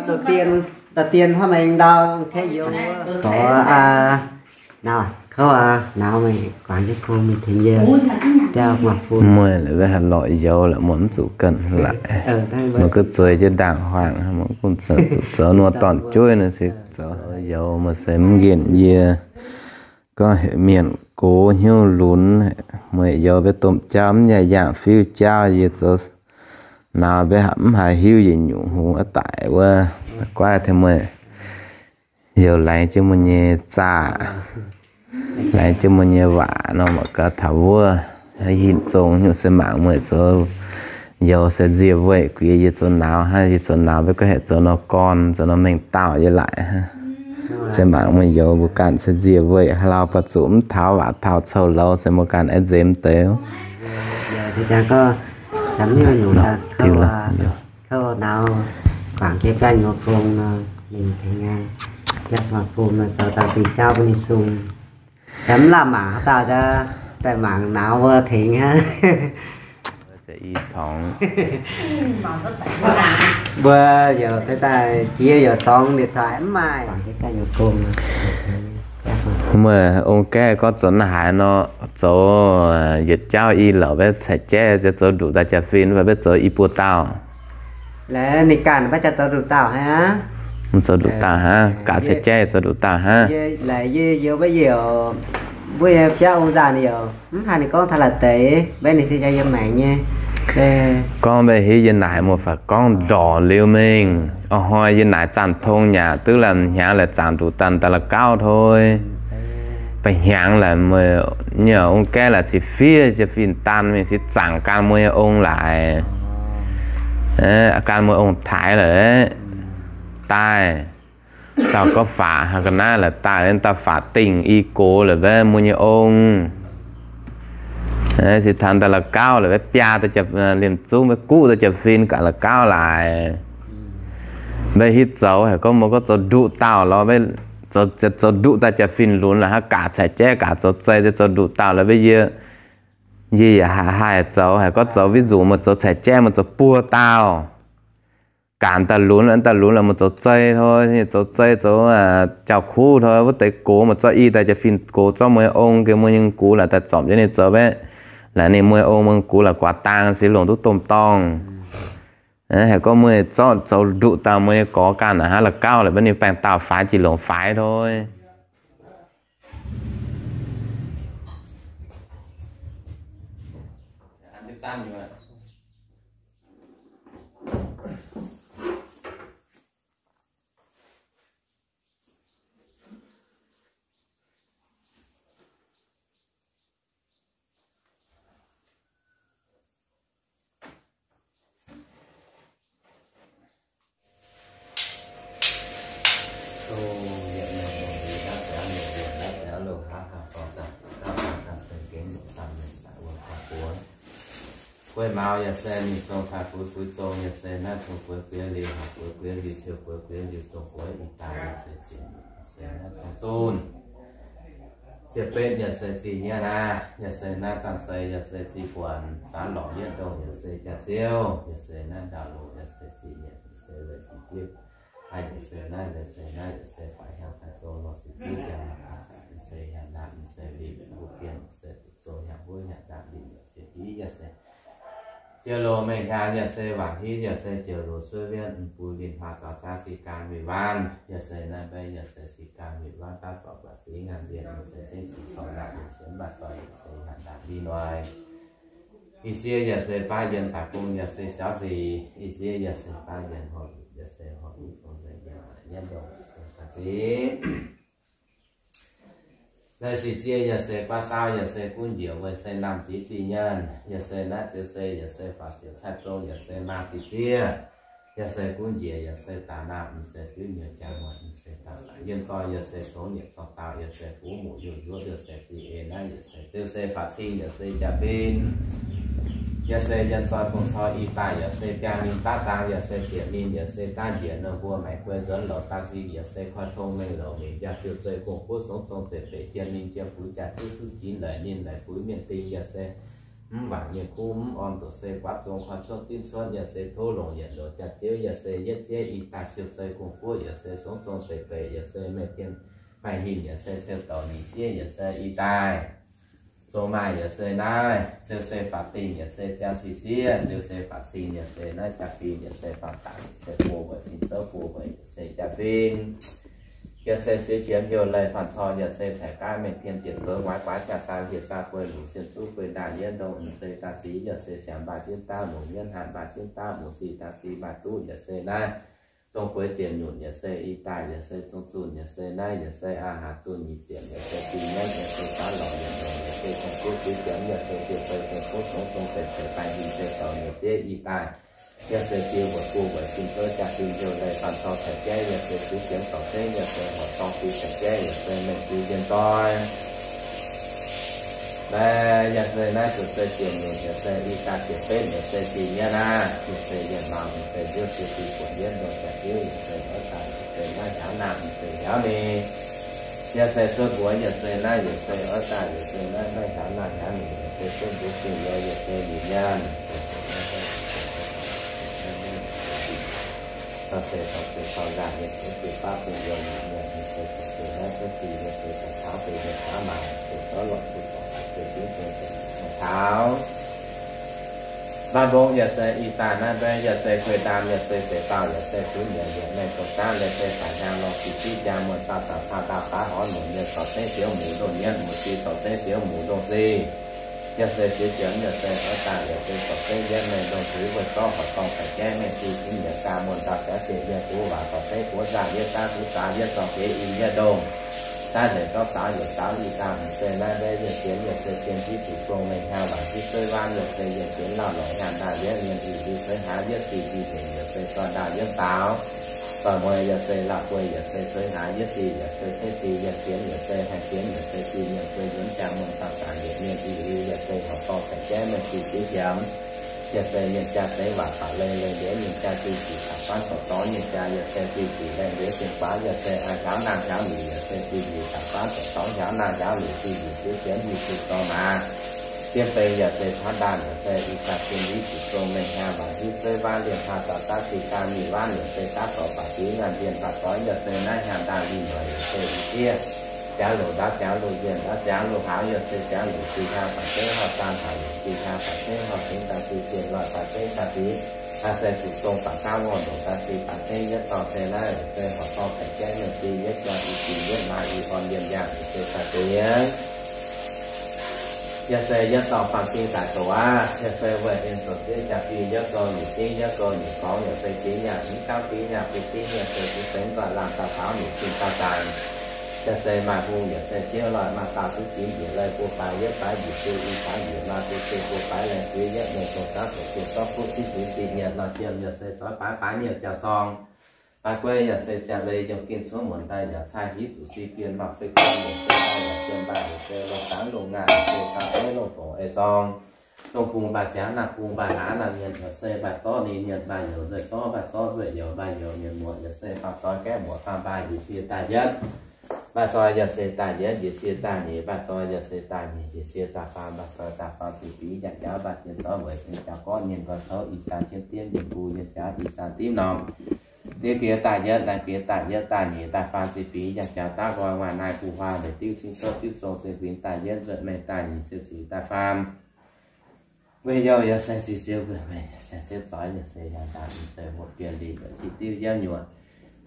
Đầu tiên, đầu tiên hnangv meih ndau kei youz gorx aqv. Nauz, kouv aqv, nauz meih guangc jienv kungx mingh tengx yie. Meih la'wuov haaix lorqc youz la'muoz mv zuqc ganh laic. Meih ganh zueiz jienv ndaangc huaangc, meih ganh zoux nor dorn-jueiv nor se zoux youz, meih se mv nqemh yie. Gorngv heuc mienh gox hnyouv lunx, meih youz mbuo domh jauv mv yaac yangh fiuv jauv, yie zoux nauz mbuo mv haiz hiuv yietc nyungc hungx aqv daic wuov. Guaiv tengx meih youz laengz jienv meih nyei zaah, laengz jienv meih nyei waac nor, mangc gaax taux wuov hinc zong nyungc se mangc meih zoux youz se nzie weih guiex yie zoux nauz hnangv. Yie zoux nauz mbuo gorngv heuc zoux nor gorn, zoux nor mengh dauh yie laic hnangv. Se mangc meih youz mbuo ganh se nzie weih haaix lauh, baac zuqc mv taux waac taux coux louz se mbuo ganh aengx nzemx deix. Kouv nauz guangc jienv biauv nyuoz gong nor, ninh tengx biauv nyuoz gong nor zoux dangh dingh jauv bun ninh sung. Mv lamh mangc haaix dauh daaih mangc nauz mbuo tengx hnangv. Mbuo youc daaih jiex youc sorngx điện thoại mv maaih. Meih ong gaeqv gorngv zoux naaiv haaix nor, zoux yietc jauv i louc mbaeqv caiv jaiv, zoux nduqc daaih jaa-fin, mv baac mbaeqv zoux i buo dauh. Laaix ninh ganh mbaeqv jaax zoux nduqc dauh hnangv. Mv zoux nduqc dauh hnangv, gaax caiv jaiv zoux nduqc dauh hnangv. Laaix yie youz mbaeqv youc, mbuo nyei biauv ong nzaah ninh youc mv haaix ninh gorngv taux laaix deix, mbaeqv ninh se jaax yiem maengx nyei. Gorngv mbaeqv hiuv yie naaic muoz-faax gorngv ndorqc liuz mingh. Ov hnoi yie naaic Zaanh Tong nyei duqv lamh hnyangx laaix zaangc nduqc daaih daaih la'gauv hnoi. Ba'hnyangx laaix meih nyei ong gaeqv laaix cix fiev jaa-fin daan mingh cix zaangc gan mueiz ong laaix. Gan mueiz ong taaix laaix daaih. Dauh gorngv faqv ga'naaiv laaix daaih, dauh faqv dingh i gox laaix mbaeqv mueiz nyei ong. Cix taux daaih la'gauv laaix mbaeqv biaa daaih jaa, liemh zungv mbaeqv guqv daaih jaa-fin gaax la'gauv laaix. Mbaeqv hiuv zoux haic gorngv mbuo gorngv zoux nduqc dauh lorz, zoux nduqc daaih jaa-fin lunx laaix hnangv gaax caiv jaiv gaax zoux zei zoux nduqc dauh laaix mbaeqv yie, yie yaac haih haih zoux haic gorngv zoux ví dụ meih zoux caiv jaiv meih zoux buo dauh. Gaax daaih lunx, daaih lunx laaix meih zoux zei hnoi, zoux zei zoux jauv-kuv hnoi, wuov deix gox meih zorqv i daaih jaa-fin gox zorqv mueiz ong gengh mueiz nyei gux laaix daaih zorpc jienv ninh zoux mbaeqv. Laaix ninh mueiz ong mueiz gux laaix guaax daang se longc duqv domh dorngh. Haiz gorngv meih zorqv zoux nduqc dauh mueiz nyei gorx ganh hnangv la'gauv laaix mbaeqv ninh baengh dauh faix jiex longc faix hnoi. Gueiv maux yaac se mingh zong taaih fuix, fuix zong yaac se naaiv zong gueix gueix liuz, haic gueix gueix liuz, ziouc gueix gueix liuz, zong gueix ih daaih yaac se zinh, yaac se naaiv zong zunv. Ziepc betv yaac se zinh nyienv naaiv, yaac se naaiv zanh zei, yaac se zinh buonc, zaax lorqc yietv ndongh yaac se jaax-ziouv, yaac se naaiv ndau-loz yaac se zinh nyienv, yaac se weic sic zieqv. Haih yaac se naaiv, yaac se naaiv, yaac se faix hiaangx faix zong lorz sic zieqv jaa, yaac se hiaangx naamh, yaac se lingh mbuo bienh, yaac se duqv zong hiaangx wuov hiaangx naamh lingh, yaac se hiv, yaac se Jiex loz mengh hiaangx yaac se waanc hiv, yaac se jiex loz suov wietv, mv buix linh hmuangx zaux zaav sic gaanh win-wanv, yaac se naaiv mbaeqv yaac se sic gaanh win-wanv daav zorc buatc zingx ngaanc mbienc, yaac se zengv sic corc naanc yaac se mv baac zoih, yaac se hnaangx naanc li noic. Ih ziex yaac se baav yienh daaih gong, yaac se siaauv nziex, ih ziex yaac se baav yienh horpc, yaac se horpc i fong nzengc yaac yietv ndongh yaac se ga'zingx. Naaiv sic zieqv yaac se baav saauv, yaac se gunv njiec weic se naamh ziex zinh nyaanh, yaac se naaiv ziouc se, yaac se faaux siouc caaiv zong, yaac se maa sic zieqv, yaac se gunv njiec, yaac se daaih naamh, mv se diuv nyuoz jaa muonh, mv se daaih zaqc yienh zoih, yaac se congx nyieqc zorng daauh, yaac se fuv muc yunh yuov, yaac se zinh eix naaiv, yaac se ziouc se faaux cing, yaac se jaa-fin. Yaac se yienh zoih bungx cor i daaih, yaac se biaa ninh daav zaang, yaac se zieqc ninh, yaac se daav njiec nor mbuo maengx guei nzuonx louc daaih sing, yaac se koi tong mengh louc mingh jaa siou zei gong buov songx zong zeiv beic jien ninh jiem fuix jaa ziouv duqv jiex leic ninh leic fuix mienh ding, yaac se mv waanc nyei kuv mv orn ndoqc se guaav zong koi cuotv dimv cuotv yaac se tov longc yietc ndoqc jaax-ziouv yaac se yietv ziev i daaih siou zei gong-guoqv yaac se songv zong zeiv beic yaac se meih tien faix hinc yaac se siou douc nyic ziev yaac se i daaih zong maaih yaac se naaiv ziouc se faatv dingh yaac se ziangh sic ziev ziouc se faatv cing yaac se naaiv jaa-fin yaac se faatv dangc yaac se buo weic fin zouv buo weic yaac se jaa-fin yaac se siou qiemx heuc leih faanv corc yaac se caic gaav meih tien diec nduov nguaaiv guaav jaa-saang hieh saa bueix luc sien zuqv bueix ndaangc yietv ndongh mv zeiz daaih sic yaac se siangx mbaaih ziev daav longc yietv hanc mbaaih ziev daav muc sic daaih sic maaih duqv yaac se naaiv dongh bueix ziepc nyunc yaac se i daaih yaac se zong zunh yaac se naaiv yaac se aa haax zunh nyic ziepc yaac se zinh nyanv yaac se faanv lorz yaac longc yaac se zong zuqv siou qiemx yaac se dieh fei fei kuv songv zong zeiv zeiv baengh hinc se douc nyic ziev i daaih yaac se dieh weic buo weic fin zouv jaa-fin heuc leih faanv corc caic jaiv yaac se siou qiemx douc zengv yaac se horc dorng sic caic jaiv yaac se meih siou yien doix Naaiv yaac se naaiv zuqc se ziepc nyungc yaac se i daaih ziepc betv yaac se zinh nyanv naaiv, yaac se yienh mauz yaac se nziouv siou sic buonc yietv ndongc jaax-ziouv yaac se oix daaih yaac se naaiv hiaauv naamh yaac se hiaauv ninh. Yaac se cuotv mbuox yaac se naaiv yaac se oix daaih yaac se naaiv naaiv hiaauv naamh hiaauv ninh yaac se cuotv mbuox zinh youz yaac se ninh nyanv. Taux se taux se taux nzaangc yaac se baav bung youz ninh nyanv yaac se cuotv se naaiv cuotv zinh yaac se daaih taux se yaac taux maaic yaac se zorqv lorqc zuqc dorngc yaac se ziev se taux Mbaanh mbong yaac se i daaih naaiv mbaeqv yaac se guei ndaam yaac se seix dauh yaac se zunv yaac yaac mengh dongh zaangv yaac se daaih hnyangx lorh sic ziqv jaa muonh dauh zanc caa ndaauh baav orv nunc yaac zorc zengv fioux muc ndongh nyienv muc si zorc zengv fioux muc ndongh si. Yaac se siex ziepc yaac se oix daaih yaac se zorc zengv yietv mengh ndongh zuiz wuov zorqv horc dorngh caic jaiv mengh si cingv yaac jaa muonh dauh siav zieqc yaac buv waac zorc zengv buov nzaangv yietv daav buv zaax yietv zorc geix i yietv ndongh. Daav nzengc zorqv zaux yaac zaux i daaih mv se naaiv mbaeqv yaac sienx yaac se zien ziqv zuqc zong mengh hnyangx waanc ziqv zueiv waanv yaac se yaac sienx lauh lorqc hnyangx ndaauh yietv mienh uix ndie ceix haaix yietv sic ndie nzengc yaac se dorh ndaauh yietv daaux. Doic mueiz yaac se lauh bueix yaac se ceix haaix yietv sic yaac se ceix sic yaac sienx yaac se haih sienx yaac se sic yaac se yunv jaa muonh dauh zanc yietc mienh uix ndie yaac se horc dorngh caic jaiv mengh sic siex ziepc yaac se mienh jaa deix waac taux leiz leiz ndiev mienh jaa zinh ziqc daaih faanv zorc dorngx mienh jaa yaac se zinh ziqc laengh ndiev zinh guaax yaac se aa hiaauv naamh hiaauv nyic yaac se zinh nyic daaih faanv zorc dorngx hiaauv naamh hiaauv nyic zinh nyic ziouv sienx nyic zuqc dorh maaz. Diemv beng yaac se caux ndaanh yaac se i daaih zien liv zuqc zong mengh hnyangx waanc hiuv zeiv waanv lienh hlaax zaux daav zinh daaih mingh waanv yaac se daav zorc baac diuv ngaanh ndienh baac zoix yaac se naaiv hnyangx ndaauh yinh noic yaac se i zieqv. Ziangx longc ndaauv ziangx longc yienh ndaauv ziangx longc haaux yaac se ziangx longc zinh hnyangx baac zeiv horh zaang haaix longc zinh hnyangx baac zeiv horh zengx daaih zinh zienh loih baac zeiv daaih zinh haaix se zuqc zong baac gauv ngorh longc daaih zinh baac zeiv yietv dorh se naaiv se horc dorh caic jaiv mengh zinh yietv jaa i zinh yietv maaz i horn yienh yangh se daaih zinh Yaac se yietv dorh faam cing daic doqc aqv. Yaac se weic en zoux zieqv jaa-fin yietv gouh nyic zingv yietv gouh nyic gorngv yaac se jiex nyaah mv gaamv diev nyaah bun diev yaac se bun sengx nzoih laanh dauh faaux nyic zinh dauh zaanc. Yaac se maaih hungh yaac se zieqv loih maaih dauh duqv ginx njiec leih buo baaix yietv baaix njiec se i baaix njiec maaih se se buo baaix laengh ziex yietv mengh dongh zaangv zoqc zuqc zorqv kuv zieqv zieqv zieqv nyietc loih jiem yaac se zoix baaix baaix nyietc jauv-sorng. Baaix guei yaac se ziangh leiz yiem gengh cuotv muonc daaih yaac cai hiv zuqc si bienh maaih fei guon yaac se daaih yaac jiem mbaaih yaac se longh dangv longh ngaih yaac se daaih beiv longh fongc ei zorng. Dongh bung mbaaih siangx naamh bung mbaaih hlaax naamh mienh yaac se mbaaih zorqv ninh mienh mbaaih youz nzueih zorqv mbaaih zorqv nzueih youz mbaaih youz mienh muoc yaac se mbaaih zoix gaeqv muoc faam mbaaih njiec cie daaih yietv. Mbaaih zoih yaac se daaih yietv njiec cie daaih nyic, mbaaih zoih yaac se daaih nyic njiec cie daaih faam, mbaaih zoih daaih faam ziqc fingx yaac jaax mbaaih zien zorqv weic se jaax gorqv ninh nqoi kouv ih saan jienv dienv yinh gu yien jaax ih saan dimv norm. Ninh bieqc daaih yietv, naaiv bieqc daaih yietv daaih nyic daaih faam ziqc fingx yaac jaax daav nqoi, waac naaiv guv huaang leiz diuv cing cuotv diuv zong ziqc fingx daaih yietv nzuonx mengh daaih nyic ziqc fingx daaih faam. Weic youh yaac se ziqc ziouv weic mengh yaac se ziepv zoix yaac se yaac ndaauv yaac se hoqc bienh lingh yaac ziqc diuv yiemv nyuoqc.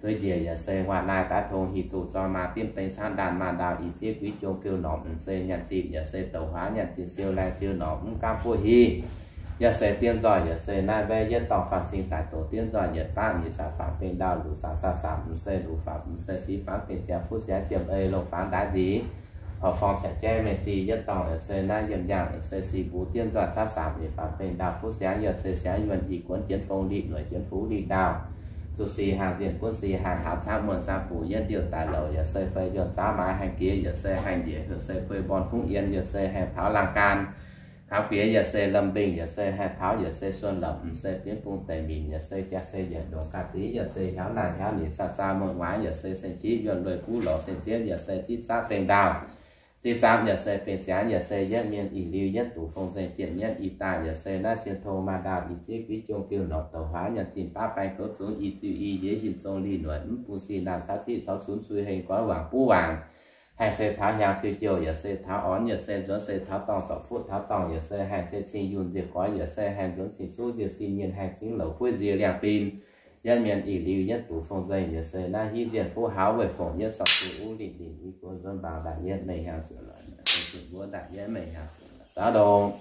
Tuix njiec yaac se waac naaiv daav tong hih duqv zorqv maa dimv deix caangv ndaanh maa ndaauv ih zieqv guiv jong geu norm mv se nyanc ziqc yaac se douc huaav nyanc ziqc siou laengh siou norm mv gaamv buov hiv. Yaac se diemv nzoih yaac se naaiv mbaeqv yietv dorh faam cing daic doqc diemv nzoih yietc baav nyic sac faanx bengh ndaauh luc sac sac sac mv se luc faanx mv se sic faanx bengh ziangx fuqv siangx jiem ei longh faanx ndaaiv nzic. Horqc forng caic jaiv mengh sic yietv dorh yaac se naaiv yiem yangh yaac se sic mbuo diemv nzoih cav sac nyic faanx bengh ndaauh fuqv siangx yaac se siangx yuonh ih guonx jienv fong liqc noic jienv fuqv liqc ndaauh. Zuqc sic haangh nzienh gunv sic haangh haaux camv muonh saang buc yietv ndiuh daaih louc yaac se fei yuonh zaauv maaiz haengh jiex yaac se haengh njiec yaac se guei mborn fungv yien yaac se haengh taux laangh gaam. Taux bieqc yaac se lomh mbingh yaac se haih taux yaac se suon lomc mv se bienv bung deic minc yaac se jaa se yietc ndongc ga'ziv yaac se hiaauv naaic hiaauv nyic saq zaa muonh waaic yaac se seng jiv yuonh lueic buv lorz seng zienv yaac se zipv zaqv bengh ndaauh. Sih zaamc yaac se benx ziangx, yaac se yietv mienh ih liuz yietv dungz fong nzengc, jiem nyietv ih daaih yaac se naaiv sien tong maaz ndaauv, ih zieqv guiv jong biuv norqc douc huaax, nyanc zinh baav baengh gouv zungx, ih ziuh ih yiez hinc zong lih nueic, mv bung sih naamh caqv ziqv caux cunx cui heng goiv wangc buv wangc. Haih se taux hiaang fiuv jouh yaac se taux orn, yaac se nzuonx se taux dorngh, zorc fuqv taux dorngh yaac se haih se cing yunh nziec goiv, yaac se haih nzuonx cing zuqv nziec sin nyienh, haih cingv louc kuiv nzie liangh bin. Yietv mienh ih liuz yietv dungz fong nzengc, yaac se naaiv hiuv nzienh fuqv hauv weih fongc, yietv sorng duqv uv lingh lingh i guon nzuonx mbaaux ndaangc yietv mengh hiaang ziepc luoqc, se zuqc mbuov ndaangc yietv mengh hiaang ziepc luoqc zaux ndongc.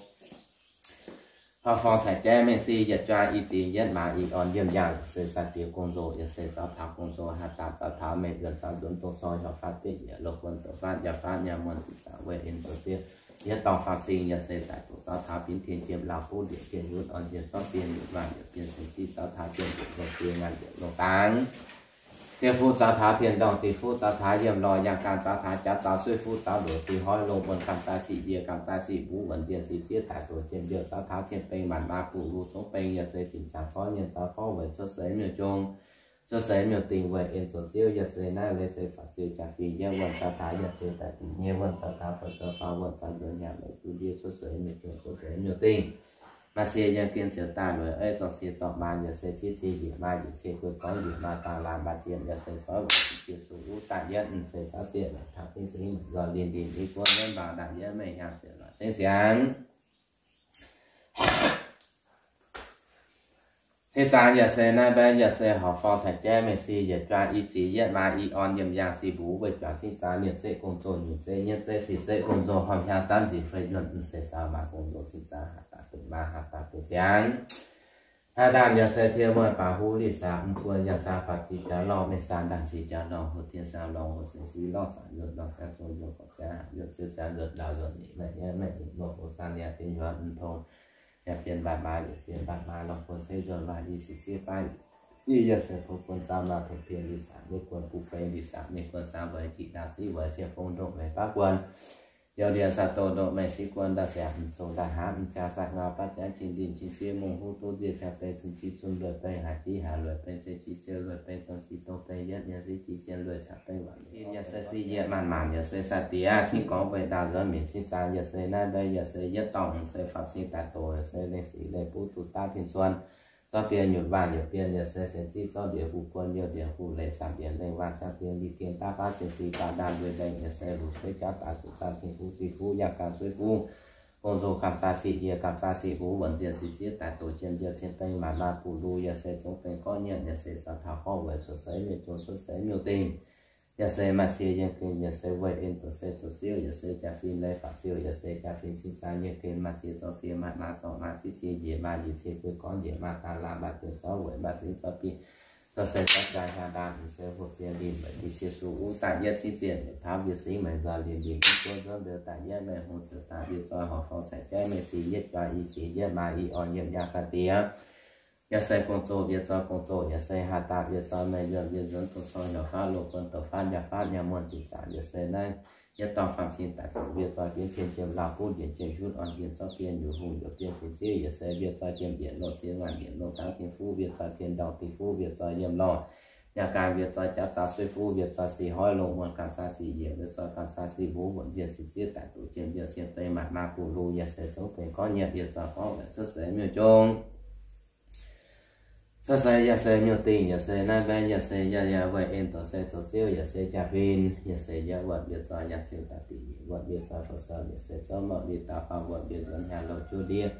Horpc forng caic jaiv mengh si yietc juang i ziex yietv maaz i orn yiem yaangh, yaac se sai-diex gong-nzou, yaac se zaux taux gong-nzou, haih daaih zaux taux mengh yuonh, zaux nzuonx dongh cor hiuv faatv diqv yiec, loz-guon douc faatv, yaac faatv nyaanh muonh, zinh zaangc weih en zoux ziouv, yietv dorngh faam cing, yaac se daaih dungc zaux taux binv tien jiem lauh buv ndieqc jien yutv orn nziex zorqv bienh nyutc waanc yaac bienh sengx ziqv zaux taux jiem ndieqc longh die ngaanh ndieqc longh dangx. Diex fuqv zaux taux tien ndorngh, diex fuqv zaux taux yiem lorh, yangh ganh zaux taux jaax zaux, suiv fuqv zaux ndoqc, sih hnoi longh muonh, gamh zaaih siqv ndie, gamh zaaih siqv mbuv, wuonc nzienh siqv zieqv daic doqc, jiem mbiouh zaux taux cien beng, maanc maa buv lu zungv beng, yaac se dinc zaangc gorngv nyienh zaux gorngv weic cuotv seix miuc-jong, cuotv seix miuc-dingh, weih en zoux ziouv, yaac se naaiv leiz se faatv ziouc jaax fingx yietv wuonh zaux taux yaac se daaih dingc nyei wuonh zaux taux fou sou faaux wuonh zaux nzuonx nyanc longc duqv ndiev cuotv seix miuc-jong, cuotv seix miuc-dingh. Maaih cie yiem gen ziouc daaih lueic eiv zorng cie zorng maaz, yaac se ciev cie njiec maaz, njiec cie guei gorngv njiec maaz daaih laanh mbaatc zienh, yaac se zorqv weic cie suh uv daaih yietv, mv se zaux zienh taux cingv singx maiv nzuonx lingh lingh i guon yiem mbaaux ndaangc yietv mengh hiaang ziepc luoqc cingv siangx. Cingv zaangc yaac se naaiv mbaeqv, yaac se horpc forng caic jaiv mengh si yietc juang i ziex yietv maaz i orn yiem yaangh si mbuv weih juangc cingv zaangc nyeic zeqv gong-zoh, nyeic zeqv nyietv zeqv sih zeqv gong-zoh, horpc hiaang zanv nziex fei yuonh, mv se zaux maaz gong-zoh cingv zaangc haih daaih dungc maaz haih daaih dungc ziangx. Haaix ndaanh yaac se tie muonh baac huv liz saax mv buon, yangh saax faatv ziqc jaux lorngh, mengh saax ndaangc ziqc jaux lorngh, hoc dien saax lorngh, hoc seix siqv lorngh, saax yuonh lorngh, ziangh zong yuonh gorqv ziangx, yuonh ziouv ziangx, yuonh ndaauh yuonh nyic, maiv nyaiv maiv nyic, muonh hoc saang liangx dien yuonh mv tong. Yaac bienh mbaatc maaz, yaac bienh mbaatc maaz, lorngh buon seix nzuonx waac i siqv zieqv baav i yaac se tov buon zaux maaz tongx dien liz saax maiv guon, buv beng liz saax maiv guon, saang weic jiqc ndaauv siqv weic siec fong ndongc mengh baav guon. Youz ndie saah doh ndongc mengh siqv guon, ndaaih siangx mv cong ndaaih hnamv mv jaa saah ngau baav ziangv cing linh cing cie mungh huv duqv nziev qaqv beng cun jiv cun lueic beng haaix jiv haaix lueic beng se jiv cie lueic beng dong jiv dong beng yietv nyei siqv jiv cien lueic caqv beng waac yaac se siqv yietv maanc maanc yaac se sai-diex cingv gorngv weih ndaauh nzuonx minc cingv zaangc yaac se naaiv mbaeqv yaac se yietv dorngh se faam cing daaih doqc yaac se lengh sic lengh buv duqv daav tin cuon. Zorqv bienh nyutc waanc yaac bienh yaac se seix ziqv zorqv ndiex hu buon youh ndiex hu leiz samc bienh lengh waanc cang bienh li gien daav faav cien si daaih ndaanh nzuih lengh yaac se luc suiv jauv daaih zuqc zaanh tin fuqv diuh fuqv yangh ganh suiv fuqv. Gong-zoh gamh zaaih siqv yie gamh zaaih siqv huv wuonc nzienh siqv zieqv daaih doqc jien nzienh cien beng maanc maaz buv lu yaac se zungv beng gorqv nyienh yaac se zaux taux gorngv weic cuotv seix miuc-jong cuotv seix miuc-dingh. Yaac se maaih cie yiem gen yaac se weih en doqc se zoux ziouv yaac se jaa-fin leiz faatv ziouc yaac se jaa-fin cingv zaangc yiem gen maaih cie zorng cie maaz, maaz zorng maaz, ciev cie njiec maaz, njiec cie guei gorngv njiec maaz daaih laanh mbaatc zienh zorqv weic mbaatc zingv zorqv bienh, zorqv seix zorqv jaa hiaang ndaangc yaac se hoc bienh linh weic ninh cie suh uv daaih yietv cingv zienh yietv taux mbiouh singx mengh nzuonx linh linh i guon nzuonx mbiouh daaih yietv mengh hungh ziouc daaih mbiouh zoi horpc forng caic jaiv mengh si yietv juang i ziex yietv maaz i orn yiem yaangh sai-diex. Yaac se gong-zoh mbiouh zoi gong-zoh yaac se haih daaih mbiouh zoi mengh yuonh mbiouh nzuonx dongh cor hiuv faatv loz-guon douc faatv nyaah faatv nyaah muonh dinc zaangc yaac se naaiv yietv dorngh faam cing daaih doqc mbiouh zoi binv tien jiem lauh buv ndieqc jiem hiuv orn nzienh zorqv bienh nyutc hungh yaac bienh seix ziqv yaac se mbiouh zoi jiem ndieqc loh ziex ngaanc ndieqc loh dangv tin fuqv mbiouh zoi tien ndorngh tin fuqv mbiouh zoi yiem lorh nyaah ganh mbiouh zoi jauv zaux suiv fuqv mbiouh zoi sih hnoi longh muonh gamh zaaih siqv yiec mbiouh zoi gamh zaaih siqv mbuv wuonc nzienh siqv zieqv daaih doqc jiem nzienh cien beng maanc maaz buv lu yaac se zungv beng gorngv nyienh mbiouh zoi gorngv weic cuotv seix miuc-jong. Cuotv seix yaac se miuc-dingh yaac se naaiv mbaeqv yaac se yaac yaac weih en doqc se zoux ziouv yaac se jaa-fin yaac se yietv wuonh mbiouh zoi yangh ziouc daaih dingc nyic wuonh mbiouh zoi fou sou yaac se zouv mouc mbiouh daaih faam wuonh mbiouh nzuonx hnyangx louh juov ndiev.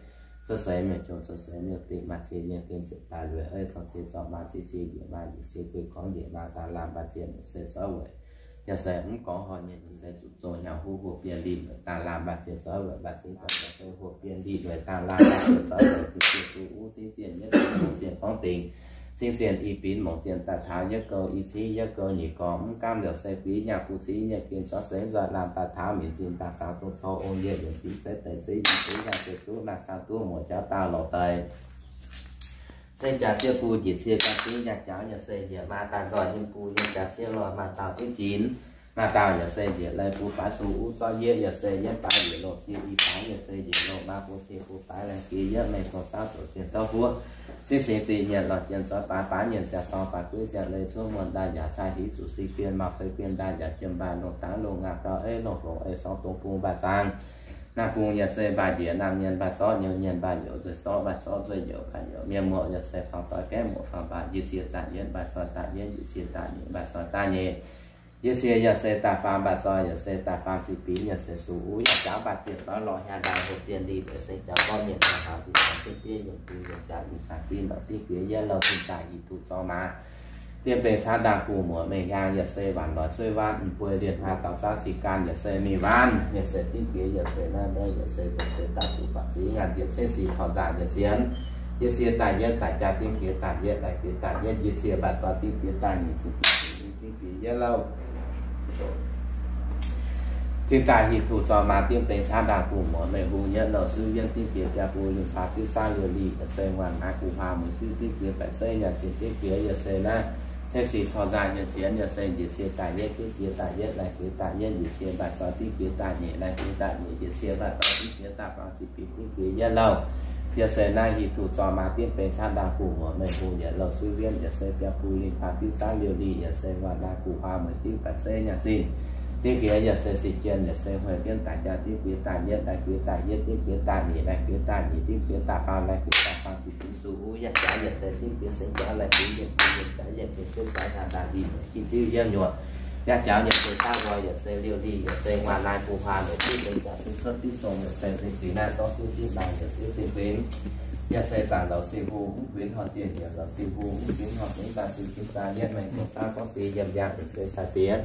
Cuotv seix miuc-jong cuotv seix miuc-dingh maaih cie yiem gen ziepc daaih lueic eiv zorng cie zorng maaz ciev cie njiec maaz njiec cie guei gorngv njiec maaz daaih laanh mbaatc zienh yaac se zorqv weic yaac se mv gorngv horh nyienh yaac se zuqc zoh hnyangx huv hoc bienh linh weic daaih laanh mbaatc zienh zorqv weic mbaatc zingv gorngv yaac se hoc bienh linh weic daaih laanh mbaatc zienh zorqv weic zienh zienh duqv uv cingv zienh yietv zienh mongc zienh gorngv dingc cingv zienh i binc mongc zienh daaih taux yietv gouh i cingv yietv gouh nyic gorngv mv gaamv liouc se guix nyaah buv cingv nyei ginh zorqv seix nzuonx laanh daaih taux minc zinh daaih caux dongh cor ong yie yienc zingv zeiv deix zeiv yie zeiv yangh zeiv duqv naaiv saang duqv muoc jauv daauh lorqc deix. Ceng jaax zieqv buv njiec cie ganh zingv yangh jauv yaac se njiec maaz daaih nzoih hmien buv yiem jaax zieqv lorh maaz daauh zingv jinx. Maaih dauh yaac se njiec leiz bun baaix sung uv zorqv yieqv, yaac se yietv baaix njiec loh cie i baaix, yaac se njiec loh maa bun cie bun baaix laengz jiex yietv mengh dongh zauv zoux zienh zouv huoqv, cingv singx zinh nyienc lorz jien zoih baaix, baaix nyienc ziangh sorng baaix gueiv ziangh leiz cuotv muonh ndaaih yaac cai hiv zuqc si bien, maaih fei bien ndaaih yaac jiem mbaih longh dangv longh ngaqv gauh eiv longh longx ei sorng dongh bung mbaih zaang. Naaiv bung yaac se mbaih njiec naamh nyienc mbaih zorqv nyouz nyienc mbaih youz nzueic zorqv mbaih zorqv nzueic youz mbaih youz mienh muoz yaac se faang doix gaeqv muoz faang mbaih njiec cie daaih yietv mbaih zoih daaih yietv njiec cie daaih nyic mbaih zoih daaih nyic. Njiec cie yaac se daaih faam mbaih zoih yaac se daaih faam ziqc binc yaac se sux uv yaac jaav mbaih zienh zoih lorh hnyangx ndaangc hoc dien li deix seng jaax gorngv mienh hnyangx hnaaux dinh taux jienv diev yungh dinh yungh jaax yungh saah dinh lorz dingv bieqc yietv louh zinh daaih hic duqv zorqv maaz. Dien benx camv ndaangc gu'nguaaic mengh yaangh yaac se waanc loix suiv waanv m'buo lienh hnaav zaux zaav sic gan yaac se mingh waanv yaac se dingv bieqc yaac se naaiv meiv yaac se daaih se daaih zuqc baac ziex ngaanc njiec ceng sic corc nzaangc yaac sienx. Njiec cie daaih yietv daaih jaa dingv bieqc daaih yietv daaih bieqc daaih yietv njiec cie mbaih zoih dingv bieqc daaih nyic ziqc dingv bieqc yietv louh. Dinh daaih hic duqv zorqv maaz dingv benx camv ndaangc gu'nguaaic mengh hungh yietv louh suiv yienv dingv bieqc biaa bung yungh faaux diuv zaangv liouh li yaac se nguaaic naaiv gu'nguaaic mueiz diuv dingv bieqc baeqc zeiv nyanc zinh dingv bieqc yaac se naaiv ceng sic corc nzaangc yaac sienx yaac se njiec cie daaih yietv dingv bieqc daaih yietv laih bieqc daaih yietv njiec cie mbaih zoih dingv bieqc daaih nyic laih bieqc daaih nyic njiec cie mbaih zoih dingv bieqc daaih faaux ziqc binc dingv bieqc yietv louh. Yaac se naaiv hic duqv zorqv maaz dingv benx camv ndaangc gu'nguaaic mengh hungh yietv louh suiv yienv yaac se biaa bung yungh faaux diuv zaangv liouh li yaac se nguaaic naaiv gu'nguaaic mueiz diuv baeqc zeiv nyanc zinh dingv bieqc yaac se sic jien yaac se hueih bienv daaih jaa dingv bieqc daaih yietv laih bieqc daaih yietv dingv bieqc daaih nyic laih bieqc daaih nyic dingv bieqc daaih faaux laih bieqc daaih faaux ziqc binc sux uv yaac jaax yaac se dingv bieqc seng jaax laih bieqc yietv bieqc yietv jaax yietv bieqc zunv jaax hnyangx daaih li mueic qiex diuv yiemv nyuoqc. Yaac jaax yaac se daav nqoi yaac se liouh li yaac se nguaaic naaiv gu'nguaaic mueiz diuv seng jaax zinh cuotv diuv zong yaac se zinh zuiz naaiv zorqv suiv zinh naaic yaac suiv zinh kuinx. Yaac se zanc lorz sin hungh mv kuinx horh zinh, yaac lorz sin hungh mv kuinx horh zinh daaih sin kuinx zaax yietv mengh dongh zaav gorngv sin yiem yangh yaac se sai diex.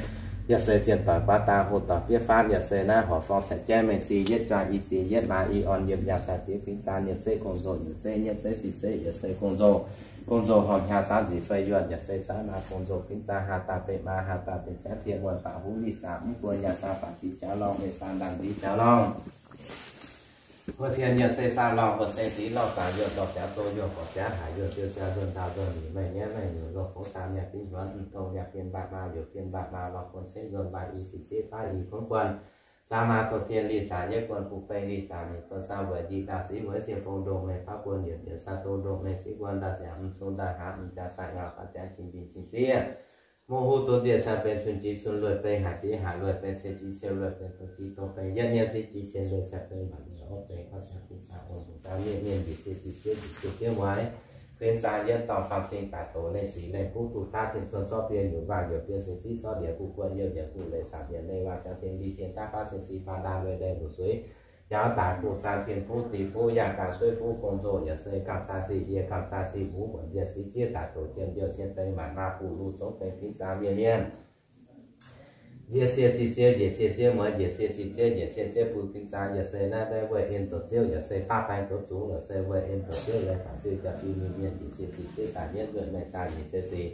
Yaac se zienh doic guaav dang hoc doic fiev faatv yaac se naaiv horc forng caux jaiv mengh si yietv juang i ziex yietv maaz i orn yiem yangh sai diex kuinx zaax nyiemc zeiv gong-nzou, nyiemc zeiv nyiemc zeiv si zeiv yaac se gong-nzou. Gong-nzou horngh hnyangx zaanv nzic fei yuonh yaac se zaanv maaz gong-nzou kuinx zaax haaz daaih benx maaz haaz daaih benx jaiv tien muonh baac huv li saax mv buo nyaanh saa faanx ziqc jaux lorngh mengh saa ndaangc nzic jaux lorngh. Mbuo tien yaac se saa lorngh mbuo se ziqc lorngh zaangc yuonh dorh ziangx zoh yuonh gorqv ziangx haic yuonh ziou ziangx nzuonx ndau nzuonx nyic meih nyaiv meih nyungc nzuonx kov daan mi'aqv dingv nzuonx mv dongh mi'aqv bien mbaih maa liouc bien mbaih maa lorh bun ceix nzuonx mbaih i sic zieqv baav i kuonv guon. Zaangv maaz zoh tien li saax yietv guon bun beng li saax nyic guon saa weic njiec ndau siv weic siec fong ndongh mengh tauv guon yietc yietc saa dongh ndongh mengh siv guon ndau siangx mv cong ndau hnaangx mv jaax sai ngau baav ziangx qin ndin qin ziev. Mungv huv duqv nziev cai benx cun jiex cun lueic beng haic jiex haic lueic beng cien jiex cien lueic beng dongh jiex dongh beng yietv nienv siv jiex cien lueic cai benx mangc lueic orv beng orv ziangx kuinx zaax ong dongh daaih mienh mienh njiec cie ziqc zieqv njiec cie zieqv mueiz. Kuinx zaax yietv dorh faam cing daaih doqc lengh sic lengh buv duqv daav tin cuon zorqv biei nyutc waac nyutc biei se ziqv zorqv ndiev kuv guon youh ndiev kuv leiz saangc ndiev leiz waac ziangx tien li tien daav baav se si baav ndaaih lueic leiz luc suiv. Jauv daaix buv zaang tien fuv dix fuv yangh ganh suiv fuv gong-nzou yaac se gamh zaah sic yie gamh zaah sic mbuv buonc nziec siv ziev daaih doqc jien mbiouh cien beng maanc maa buv lu zongv beng kuinx zaax mienh mienh. Njiec cie ziqc zieqv njiec cie zieqv mueiz njiec cie ziqc zieqv njiec cie zieqv bun kuinx zaax yaac se naaiv mbaeqv weih en zoux ziouv yaac se baav baeng douz zungx yaac se weih en zoux ziouv leiz faanx ziouv jaa fim mingh mienh njiec cie ziqc zieqv daaih yietv nzuonx mengh daaih nyic zieqv ziqc.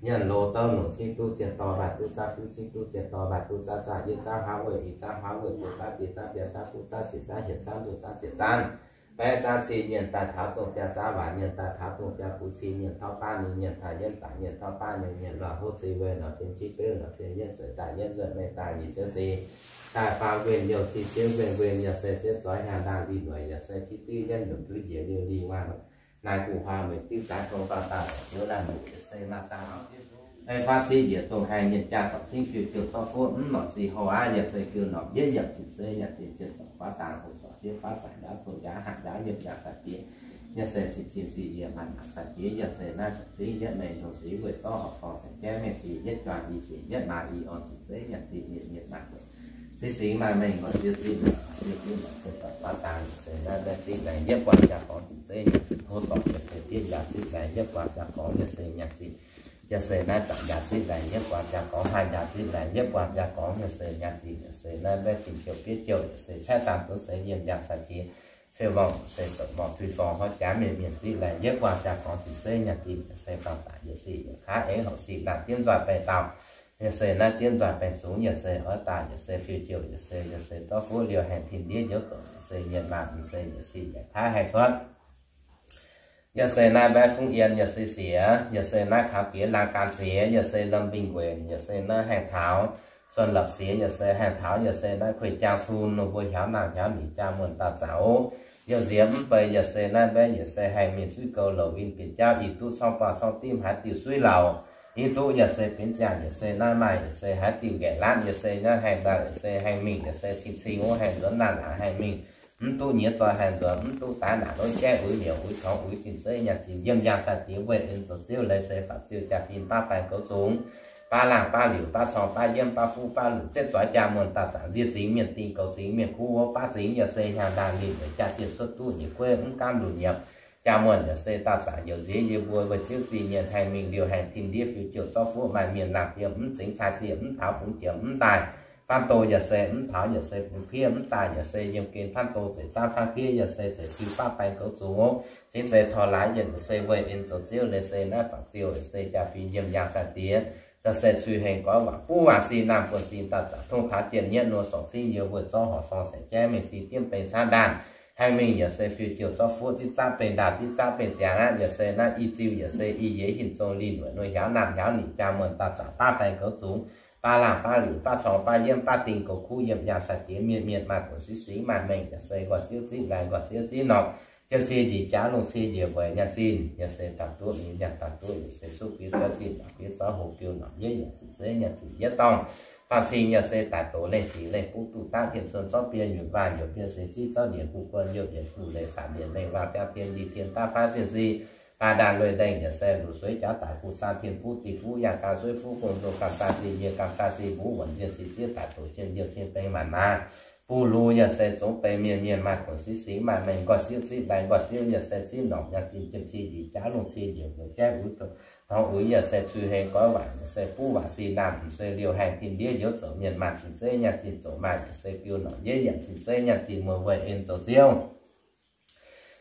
Nyanc loz douv nongc cingv duqv zienh dorh mbaih duqv zaav duqv cingv duqv zienh dorh mbaih duqv zaav zaah yietv zaav huaav weih i zaav huaav weih buo zaav biei zaav biaa zaav buv zaav siec zaav hietc zaav luoqc zaav ziepc zaav. Baeqv zaav cih nyienc daaih taux dongh biaa zaav waac nyienc daaih taux dongh biaa bun cih nyienc tauv baav nyic nyienc taux yietv daaih nyienc tauv baav nyic nyienc lorqc hov cih weih lorqc fien qiex beuv lorqc fien yietv zueiz daaih yietv nzuonx mengh daaih nyic zieqv ziqc. Daaih faam wenh youh cih zieqv wenh wenh yaac se zieqv zoih hnyangx ndaangc li lueic yaac se qiex diuv yiemv nyungc duqv njiec liouh li waac. Naaiv gu'nguaaic mueiz diuv daaih tong faah daaih ziouv laanh muc yaac se maaih daaih hnangv fai faatv civ njiec dongh haih nyienc jaa sorpc cingv fiuv jouh zorqv fuqv mv norqc si houv aqv yaac se jiu norqc yietv yaac zinh zeiv yaac zinh zinh dorc guaav dang hoc dorc fiev faatv zaaic ndaauv tong jaax hatc ndaauv yiemh jaa sai-diex. Yaac se cin cin sic yie maanc maanc sai-diex yaac se naaiv sorpc cingv yietv mengh longc zingx weic zorqv horqc forng caux jaiv mengh sic yietv juang i sic yietv maaz i orn zinh zeiv yaac zinh nyienc nyienc maanc weic zinh singx maaih mengh muoz ziouv zinh siouc zinh lorqc se dorc guaav dang yaac se naaiv mbaeqv zingv laengz yietv buatc jaa gorngv zinh zeiv yaac zinh houv dorc yaac se diev njaaux zingv laengz yietv buatc jaa gorngv yaac se nyanc zinh. Yaac se naaiv zaangc njaaux zingv laengz yietv buatc jaa gorngv haih njaaux zingh laengz yietv buatc jaa gorngv yaac se nyanc zinh. Yaac se naaiv mbaeqv zinh jouh fiev jouh yaac se caeqv zaangc duqv se yiem njaaux sai-diex ceu morngh se zoux morngh cui forng hnoi jaax mienh mienh zingv laengz yietv buatc jaa gorngv zinh zeiv nyanc zinh. Yaac se faam daaih yaac se yietc kaav eix horpc sic ndaangc diev nzoih baengh dauh. Yaac se naaiv diev nzoih baengh zungx yaac se oix daaih yaac se fiuv jouh yaac se yaac se zorqv fuqv liouh haengh tin ndiev njoux zoqc yaac se nyienc maanc yaac se yaac se yietc kaav haih cuotv. Yaac se naaiv mbaeqv fungv yien yaac se siec, yaac se naaiv kaux jiex laang gan siec, yaac se lomh mbing nquenc, yaac se naaiv haengh taux Zuonx lopc siex yaac se haengh taux yaac se naaiv kuei jaang cun nor mbuo hiaaux naamh hiaaux nyic jaa muonh dauh zanc oc. Youh nziex mv bei yaac se naaiv mbaeqv yaac se haengh mingh suiv gou louc win bieqc jauv i duqv corng buangh corng dimv haaix diuh suiv lauc. I duqv yaac se benx ziangh yaac se naaiv maaih yaac se haaix diuh nqaeqc laatv yaac se naaiv haengh ndau yaac se haengh mingh yaac se cing-cing wuov haengh nduov naaiv laaix haengh mingh. Mv duqv nyiex zoi haengh nduov, mv duqv daaih naaic lov jaiv uix miuc uix tongx uix zinh zeiv nyaanh zinh yiem yangh sai diex weih en zoux ziouv leiz se faatv ziouh jaa-fin baav baeng goux zungx, baav laangh baav liuc baav corng baav yiemv baav fuqv baav lunc ziepv zoix jaa muonh dauh zanc nzie zingx mienh ding goux zingx mienh kuv wuov baav zingx yaac se hnyangx ndaangc ninh weic jaa zienh cuotv duqv nyei gueiv mv gaamv lunc nyiemc. Jaa muonh yaac se dauh zanc youz nziex yie mbuo weic ziouv zinh nyienc haengh mingh liouh haengh tin ndiev fiuv jouh zorqv fuqv maaih mienh laangh fiem mv zingx cai zienh mv taux bungx jiex mv daaih. Faanv do yaac se mv taux yaac se bungx piev mv daaih yaac se yiem gen faanv do zeic zaanv faanv piev yaac se zeic siu baav baeng goux zungx oc. Cingx zeiz tor laaix yienc yaac se weih en zoux ziouv leiz se naaiv faatv ziouh yaac se jaa-fin yiem yangh sai diex. Yaac se cui hengx goiv waac buv waac sin naamh buonv sin dauh zanc tongv taux jienh nyetv nor sorc cingv yie weic zorqv horc forng ceix jaiv mengh sin diemv beng caanv ndaanh. Haengh mingh yaac se fiuv jouh zorqv fuqv zipv zaapv beng ndaauh zipv zaapv beng ziangx aqv. Yaac se naaiv i ziuh yaac se i yiez hinc zong linh weic nor hiaaux naamh hiaaux nyic jaa muonh dauh zanc baav baeng goux zungx, baav laangh baav liuc baav corng baav yiemv baav ding goux kuv yiem yangh sai diex mienh mienh maaih buonc siv singx maaih mengh yaac se nqoi siouv zipv laai nqoi siouv zipv norqc. Jien cie njiec jaav lungh cie njiec weic nyaanh zinh yaac se taux duqv mingh nyaanh taux duqv yaac se suqv fiev zorqv zinh norqc fiev zorqv hoc jiu norqc yietv yaac zinh zeiv nyaanh zinh yietv dorngh. Faam cing yaac se daic doz lengh sic lengh buv duqv daav tien cun zorqv biei nyutc waac nyutc biei seix zipv zorqv njiec hu guon youh yienc fu leiz saac lienc lengh waac ziangh tien ndie tien daav faav zinh zinh. Daaih ndaanh lueiz lengh yaac se luc sueiv jaav daic hu caa tien fuqv dih fuqv yangh gau zueiv fuqv gong nzou gamh zaa zinh yie gamh zaa zinh mbuv wuonc nzienh sic ziev daic doz jien youh cien beng maanc maaz. Buv lux yaac se zungv beng mienh mienh maaih buonc siv singx maaih mengh nqoi siouv zipv laai nqoi siouv yaac se zipv norqc nyaanh zinh jiem cie njiec jaav lungh cie njiec weic jaiv uix tongx uix yaac se cui hengx goiv waac yaac se buv waac sin naamh mv se liouh haengh tin ndiev njoux zoux mienh maaih zinh zeiv nyaanh zinh zoux maaih yaac se biu norqc yietv yaac zinh zeiv nyaanh zinh muoz weih en zoux ziouv.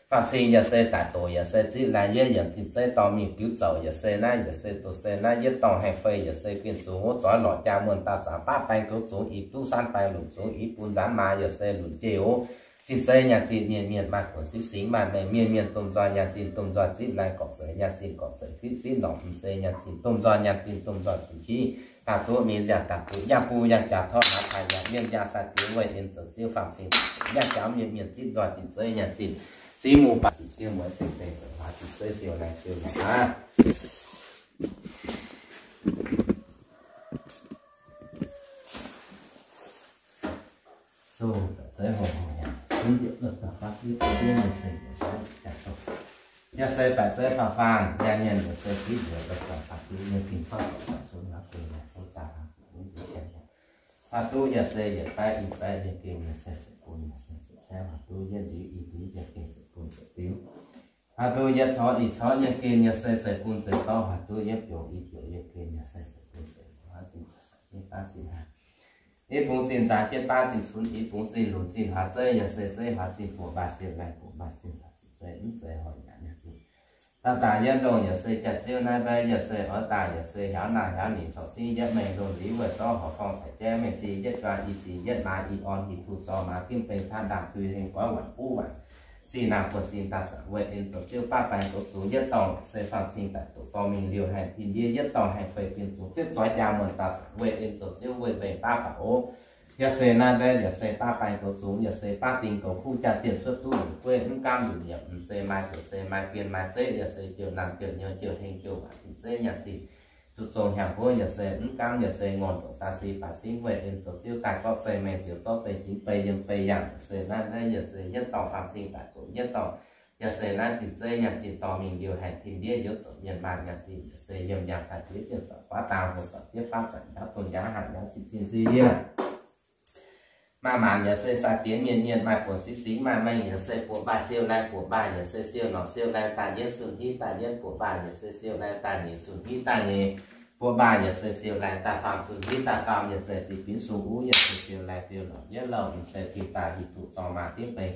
Faam cing yaac se daic doz yaac se zipv laai yietv yaac zinh zeiv dorh mingh biux zouc yaac se naaiv yaac se doz se naaiv yietv dorngh haengh fei yaac se gengh zungx wuov zoix lorqc jaa muonh dauh zanc baav baeng goux zungx i duqv saanv baeng lunc zungx i bun nzaanv maaz yaac se lunc jeiv oc. Zinh zeiv nyaanh zinh mienh mienh maaih buonc siv singx maaih mengh mienh mienh domh nzoih nyaanh zinh domh nzoih zipv laai gorqv zeic nyaanh zinh gorqv zeic zipv zipv norqc mv se nyaanh zinh domh nzoih nyaanh zinh domh nzoih zinh qiex daaih duqv mingh nziaauc daaih duqv yangh buv yangh jaax torqv naaiv taaih yangh mienh yangh sai diex weih en zoux ziouv faam cing yangh jaax mienh mienh zipv nzoih zinh zeiv nyaanh zinh zipv mungh baac zinh ziouv mueiz zinh deic zoux hlaax zinh zeiv siou laai siou norqc aqv. Yaac se baeqc zeiv faam-faam, yaac mienh yaac se zipv nzueic, faam-duqv yaac se yietc baeqv i baeqv nyei gengh yaac se zeiv bun yaac se zeiv caeqv, faam-duqv yietv ndiuv i ndiuv nyei gengh zeiv bun zeiv diuv. Faam-duqv yietv corc i corc nyei gengh yaac se zeiv bun zeiv zorqv, faam-duqv yietv biouc i biouc nyei gengh yaac se zeiv bun zeiv hlaax zinh, i bungx zinh nzaanx jienv baav zinh cunx, i bungx zinh lunc zinh hlaax zeiv yaac se zeiv hlaax zinh buoqc mbaaih siou laai buoqc mbaaih siou hlaax zinh zeiv mv zeiz horc yaac nyei zinh. Dauh daaih yietv ndongh yaac se jaax-ziouv naaiv mbaeqv yaac se oix daaih yaac se hiaaux naaiv hiaaux nyic sorc cingv yietv mengh ndongh liuz weih zorqv horc forng caiv jaiv mengh sin yietv juang i ziex yietv maaz i orn i tuh zorc maaz dimv beng caanv ndaangc cui heng goiv waanc buv waanc sin naamh buonv sin daaih zanc weih en zoux ziouv baav baeng goux zungx yietv dorngh se faam cing daaih doqc dorh mingh liouh haengh tin ndiev yietv dorngh haengh fei fin zungx zipv zoix jaa muonh daaih zanc weih en zoux ziouv weih mbenc baav baac oc. Yaac se naaiv mbaeqv yaac se baav baeng goux zungx yaac se baav ding goux kuv jaa zienh cuotv duqv nyungc gueiv mv gaamv nyungc nyiemc mv se maaih zoux se maaih bienh maaih zeiv yaac se jiouh naamh jiouh nyouz jiouh heng jiouh waanc zinh zeiv nyaanh zinh zuqc zongh hnyangx-mbuov yaac se mv gaamv yaac se ngorn ndoqc daaih si baac cingv weih en zoux ziouv daaih zorqv zeiv mengh zioux zorqv zeiv hinv bei yiem bei yangh yaac se naaiv mbaeqv yaac se yietv dorngh faam cing daaih doqc yietv dorngh. Yaac se naaiv zinh zeiv nyaanh zinh dorh mingh liouh haengh tin ndiev nyouz zoux mienh maaih nyaanh zinh yaac se yiem yangh cai diev zienh zorc guaav daauh hoc zorc diev faanv zanc ndaauv zong njaaux hanc ndaauv zinh zinh si yie. Maaih maanc yaac se sai diex mienh mienh maaih buonc siv singx maaih mengh yaac se buoqc mbaaih siou laai buoqc mbaaih yaac se siou norqc siou laai daaih yietv sun hiv daaih yietv buoqc mbaaih yaac se siou laai daaih nyic sun hiv daaih nyic buoqc mbaaih yaac se siou laai daaih faam sun hiv daaih faam yaac se zinh binv sung uv yaac se siou laai siou norqc yietv louh mv se tin daaih hic duqv zorng maaz dimv beng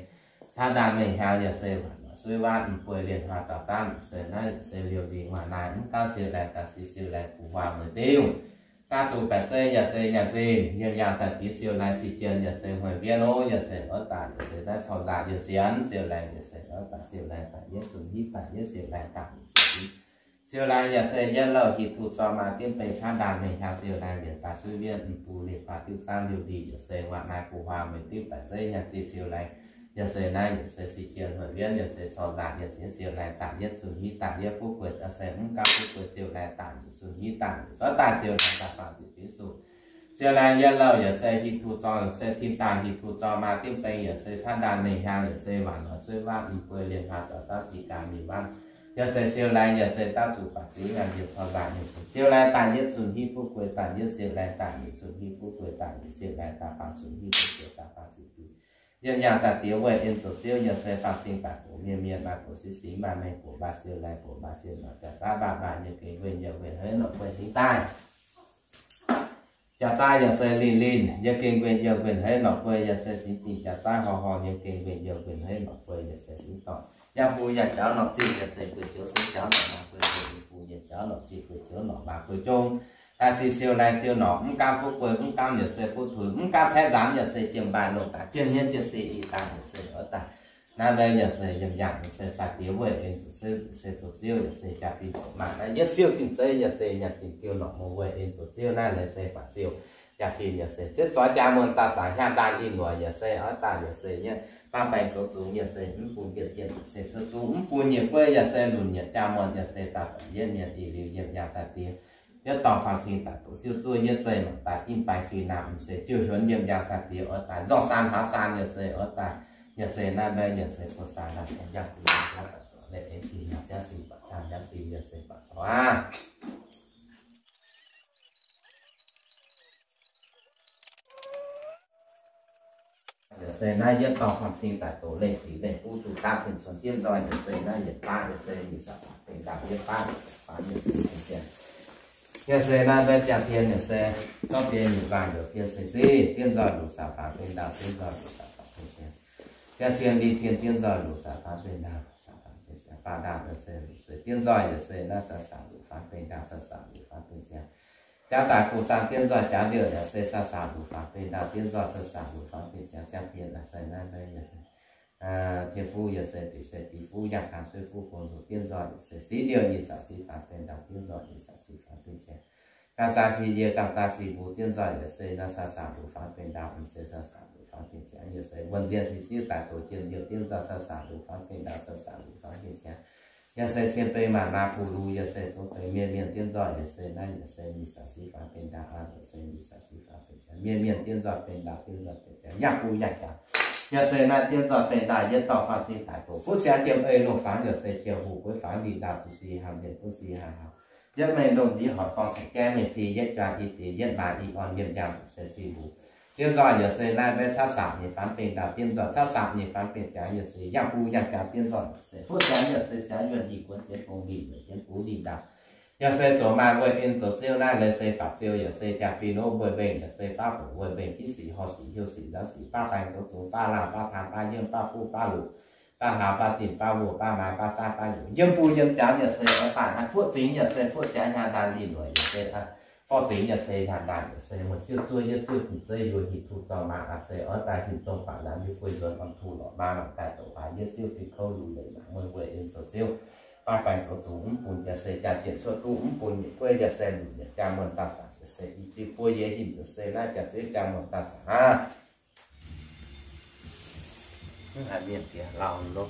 caanv ndaangc mengh hnyangx yaac se waanc norqc suiv waav mv bueix lienh hlaax daux zaanv se naaiv yaac se liouh lingc waac naaic mv gaamv siou laai daaih si siou laai guv huaang mueiz diuv. Daav zuqc baeqc zeiv yaac se nyaanh zinh yiem yangh sai diex siou laai si jien yaac se hmueiz mbienv ov yaac se oix daaih yaac se naaiv corc nzaac yaac sienx siou laai yaac se oix daaih siou laai daaih yietv sun hiv daaih yietv siou laai daaih Siou laengz yaac se yietv louh hieh tuh zorng maa dimv beng caanv ndaanh mengh hiaang siou laengz yietc daaih suiv wiev mv bung ninh faah diuv zaangv liuh ndih yaac se waac naaiv guv huaang meih dimv baeqc zeiv nyaanh zinh siou laengz yaac se naaiv yaac se si jien huotv wienv yaac se corc nzaanc yaac se siou laengz daaih yietv cun-hnyouv daaih yietv fuqv gueix yaac se mv gaav fuqv gueix siou laengz daaih yietc cun-hnyouv daaih yietc zorqv daaih siou laengz daaih faanh ziqc biux suqv siou laengz yietv louh yaac se hieh tuh zorng yaac se tim daaih hieh tuh zorng maa dimv beng yaac se caanv ndaanh mengh hiaang yaac se waanc lorz suiv waanv mv buo lienh hlaax zorc zaangv si ganh mingh waanv yaac se siou laengz yaac se daav zuqc baac ziex nyaanh yiem corc nzaanc yaac se siou laengz daaih yietv cun-hnyouv fuqv gueix daaih yietv siou laengz daaih yietc cun-hnyouv fuqv gueix daaih yietc siou laengz daaih faanh cun-hnyouv gueix siou daaih faanh ziqc biux Yiem nyaanh sai-diex weih en zoux ziouv yaac se faanh cing daaih gox mienh mienh maaih gox singv singv maaih mengh gox mbaaix siou laengh gox mbaaix siou norqc jaax zaav mbaaih mbaaih yiem gengh weih yiem weih hei norqc weih singv daaih. Jaax zaav yaac se linh linh yiem gengh weih yiem weih hei norqc weih yaac se singv zingh jaax zaav horh horh yiem gengh weih yiem weih hei norqc weih yaac se singv dorngc. Yaac mbuo yaac jauv norqc zingh yaac se gueix joux singv jauv norqc maaih gueix jong, mbuo yaac jauv norqc zingh gueix joux norqc maaih gueix jong. Daaih sic siou laengh siou norqc, mv gaamv fuqv gueix, mv gaamv yaac se fuqv tuix, mv gaamv caeqv nzaanx yaac se jiem mbaih longc daaih, jiem hmien jiex sic i daaih yaac se oix daaih. Naaiv mbuo yaac se yiem yangh yaac se sai-diex weih en zoux ziouv, se zoux ziouv yaac se jaa-fin zoux maaih naaiv yietv siou zingh zeiv yaac se nyanc zingh diuh norqc mbuo weih en zoux ziouv naaiv leiz se baac ziouc jaa-fin yaac se ziouv zoix jaa muonh daaih zaangc hiaang ndaan i luoqc yaac se oix daaih yaac se yietv baav baengh goux zungx yaac se mv bun njiec jien yaac se cuotv duqv mv bun nyiec gueiv yaac se lunc nyiec jaa muonh yaac se daaih zaangc yietv mienh i liuz yiem yangh sai-diex Yietv dorh faanh cing daaih doqc siou zuov yietv zeih mangc daaih dimv baeng sui naamh mv se jiouv hiuonv yiem yangh sai-diex oix daaih nzorng saan hlaax saan yaac se oix daaih yaac se naaiv mbaeqv yaac se buo saan naaiv yangh bun yangh daaih zorc leih aengx sing yangh ziangv sing baac zaangh yangh sing yaac se baac corc aqv. Yaac se naaiv yietv dorh faanh cing daaih doqc leih sic leih buv duqv dapv fin-cuonx diemv nzoih yaac se naaiv yietc baav yaac se mingh sac faanx beng ndaauh yietv baav faanx yaac se fin-cuonx. Yaac se naaiv mbaeqv jaa-pien yaac se zorqv bie nyungc nqaang ndoqc pien se ziv diemv nzoih luqc sac faanx beng ndaauh diemv nzoih luqc sac faanx beng jien. Jaa-pien li pien diemv nzoih luqc sac faanx beng ndaauh sac faanx beng jien. Baac ndaauh yaac se luqc sueih diemv nzoih yaac se naaiv sac sac luqc faanx beng ndaauh sac sac luqc faanx beng jien. Jaav daaih fu zaang diemv nzoih jaav liouh yaac se sac sac luqc faanx beng ndaauh diemv nzoih sac sac luqc faanx beng jien. Jaa-pien yaac se naaiv mbaeqv yaac se tien fuv yaac se diuc se diuc fuv yangh kang cueiv fuv gong nzuqc diemv nzoih yaac se siv liouh nyei sac siv faanx beng ndaauh diemv nzoih nyei sac siv faanx beng jien. Ganh zaax sic yie ganh zaax sic mbuo diemv nzoih yaac se naaiv sac sac luqc faanx beng ndaauh mv se sac sac luqc faanx beng jien yaac se wuonh nzien sic ziv daaih doqc jien liouh diemv nzoih sac sac luqc faanx beng ndaauh sac sac luqc faanx beng jien. Yaac se cien beng maanc maaz pu lu yaac se zungv bengx mienh mienh diemv nzoih yaac se naaiv yaac se nyei sac siv faanx beng ndaauh aqv yaac se nyei sac siv faanx beng jien mienh mienh diemv nzoih beng ndaauh diemv nzoih beng jien yaac gu yaac jaax. Yaac se naaiv diemv nzoih beng ndaauh yietv dorh faanh cing daaih doqc fuqv siangx jiem ei longh faanx yaac se jiem huv gueiv faanx li ndaauh gu si haanh mienh gunv si haanh haauh. Yietv mengh longh nziv horc forng cingx gaengh mengh si yietv juang i ziex yietv maaz i orn yiem yangh se si mbuo. Diemv nzoih yaac se naaiv mbaeqv cav sac nyei faanx beng ndaauh diemv nzoih cav sac nyei faanx beng ziangx yaac se yangh gu yangh jaax diemv nzoih se fuqv siangx yaac se siangx yuonh i guonx jienv fong li weic jienv bux li ndaauh. Yaac se zoux maaih weih en zoux ziouv naaiv leiz se faatv ziouv yaac se jaa-fin nov mbuo mbengh yaac se baav hoc weih mbengh jiv sic horh sic hiuv sic nzanv sic baav baeng goux zungx baav laangh baav taan baav yiemv baav fuqv baav luqc baav hlaax baav zinh baav wuonh baav maaiz baav saav baav nyungc yiem bun yiem jaax yaac se oix daaih haih fuqv zingx yaac se fuqv siangx hiaang ndaanh lih luoqc yaac se forv zingx yaac se hiaang ndaanh yaac se muoz siouv zuov yietv siouv zingh zeiv yuoz hinc tuh dorh maa aqv se oix daaih hinc zong baac laanh yie guei yuonx orn tuh lorqc maa mangc daaih doqc baac yietv siouv fih kouv lu leic mangc muonh weih en zoux ziouv baav baeng goux zungx mv bun yaac se jaa-jienh cuotv duqv mv bun nyeic gueiv yaac se lunc nyeic jaa muonh daaih zaangc yaac se i ziex buo yie hinc yaac se naaiv jaa-zeiv jaa muonh daaih zaangc aqv. Mv haiz mienh diex lauh lov.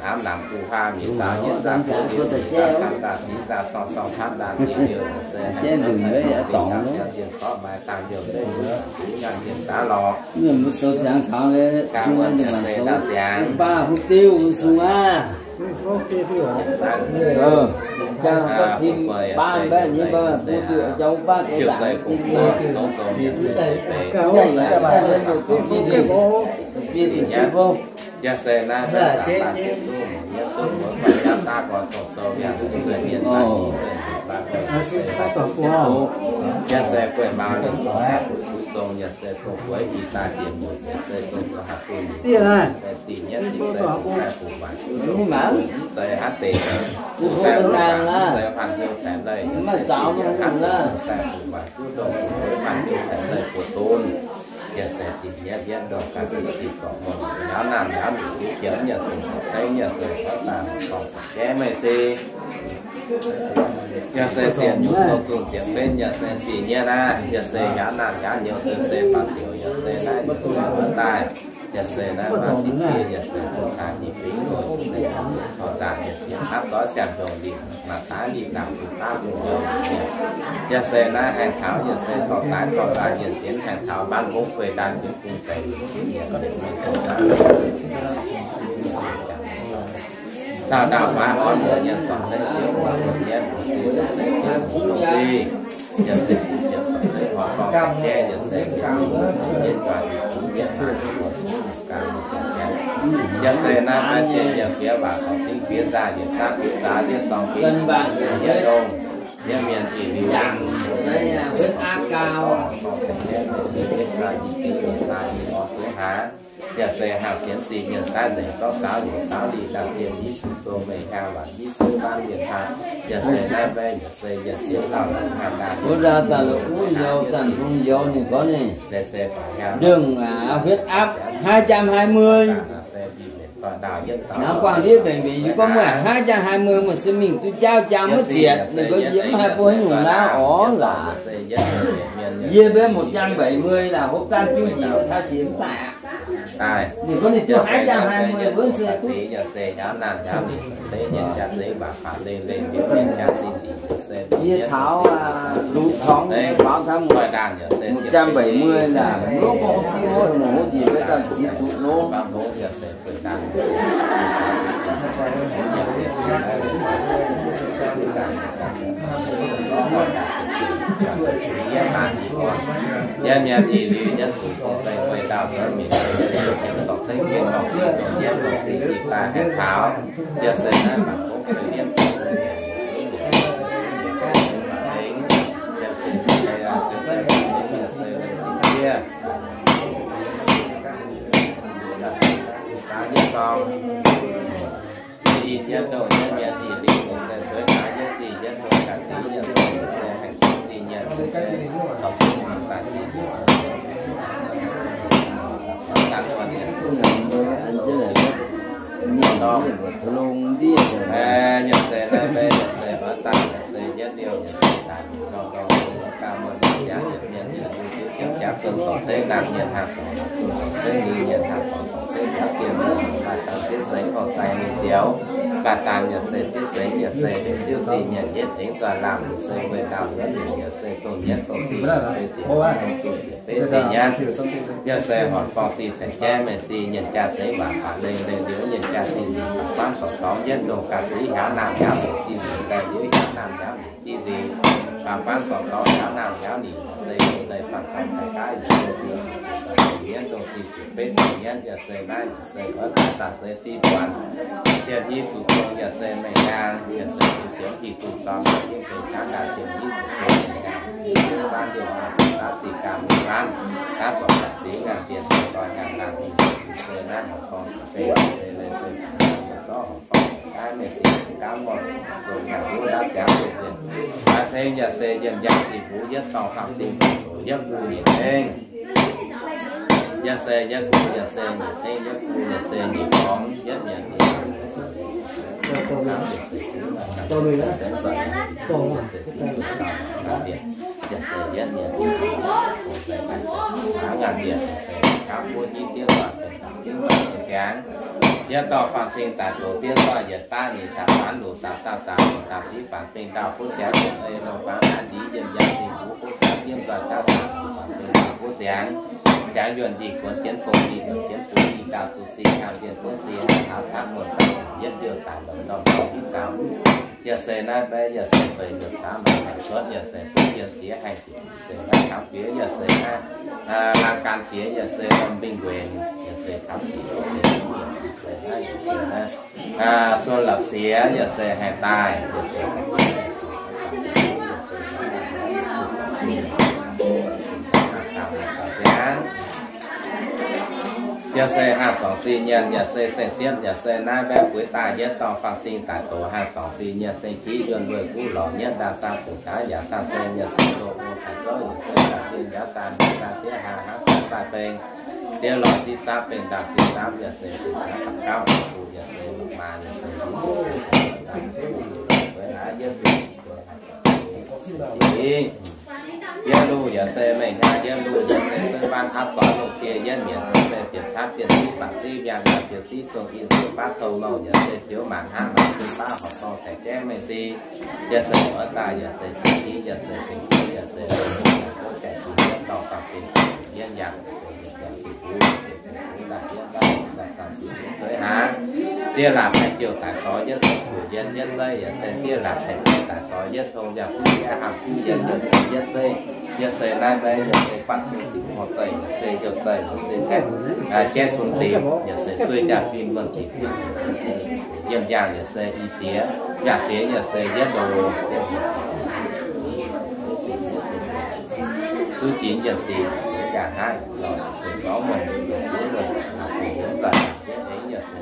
hnangv aav lamz guv huav mingh daaih yietv daaih buov liuz mingh daaih camv daaih siqv daaih sorng sorng camv daaih dingc liuz se daaih lorqc. Ganh wuov se daaih siangx. Baav fu diuv sung aav. Jang gapv tim baav mbaeqv nyei mbaeqv fu diuv jang baav gox ndaangc tim. Yaac se naaiv yaac se guei maaz ninh zong daaih fu'juv zong, yaac se dongh bueix i daaih diex muoc, yaac se dongh zoux haaix zunh, se dingh nyetv dingh se dongh sai fuqv waaic duqv dongh mv zeiz hnangv deix, dongh sai fuqv waaic mv zeiz hanh hnyouv caengx leih, yaac se dingh nyetv hnangv dongh sai fuqv waaic duqv dongh bueix hanh hnyouv caengx leih buoz-ndon. Yaac se zinh nyatv yietv ndorm ganh zinh zinh zorc mouh, njaaux naamh njaaux nyic siuv jiex, yaac se zorc ceng, yaac se zorc daaih zorc gaeqv meih se, yaac se zienc nyungc zorc zunh ziepc benv, yaac se zinh nyatv naaiv, yaac se njaaux naamh njaaux nyouz, yaac se baac siouc, yaac se naaiv yaac se daaih. Yaac se naaiv maaih sieqv, yaac se zungv caax nyei fingx, yaac se torv nzaangc, yaac se hnangv doix siang ndongc lingh, maaih daav lingh ndaangc, zuqc daav lungh ndongc lingh. Yaac se naaiv haengh taux, yaac se torv daaih torv nzaangc, yaac se haengh taux mbaanv mbong guei ndaanh jienv bung deix, zauh ndaauh faix orn muoc yienh sortc se siouv muoc yietv, yaac se siouv muoc dongh sic, yaac se siouv muoc dongh sic, horc dorh saeng-jaiv, yaac se siouv muoc dongh sic, yienh guaax yietc zungv yienh hnangv muoc ganh muoc dongh sic. Yaac se naaiv naaiv sienx yienh fiev waac corc zingv fiev nzaah yietc zaav fiev zaax liev dorngx fiev yietc longh, yienh mienh ih liuz huyết áp cao. Yaac se haauh sienx zingh mienh saaiv nzengc zorqv saauv liuz saauv liqc ndaangc zienh mbiv zuqc zong meih hiaang waanc mbiv suiv mbaanv mienh hnangv. Yaac se naaiv mbaeqv yaac se yienh sienx lauh longx haaix ndaangc. Wuov dauh daaih la'kuqv youz zanc bung youz ninh gorngv ninh ndongc huyết áp hai trăm hai mươi. Naaiv guangc ndiev mbenc mbenc yie gorngv muoc hai trăm hai mươi meih se mingh duqv jauv jaang maiv zietc, ninh gorngv yie mv haih bun haaix nyungc naaiv orv laac. Yie mbaeqv một trăm bảy mươi laac, hopv gaanv juv njiec taux jiex mv daaih aqv. Ninh gorngv ninh duqv hai trăm hai mươi mbuo se duqv. Yie taux luqc tongx faaux taux một trăm bảy mươi laac, mv gorngv hopv juv hopv hungh hopv njiec mbaeqv dauh jiex zuqc nor. Yie mienh ih liuz yie zuqc fong-feng weih ndau nzuonx mingh, sorc ceng jienv nor, fiev nzunc jienv nor, fiev jiex daaih haengh taux. Yie se naaiv mangc gong fei mienv, yie se, yie se, yie se, yie se, yie se, Yie jienv ndoh jienv mienh ih liuz se sueih daaih yietv zih yietv ndoh ga'ziex yietc ndoh se haengh zingh zingh nyienc se corc zungv mingh sai zingh. Yaac se naaiv mbaeqv yaac se oix daaih yaac se yietv liouh yaac se daaih nor nor nor gauh muonh mienh jangx yietc mienh yietc liuz jienv jangx zunh sorc se nangh mienh haah dorngx, zunh sorc se nyei mienh haah dorngx, sorc se njaaux zienh mienh maaih dangx zieqv seix horc sai nyei zioux. Ga'saan yaac se zieqv seix yaac se deix siouv zingh nyienc yietv tengx zuaih laangh yaac se weih ndau nzuonx mingh yaac se dongh nyienv dongh zingh yaac se zieqc dongh zingh beiv zingh nyienv. Yaac se horpc forng zingh cengx jaiv meih zingh nyienc jaa zeix waac baac lengh lengh liuz nyienc jaa zingh zingh baac buangv sorc dorngx yietv ndongh ga'ziex hiaaux naamh hiaaux nyic zingh nzengc, lengh liuz hiaaux naamh hiaaux nyic zingh nzengc, baac buangv sorc dorngx hiaaux naamh hiaaux nyic se lengh faanh camv cai gaav yaac se zingh nyienv ndongh zingh zieqc beiv zingh nyienv yaac se naaiv yaac se oix daaih zanc zeix zinh buatc zienh i zuqc zong yaac se mengh yaangh yaac se zuqc zienx i zuqc zorng yaac zingh benx jaav daaih zienh i zuqc zong mengh yaangh zienh i buangv liouh aac zienh daav zinh gaam mingh laanh daav zorc daaih zingh ngaanh zienh zoih ngaanh laanh mingh se naaiv horpc gorngv se se leiz se zorqv horpc gorngv gaav mengh zingh gaav morc zong ngaanh wuov daav ziangx zienh zienh daaih ceng yaac se yienh yangh zinh mbuo yietv dorngh faam zinh doc yietv gu nyic ceng. Yaac se yietv gu yaac se nyic ceng yietv gu yaac se nyic gorngx yietv mienh yaac se yietv mienh ngaanc mienh yaac se gapv wuov hiuv diev guaax deix dangx jienv guaax deix jangx. Yietv dorh faam zinh daaih doz diev nzoih yietc daav nyic zaangc faanx luqc zaangc zaangh zaangc luqc zaangc siv faanx beng ndau fuqv siangx yienh ei longh faanx naaiv ndiev yienh yangh zinh mbuo fuqv siangx jienv nzoih zaangv zaangc luqc faanx beng ndau fuqv siangx. Siangx yuonh ndih guonx jienv fong ndih luonc jienv bun ndih ndau zuqc sin hnangv dien buonv sin hnangv taux camv muonh camv yietv liouh daaih longc ndorm ndorm hiv saaux. Yaac se naaiv mbaeqv yaac se feix luoqc caav maaih haengh cuotv yaac se buonv dien siex haengh jiex se naaiv kangx fiev yaac se naaiv laang gan siex yaac se lomh mbing nquenc yaac se kangx jiex se naaiv yaac se naaiv suon lopc siex yaac se haih daaih yaac se yaac se haih zorngc zinh nyienc yaac se seng siepv yaac se naaiv mbaeqv bueix daaih yietv dorh faam zinh daaih doz haih zorngc zinh nyienc seng qiex yuonh lueic guv lorz nyietv ndaa saa bungx caax yaac saa seng yaac se loz o taaix zouv yaac se saa zinh njaaux saa ndaa saa sieqv haa hnangv saa daaih beng sieqv lorz zinh zaapv beng ndaa zinh zaapv yaac se zinh zaapv daux gauv fu yaac se lorqc maa yaac se yietv se Yiem luh yaac se meih hnyangx yiem luh yaac se suiv-waanv apv zuangx lungh cie yietv mienc yaac se diec caapv zienh ziv baac ziv mbiaangx yaac ziouc ziv zong in zuqc baav tong nouh yaac se siouv maanc hnangv maanc zinh baav horpc dorngh caic jaiv mengh si. Yaac se oix daaih yaac se ziex ziv yaac se fingx ziv yaac se longc hnyouv yaac se jaaix qiex jienv dorh faam-fim yietv yangh yaac se yietc yangh sic buv yaac se fingx buv daaih jienv daaih daaih faam-fim dueiv hnangv. Siev laatc haih jouh daaih sorx yietv tong, kuv yien yietv zeiv yaac se siev laatc haih jouh daaih sorx yietv tong, yaac kuv yie hnamv kuv yien yaac se yietv zeiv. Yaac se naaiv maiv yaac se guanh cun dingc horh zeiv yaac se heuc zeiv yaac se caeqv, jaiv cun dingc yaac se zueih jaa-fin muonh dingc yaac se yiem yangh yaac se i siex, yaac siex yaac se yietv longx, duqv ginx yiem siex yaac hnangv lorz se sorv muonh, longc buov muonh, longc buov muonh, yietv eix yaac se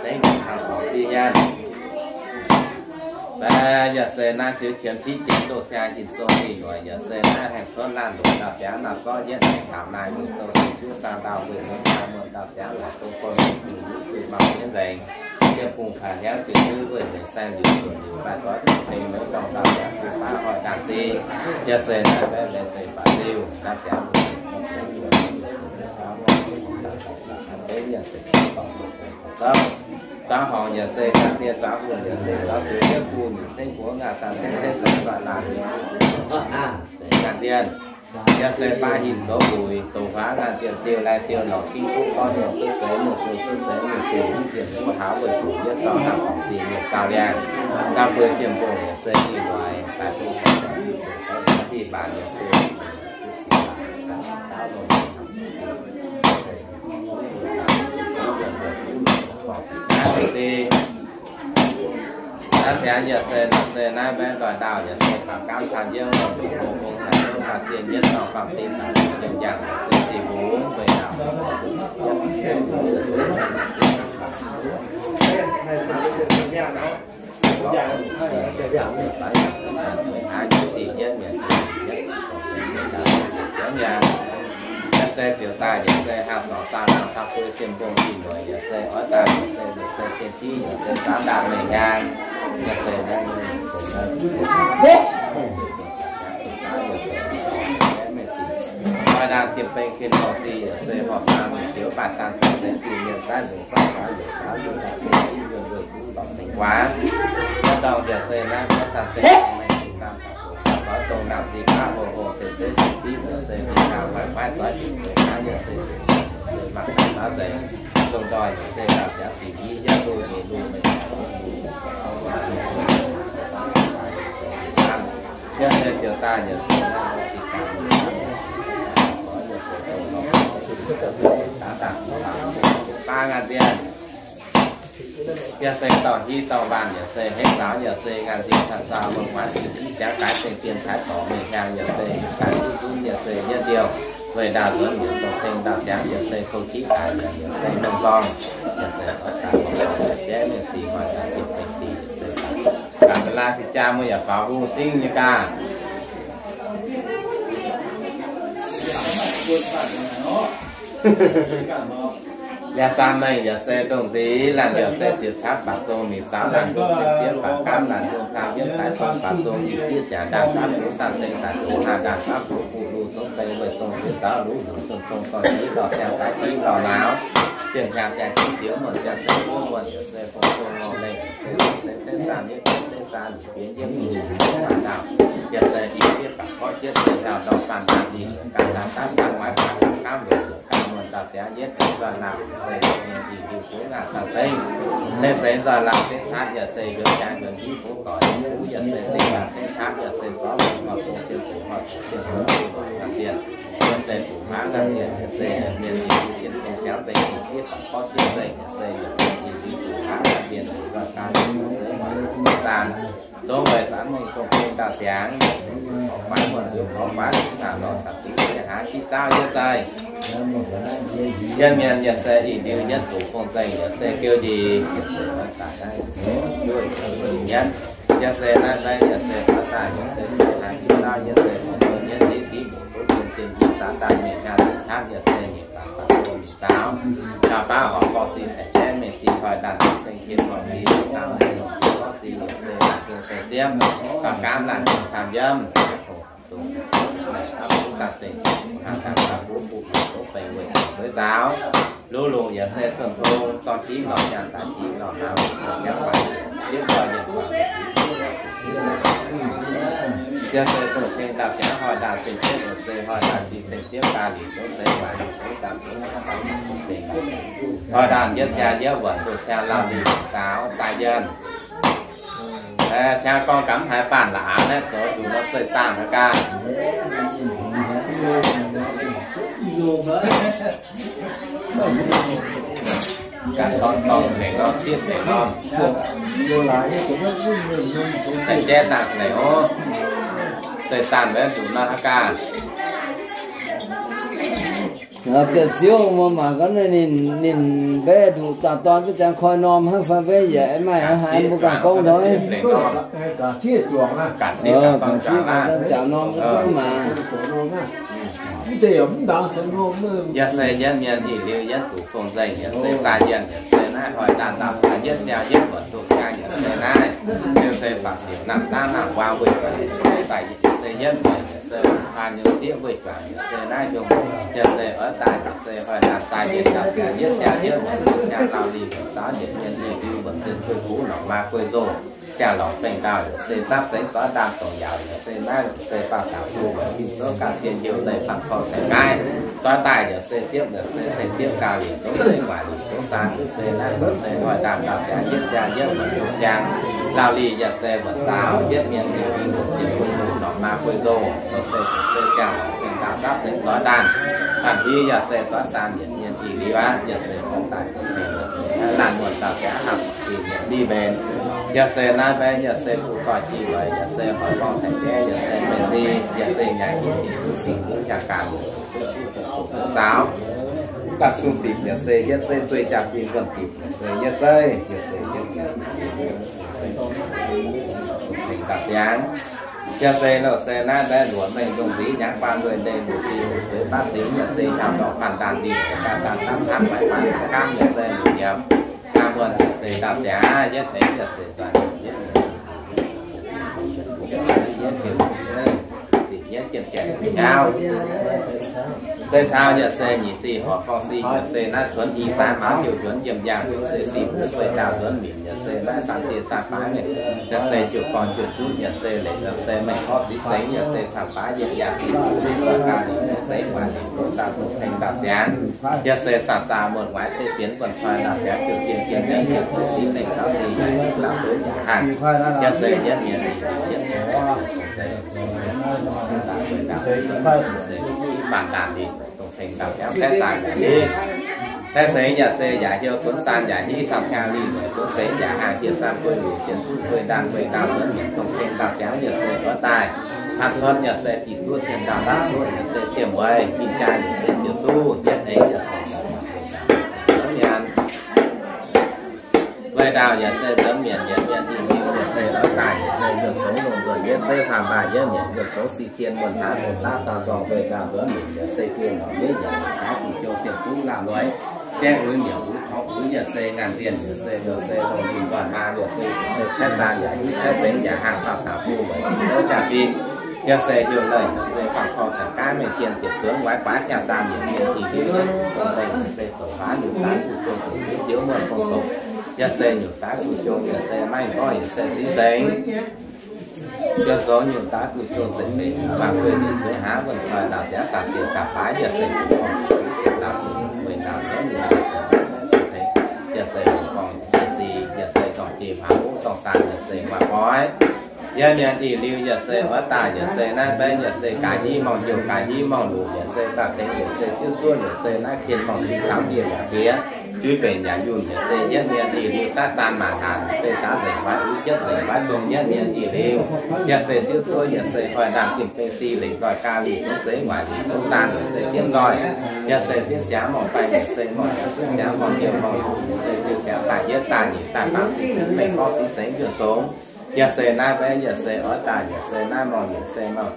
sengv hnangv sorv ziev nyaanh. Yaac se naaiv ziux qiemx civ jiex doh ziangh hinc zong ih noic yaac se naaiv haengh cuotv laanh longc ndau-siangx naaiv zorqv yietv naaiv taux naaiv mingh zong singx juov saang ndau mbuo hnyouv naaiv muonh ndau-siangx laaix dongh gorn mingh bungx yuv zuiz mangc jienv nzengc. Yiem bungx kaaix hnyouv jiex juv wuov hnyouv saeng liuz zuoqc liuz baaix zorqv dongh tengx meix dorngh ndau-siangx bun baav hoic ndaangc sin. Yaac se naaiv mbaeqv leiz seix baac liuh ndau-siangx Zangv horngc yaac se ganh sie zangv hungh yaac se zangv zuqc yietv bun nyeic ceng buoz ngaah saanh ceng ceng saeng baac laanh mienh se ganh dien. Yaac se baav hinc douz buic, douz huaav ngaanh dien siou lai siou lorz ginv duqv gorngv nyungc cuotv seix nyungc zuqc cuotv seix nyungc zuqc mv zienh duqv hauz weic zuqc yietv sorng hnangv dorngc zinh mienh saau liangh. Zangv buo siem bung yaac se ih loic daaih duqv gorngv daaih mv deix deix daaih dih mbaanc yaac se Naaiv siang yaac se nor se naaiv mbaeqv ndoih ndaauh yaac se faaux gaamv caan yiem, mbuo hlo hlo hlo hlo daaih zien yietv dorngh faam-fim daaih yiem yangh yaac se zih hungx mbuo ndaauh. Hnangv yie zinh yietv mienh zinh yietv, yaac se ziouc daaih yaac se haah zorc zaah laangh taux buo siem mbong ih mueiz yaac se oix daaih yaac se, yaac se cien civ yaac se zaanv ndaangc mengh hnyangx, yaac se naaiv, yaac se naaiv, oix ndaangc diemh beng kin horh si yaac se horh saang, ziouc baaih saang caux se zinh mienh saaiv nzengc zorqv faaux yaac saauv yaac se yunh yunh duqv lorz tengx guaax. Maiv dorngh yaac se naaiv maiv caan se mengh zinh zaang daaih zoux dongh naamh zinh baav hlo hlo se zeiv se div yaac se mingh naamh maiv maiv doix diuc zoux naaiv yaac se mangc gaax naaiv nzengc. Dongh ndoih yaac se gauh ziangx sic i yietv loz nyeic loz mengh yaac se ziouc daaih yaac se naaiv sic gaax daaih baav ngaanh dien. Yaac se dorh hiv dorh waanh yaac se hengv zaux yaac se ngaanh dien caux zaux mengh waanc sic i jangx gaaix zengc dien taaix dorc mengh hnyangx yaac se gaaix zunv zunv yaac se yietv liouh. Weic ndaauh nzuonx nyungc dongh ceng ndaauh siangx yaac se kouv jiv daic yaac se mengh zorng, yaac se oix daaih mengh zorng yaac jaiv mengh sic hoic daaih ziepc bengx sic yaac se daaih gaax ga'laa sic jaa muoz yaac faaux hungh singv nyei gaax. Yaac saam mengh yaac se ndongh nziex laanh yaac se ziepc caapv baac zong mingh zaux laanh ndongh ceng fiev baac gaamv laanh ndongh taam yiemv daaih zong baac zong yie sieqv siaangx ndaangc gaamv luv saam seng daaih zong hnangh ndaangc gaamv luv buv luv zong deix weic zong ziex zaux luv luv zong zong zorh jiv lorh siang daaih jiv lorh nauz, zienh hnyangx siang jiv zioux muonh siang se buov muonh yaac se fong zong lorh mengh yaac se se se saanh yietv se saanh bienx yietv mingh maaih ndaauh, yaac se i fiev baac gorngv jienv se hnyouv ndorm faanh naamh ninh ganh daaih daaih daaih waaic baac gaamv weic zuqc ganh muonh dauh siangx yietv deix nzoih laangh se mienh ih hiuv duqv ngaanh saang seng. Se seix nzoih laangh se caatv yaac se heuc jaax heuc hiuv fungx doic hiuv yaac se zinh laangh se caatv yaac se zorqv longc horh fungx jienv fungx horh fungx jienv fungx fungx ngaanh dien, yaac se fungx haav ngaanh dien yaac se mienh ih hiuv jienv fungx siangx se ih fiev baac gorngv jienv se yaac se yaac se ih hiuv fungx haav ngaanh dien nzoih laangh se zong weic saanv mengh dongh bung dauh siangx, gorngv guaax muonh liuz gorngv guaax naaic lorz caux zingx se haav jiv zaauv yietv zaih. Yiem mienh yaac se ih ndiuv yietv zuqc fong-zengh yaac se geu njiec, yaac se oix daaih naaiv duqv njiec nyanv. Yaac se naaiv maiv yaac se oix daaih yaac se haav jiv zaauv yaac se fong-zengh yietv ziqv ziqv muc duqv bun zinh yietv zaanv daaih mingh nyaanh zinh caapv yaac se nyiec baac baac bun mingh zaaux. Caux baav horpc gorx sin caic jaiv Mengh si hoic ndaanh zengc jiex zorc si, dangh mengh longc gorv si, se laanh hnyouv se ziemv, gauh gaamv laanh hnyouv camv yiem. Dongh naaiv aav bun zanc zengc haaix zanc daaih mbuo mbuo mbuo beiv weic weic nzaaux, luv longc yaac se suonc tong, zorng jiex lorh jangx daaih jiex lorh hnaaux, ziangx guaax ziepv nzoih yiem guaax. Yiem se dongh ceng daaih ziangx hoic ndaanh zengc jiex, se hoic ndaanh zengc jiex gaax liuz, se waac liuz, se daaih hoic ndaanh yietv siaa yietv wuonc duqv siang lauh lih zaaux zaaih yienh. Ciang gorngv gaax mv haiz baanh la'aax naaiv zoux nduqc nor zeih zaangh gaax. Ganh dorn dorn dengc norm sieqv dengc norm. Ceng jaiv dangh dengc ov. Zeih zaangh mbenc nduqc nor haaix gaax. Biauv-ziouv mbuo mangc gorngv ninh, ninh mbaeqv nduqc zaah dorn duqv ziangx koi norm hnangv fai mbaeqv yaac maiv maaih haaix mbuo ganh gorngv nor. Ga'sie ganh jaax norm mv maah. Yaac se yietv mienh ih liuz yietv duqv fong nzengc, yaac se zaah yienh, yaac se naaiv hoic ndaanh ndaauv caa yietv siang yietv wuonc duqv siang, yaac se naaiv liuz se faatv siec namh zaav namh waac weih, yaac se daaih yaac se yietv mueic, yaac se haan nyei sieqv weih juangc, yaac se naaiv nyungc, yaac se oix daaih, yaac se hoic ndaanh zaah yienh, yaac se yietv siang yietv wuonc duqv siang lauh lih, zaaux yietc mienh ih liuz wuonc zinh kuv lorngc maa guei nzongh. Siang lorngc zengh ndau, yaac se zapv sengx zorqv ndaam dongc yaauc, yaac se naaiv se baamh dangc fu weic jin zouv ga'sie heuc leih fangx korv cengx nqaiv, zorqv daaih yaac se ziepv, yaac se seng ziepv gauh lic zouv seix waaic lic zouv saan, yaac se naaiv se hoic ndaanh ndau siang yietv siang yietv wuonc duqv siang lauh lih, yaac se wuonc zaaux yietv mienh ih liuz wuonc zinh kuv lorngc maa guei nzongh, yaac se, yaac se siang lorngc zengh ndau zapv sengx zorqv ndaam, hnangv haaix yaac se zorqv saan yietc mienh ih liuz aqv, yaac se gorngv daaih laanh muonh dauh jaax hnamv zingh nyanc mbiv mbenc. Yaac se naaiv mbaeqv yaac se butv doix jiex weic, yaac se hoic gorngv caiv jaiv, yaac se mbenc ni, yaac se nyanc jiex jiex duqv zingh duqv jaa gaanc, yaac se duqv dongh zuqc duqv zaaux. Ganh cung dipc yaac se yietv zeiv zueih jaa-fin wuonh dipc yaac se yietv zeiv, yaac se yietv zengx gauh siangx. Yaac se louh se naaiv mbaeqv luoqc mengh ndongh nziv nyangx guaan lueiz ndeic luoqc zingh luoqc sueix baav zingx, yaac se nyaanh dorngx faanh ndaanh ndingh gaax saan dapv hnangv maaic faanv hnangv gaamv, yaac se luoqc nyiemc gaax muonh, yaac se ndau siangx yietv deix, yaac se nzoih yietv, yietv jienv gaengh nyauv. Zeiv cau yaac se nyic sic horc forng sic, yaac se naaiv cuonx i daaih maaz heuc nzuonx njiemh njang, yaac se sic buv fei ndaauh nzuonx minc, yaac se naaiv san sie san baaix mengh, yaac se jiu gorn jiu zunv, yaac se leic, yaac se mengh gorv sic sengx, yaac se caux baaix yietc yaangh sic buv mingh doix ganh, yaac se seix guaax lic zouv saan dongh tengx ndau siangx, yaac se saac zaah muonh waaic se fienx buonc toi ndau siangx jiu jien jien mengh jiu duqv sic mengh gauv sic yaac lauh duqv yaac hanh, yaac se yietv mienh yietv mienh se faanh ndaanh ninh dongh tengx ndau siangx caeqv saan yaac ninh caeqv sengx, yaac se yaac hiuv dunv saan yaac hiv cau siang lih weic dunv sengx yaac haangh jiex saan guei luc sienx zuqv guei ndaanh guei ndaauh nzuonx mienh dongh tengx ndau siangx, yaac se oix daaih hnangv cuotv, yaac se dinh duqv cien ndaauh ndaauv duqv, yaac se cien mueiz ninh jaa, yaac se ziouc zuqv yietv eix, yaac se nyanc. Weic ndaauh yaac se nzuonx mienh yietc mienh dinh mingh, yaac se oix daaih, yaac se nzuonx songx lungh nzuonx yietv zeiv faam maaih yietv mienh nzuonx songx sic tien muonh hnangv dongh daav saau zorng. Weic ndaauh nzuonx mienh yaac se dieh norqc miv yaac daav diuh jong sien duqv laauh noic, jaeqv uix mietc uix torngx uix, yaac se ngaanh zienh, yaac se, yaac se longc ninh nzoih maa, yaac se, se caeqv saan yaac hiv, caeqv sengx yaac haangh, dauh taux buo weic zouv jaa-fin, yaac se heuc leih, yaac se faang cong caux gaav mengh tien ziepc zuonx waaic guaax jaa-saan yietc mienh dinh mingh, yaac se doqc waac nyungc daaih guv jong zuqc ziouv muonh fong sou, yaac se nyungc daaih guv jong, yaac se maiv gorngv, yaac se sic sengx. Yaac sou nyungc daaih guv jong zengc mengh maaih guei ninh zueiz hnangv wuonh koi ndau siangx saac siec saac baaix, yaac se guv jong ndau guv jong guei ndau nzuonx mingh, yaac se guv jong, yaac se guv jong se sic, yaac se dorngc jiex hmuangx wuov dorngh saan, yaac se maaih goiv. Yie mienh ih liuz yaac se oix daaih, yaac se naaiv mbaeqv, yaac se gaax hiv morngh heuc, gaax hiv morngh luc, yaac se daaih tengx, yaac se siuv zuov, yaac se naaiv kien morngh sic caux ndie yaac diex, juiv benx yaac yunh, yaac se yietv mienh ih liuz saav saan maanc naanc, yaac se saav nzengc waaic uix, jiepv nzengc waaic zong, yietv mienh ih liuz yaac se siuv zuov, yaac se hoic ndaanh dimh beng si lengc nzoih gaax lic zouv seix waaic lic zouv saan, yaac se fienv nzoih, yaac se fienv siangx morngh baengh, yaac se morngh siangx, fienv siangx morngh heuc morngh luc, yaac se fienv siangx daaih yietv daaih nyic daaih faam, mengh gorngv sic sengx njunh songx. Yaac se naaiv mbaeqv, yaac se oix daaih, yaac se naaiv morngh, yaac se morngh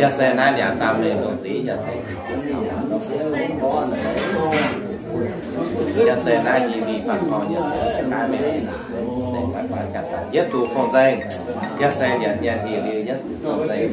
Yaac se naaiv niaa saam mengh dongh ziex, yaac se yaac se naaiv nyei mingh baac korv nyei, yietv duqv fong-nzengc, yaac se nyanc nyanc nyic liuz yietv duqv fong-nzengc.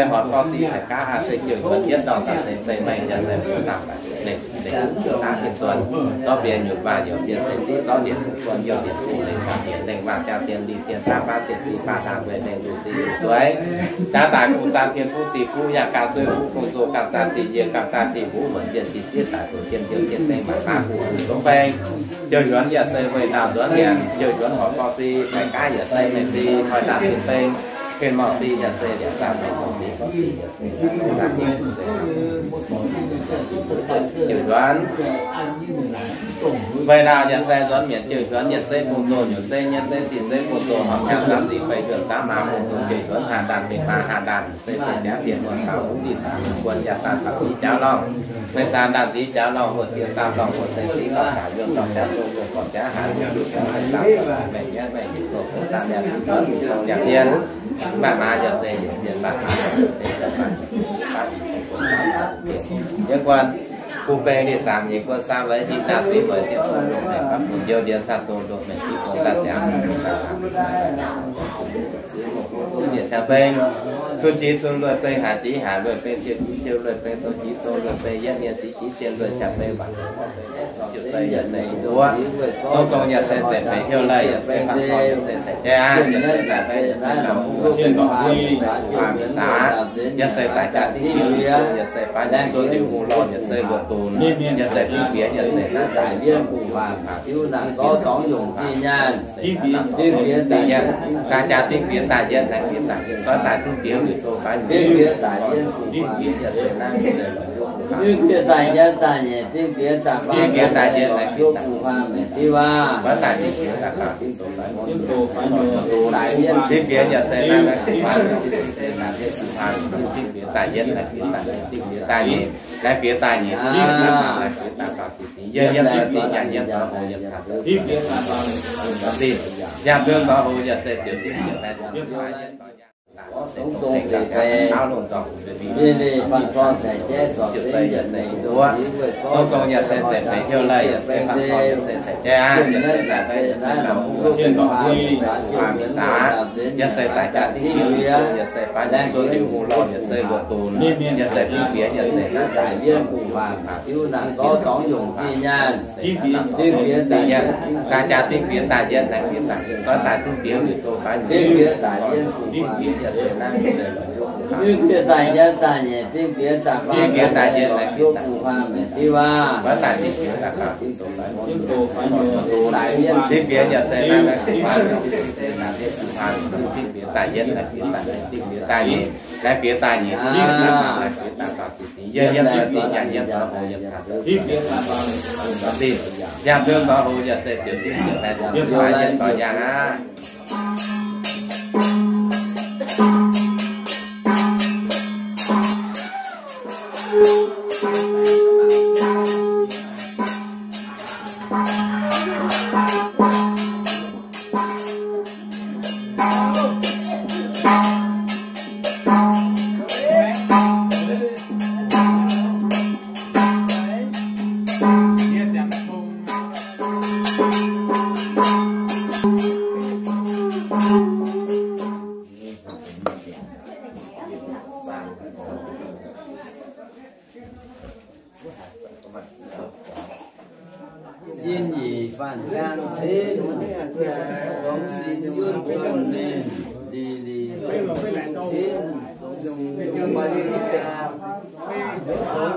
se horpc dorh sic se gaav, se jouh nzuonx jienv ndau daaih se, se meih yaac se mv daaih. Daav dien duonh, zorqv mbienx nyutc waac nyutc mbienx se fiqv, zorqv dien duqv buonc youh dien duqv lengh, daaih dien lengh waac jaa dien lih dien daav baav dien sic baav daaih gueix lengh luc sic luc sueix. Jaav daaih kungx zaam dien fuqv diqc fuqv yangh ganh zueiv fuqv gong-zoh ganh zaah sic njiec ganh zaah sic huv muonc njiec sic zieqv daaih doqc dien njiec dien lengh maaih hlaax buv hungh zongv beng. Jouh yuonx yaac se weih ndaauh nzuonx nyanc, jouh yuonx horpc gorx sic, maiv gaav yaac se mengh sic, hnoi daaih zinh beng, ken morh sic yaac se liepc zaah mengh gorx sic, gorx sic yaac se jouh yuonx. Weih ndaauh yaac se nzuonx mietc jouh yuonx, yietc zeiv bung zoh nyutc zeiv nyeic zeiv sic zeiv bung zoh horpc jangx zaamv zingh fei juonh zaamv maaz bung zoh jouh yuonx, haanh ndaanh fingx maa haanh ndaanh se fei jaav dien muonh taux wuov diuh saanx buonc yaac daaih taux diuh jauv lorngh. Maiv saanx ndaanh diuh jauv lorngh wuov diuh saanx lorngh wuov se siqv lorngh jaax yuonh lorngh jaav zong lorngh gorqv jaav haanh lorngh juqv jaav fei zaamv lorngh maengc nyanv maengc yuoqc lorngh fei zaamv liangx diuh lorngh yaac dien. Maaih maaz yaac se yietc dien, maaih maaz yaac se yietc dien, maaih yietc dien, yietc dien. Jienv guanh, bung beng lih zaamc nyeic guon saam weic diqc daaih siqv weic siqv dongh ndoqc mengh gapv bun youh ndien saah dongh ndoqc mengh siqv dongh daaih siangx. Yietc caa beng, cun jiex cun lueiz beng, haaix jiex haaix lueiz beng, siou jiex siou lueiz beng, dongh jiex dongh lueiz beng, yietv nyei siqv jiex sien lueiz caa beng, waac siou beng yaac se nduov. Zong zong yaac se nzengc mengh heuc laih, yaac se faanv cor, yaac se ceix jaav, yaac se daaih beiv, yaac se daaih beiv, yaac se daaih beiv, yaac se daaih jaa dingv bieqc, yaac se baav nyei zuov liuz hungh lorh, yaac se luoqc dunx, yaac se dingv bieqc, yaac se daaih yienv bun faanh diuv naanc gorngv dorngx yungz zinh nyaanh. Dingv bieqc daaih yienv, daaih jaa dingv bieqc daaih yienv, daaih bieqc daaih yienv, zorqv daaih dingv bieqc liuz doh faanh dingv bieqc daaih yienv, dingv bieqc yaac se naaiv se dingv bieqc daaih yienv daaih nyeic, dingv bieqc daaih faanh dingv bieqc daaih yienv, daaih bieqc daaih yienv, dingv bieqc daaih faanh dingv doh faanh dingv bieqc yaac se naaiv, dingv bieqc daaih yienv, daaih bieqc daaih yienv, daaih bieqc daaih nyeic, daaih bieqc daaih nyeic, dingv bieqc daaih faanh daaih bieqc daaih faanh dingv bieqc yienv, yienv daaih zinh nyaanh yienv daaih hoc yienv daaih zinh, yangh biouv daaih hoc yaac se ziouc dingv bieqc daaih yienv daaih yienv daaih yienv. Súng dongh deix fei, ninh ninh faanh cor ceix jaiv corc zengv yietc mengh nduov. Súng dongh yaac se nzengc mengh heuc laih, yaac se faanh cor yaac se ceix jaiv aqv, yaac se naaiv lamh mbuo sienh faanh mingh zaqc, yaac se daaih jaa dingv bieqc, yaac se faanh laengz zuqc liuz hungh lorh, yaac se luoqc dunc, yaac se dingv bieqc, yaac se naaiv daaih yienv bun faanh diuv naanc gorngv dorngx yungz zinh nyaanh. Dingv bieqc daaih yienv, daaih jaa dingv bieqc daaih yienv, daaih bieqc daaih yienv, zorqv daaih dingv bieqc liuz doh faanh dingv bieqc daaih yienv, dingv bieqc yaac se naaiv se dingv bieqc daaih yienv daaih nyeic, dingv bieqc daaih faanh dingv bieqc daaih yienv, daaih bieqc daaih bieqc daaih faanh dingv doh faanh dingv doh faanh daaih yienv, dingv bieqc yaac se naaiv daaih faanh dingv bieqc daaih yienv, daaih bieqc daaih yienv, daaih bieqc daaih nyeic, dingv bieqc daaih faanh dingv bieqc daaih faanh dingv yienv, yienv daaih zinh nyaanh yienv daaih hoc yienv daaih dingv bieqc daaih faanh dingv dingv. Yangh biouv daaih hoc yaac se ziouc dingv bieqc daaih dingv faanh yienv daaih yangh aqv. Yinh yic faanh hiaang cin, zongx sin yun cuotv ninh, lih lih zongx sin cin, zongx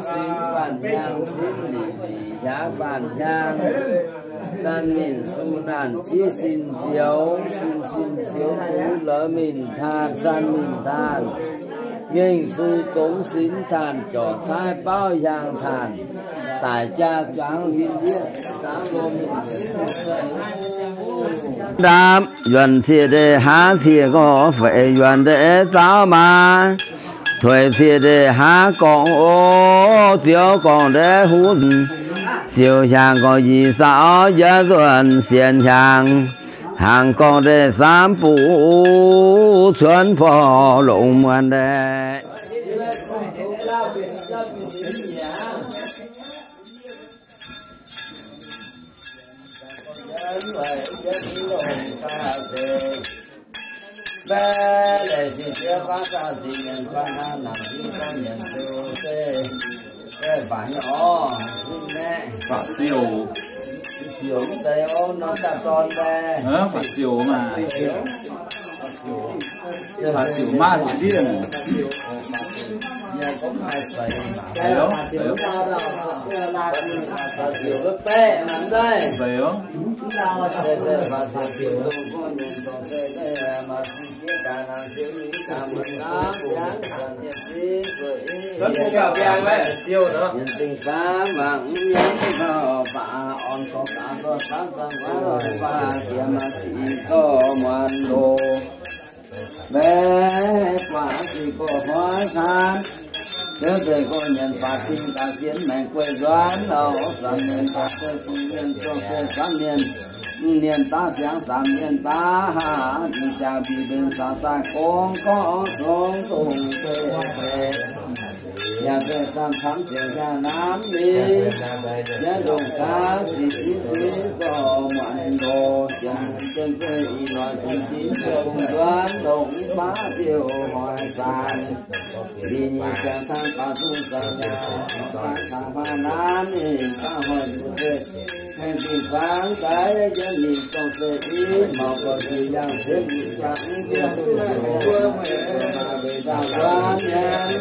sin faanh hiaang cin, lih lih hiaav faanh hiaang. San minc su naanc jiv sin nzioux, sin sin nzioux zuqc lorz minc taanh, san minc taanh. Ngaengc su gongx sinx taanh, jorc caaiv baauv hiaang taanh, daic jaa zuangx huin ndiev zaangv lomh. Ndaapv yuonc cieqv ndeic hlaax cieqv gorx feix yuonc ndeic zaauv maa, tueix cieqv ndeic hlaax gorngv o, ziouv gorngv ndeic huv, ziouc hiaangx gorngv nyic zaauv njiec nzuonx sienx hiaangx, hnaangx gorngv ndeic saamv buc cuonv porv longx muonz ndeic. Faatv ziouc. Faatv ziouc maah. Faatv ziouc maah, faatv ziouc. Zeiz oc, zeiz oc. Maiv guaax ziqc gorx hnoi taan, diev deix gorx nyanc baac zingh daaih sienx maengc guei nzuonx, lauh samx mienh daaih se zingh mienh, zouv se samx mienh, mv mienh daav siangx samx mienh daav haav, ih jaax mbic mbenc caux daaih gong gorngv zong dongh se deix. Yaac se samx camv ziouc yaac namx ninh, yaac ndongc gaax ziqc zingh zingh gorx muonc ndoh, sienx mienh zengv se ih loix zingh zingh ziouc bungx nzuonx ndongc mv baac ziouc hoic zanc. Liuz nyic ziangx caan baac zungv zanc yaac caux haaix namx ninh zangv hoic zuqc se, mengh zingh fangx zaaix jienv ninh dongh se i maux gorx njiec yangh sienx ninh jangx jienv duqv maaih weic ndaangc wuov mienh.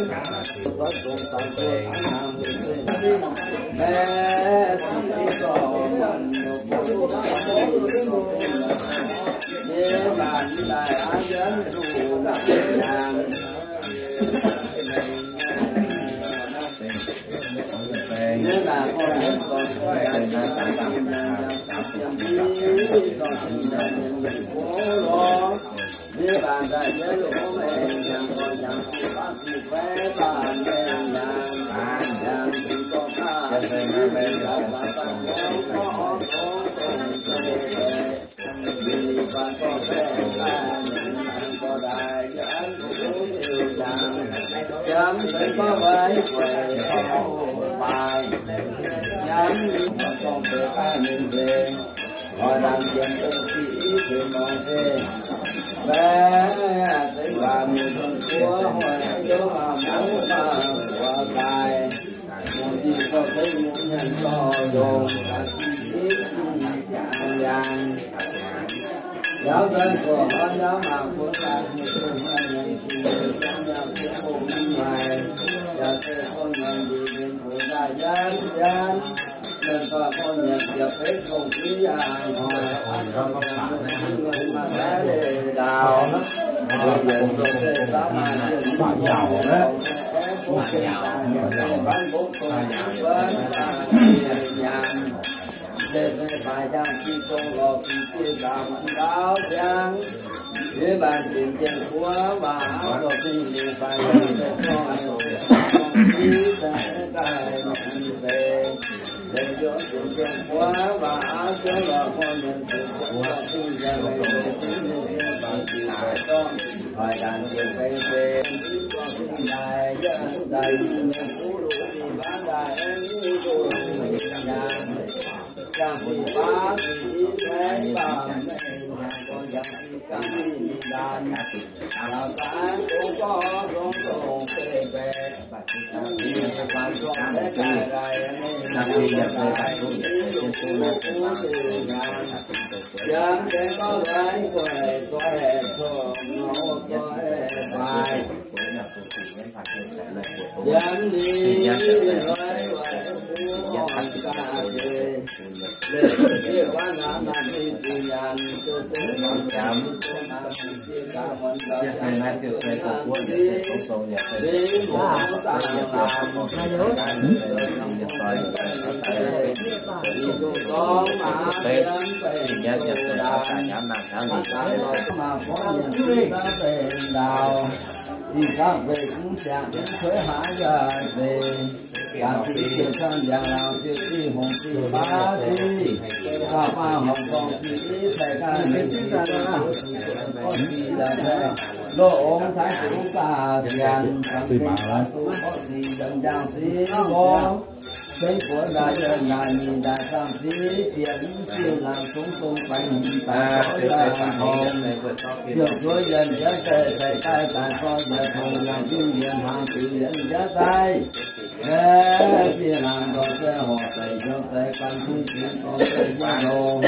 Laengz zingh laangz dorh se horc deix njoux deix gan kuv jiex dorh se yie longx,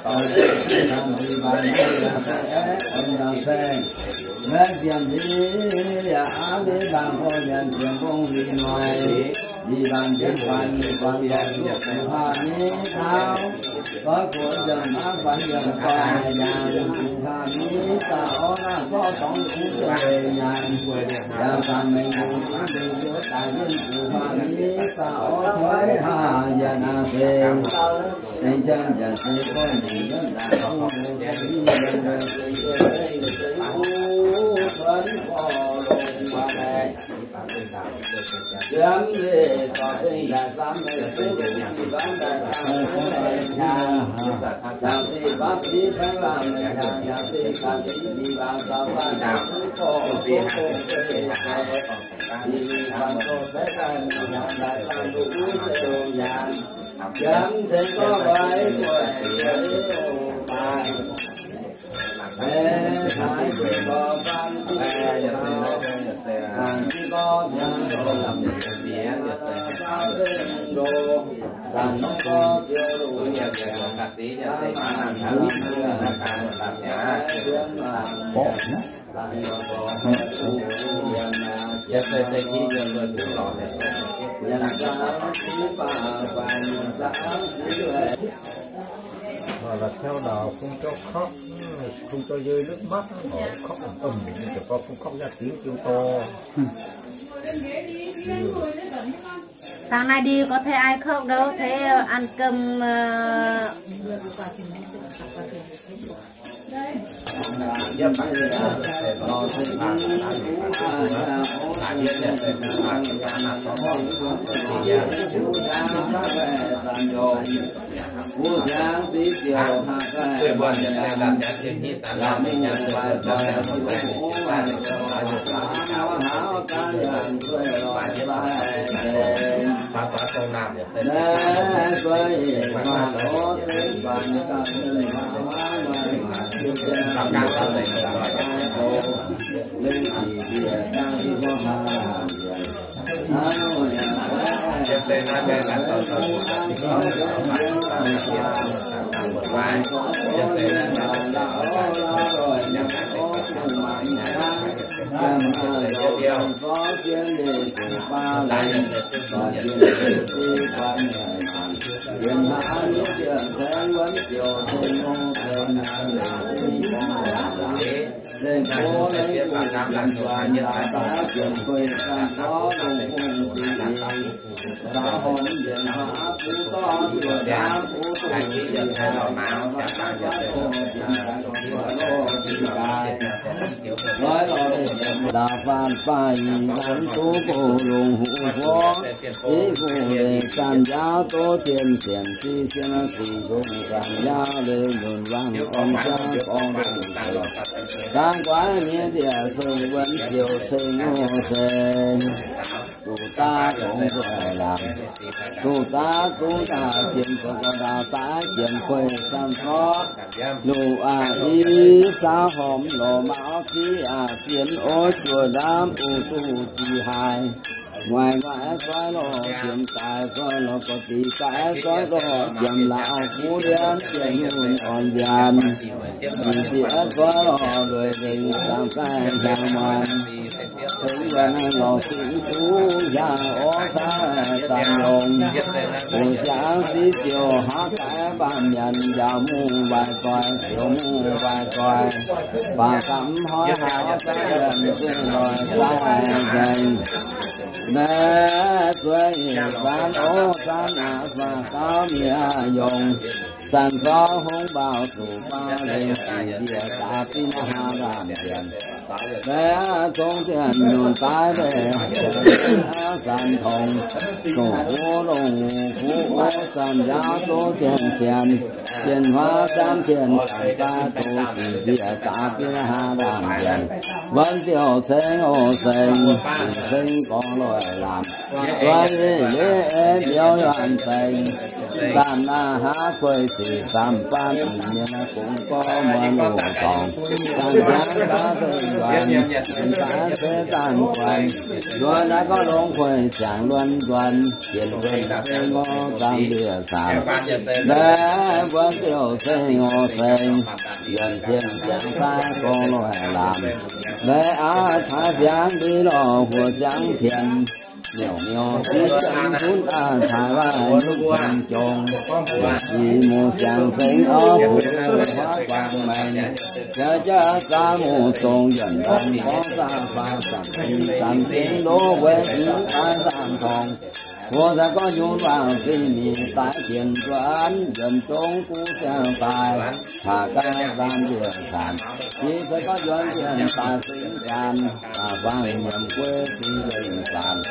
dorh se zinh laangz mbuo yie mbuo nyei yangh se aeqv, orn yangh saeng. Laengz zingh ndiev yaac aav ndiev laangz gorx nyanc zienx mbong li noic, li laangz ndiev faanx li faanx dorh duqv gu'haav nyei tauv, goiv gox nzengc hnangv faanx nzengc guaaih nyanc gu'haav nyei zaqc orv laangh zorqv dorngx kuv nzengc nyanc, yaac zanc mengh lungh zingx ndeic nduov daaih yienh gu'haav nyei zaqc orv toi haav yaac naaic feix. La'bieiv-ndaauh kungx jauv khopv, kungx jauv yie lutv mapv, khopv domh domh, ziouc gorngv kungx khopv yaac dingx jiu dorh. Sáng nay đi có thấy ai khóc đâu, thấy ăn cơm, ờ, Đa phan fai yi nang du bu lungh hu huo, i fu le san yao do tien tien si sien si gong san yao le yun wang ong jang ong dong. Dang guai nie die song wen jiu ceng o se. Duqv daaih dongh guai laangz, duqv daaih duqv daaih jiem zoux gau ndau daaih jiem guei san zorqv. Lu aqv i saav hormh lorz maux ki aqv zien o juoz ndaamv uv duqv jiex haaix. Nguaaic nguaaic goiv lorh jiem daaih goiv lorh gorx dic daaih goiv lorh jiem laauh kuv lienv jiem hunc orn nziaamv. Ninh zieqv goiv lorh lueic lengc zaangc daaih hnyangx muonz. Tengx wuonc lorz singx zuqc yaac orv daaih daaih longx. Bungx jangx siqv ziouc haav gaix mbaanh nyanc njaaux mungh waaic goix, ziouc mungh waaic goix. Baac gamh hnoi haaix zanc yaac duqv loix daaih nzengc. Naaiv zueiz zanc o zanc aqv, faah gauv mienh yongc. Zanc zorqv hongx mbaaux zuqc baav lengc ziqc ndie daaih binh hlaax laanh nzengc. Baeqv zong dienh nyungc daaih mbaeqv zanc tongx, dongh wuov longc wuov kuv wuov zanc njaaux zoux dienh dienh, dienh huaav zanc dienh daaih daaih zoux ziqc ndie daaih binh hlaax laanh nzengc. Wuonv ziouc ceng o ceng, ceng gorngv loic laanh, duqv nyei leiz en liouv yuonh ceng. Zaanh naaiv haav kuei sic zaamc baan, mienh naaiv gong gorx muonh loz dorngc, zaangh jangv gaax zengc nzuonx, zaangc se zaangh guan, luonx naaiv gorngv longx kuei ziangx luonx nzuonx, jiex luonx se ngorc zaamc ndie zaanc, mbaeqv mbuo ziouc se ngorc seng, yuonh cien ziangx daaih gorngv loic laamc, mbaeqv aav taaix ziangx ndie lorh huoc ziangx tienx, miuc miuc ziv ziangx hunv aav taaix waac nyungc ziangx jong, i muc ziangx sengx orv buc huaav guangc maengx, jaav jaav zaav muc zongx yuonh laangz gorngv zaah faang zanc zinh zanc zinh loz weic nzuonx daaih zaangh tongx, mbuo daaih gorngv nyunc waangc zinh mic daaih jienv nzuonx, yuonh zong guv ziangx daaih taaix gaav zaamc ndie zaanc, jiex se gorngv yuonh jienv daaih singx zaanc, faang nyiemc guei zinh lengh zaanc,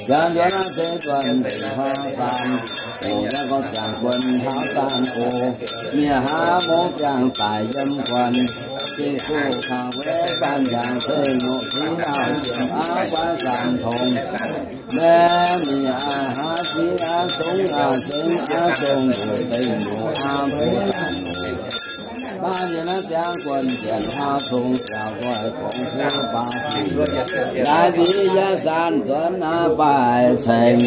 janx yuonh naaiv se nzuonx mbenc hnoi zaanc, hoc nyei gorngv ziangx guon taux zaanc gox, mienh hnangv mouv ziangx daic yiem guon, zinh kuv kangx weic zaanc jangx se nyuoqc zinh nauc ziepc aqv guaiv zaanc tongx, mbaeqv mingh aav haav ziex aav zongx aav zengx aav zongx nduqc dengh nyuoqc aav mbuo zaanc nyuoqc, baav yie naaiv ziangx guon jienv hnoi zong ziangx nqoi gorngv huov baav zinh, laaix nzic yie zaanc nzuonx naaiv baaix ceng,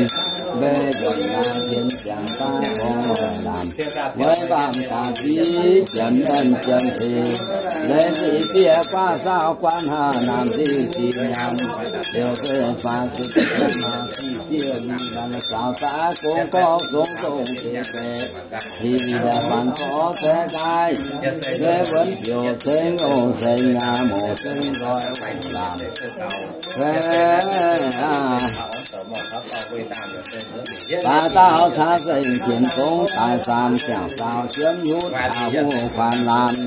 mbeih nzuonx naaiv jienv ziangx daaih gorngv nqoi laamc, weic baamh daaih ziex jienv mienh jienv tengx, leiz nzic diev guaav saauv guaav hnangv naamh nzic ziex nyanc, liuz se faanv se faanv zic diev mingh laanh saauv daaih gong gorx zong zong zeix zeix, Tin daaih faanv gorx ceix daaih, maiv wuonv ziouc ceng oc, ceng aav moc ceng nzoih laamc. Baaix dauh caa zengc qiemx zong daaih saanx ziangh saaux jiemv nyutv aav huv kuanx laanh.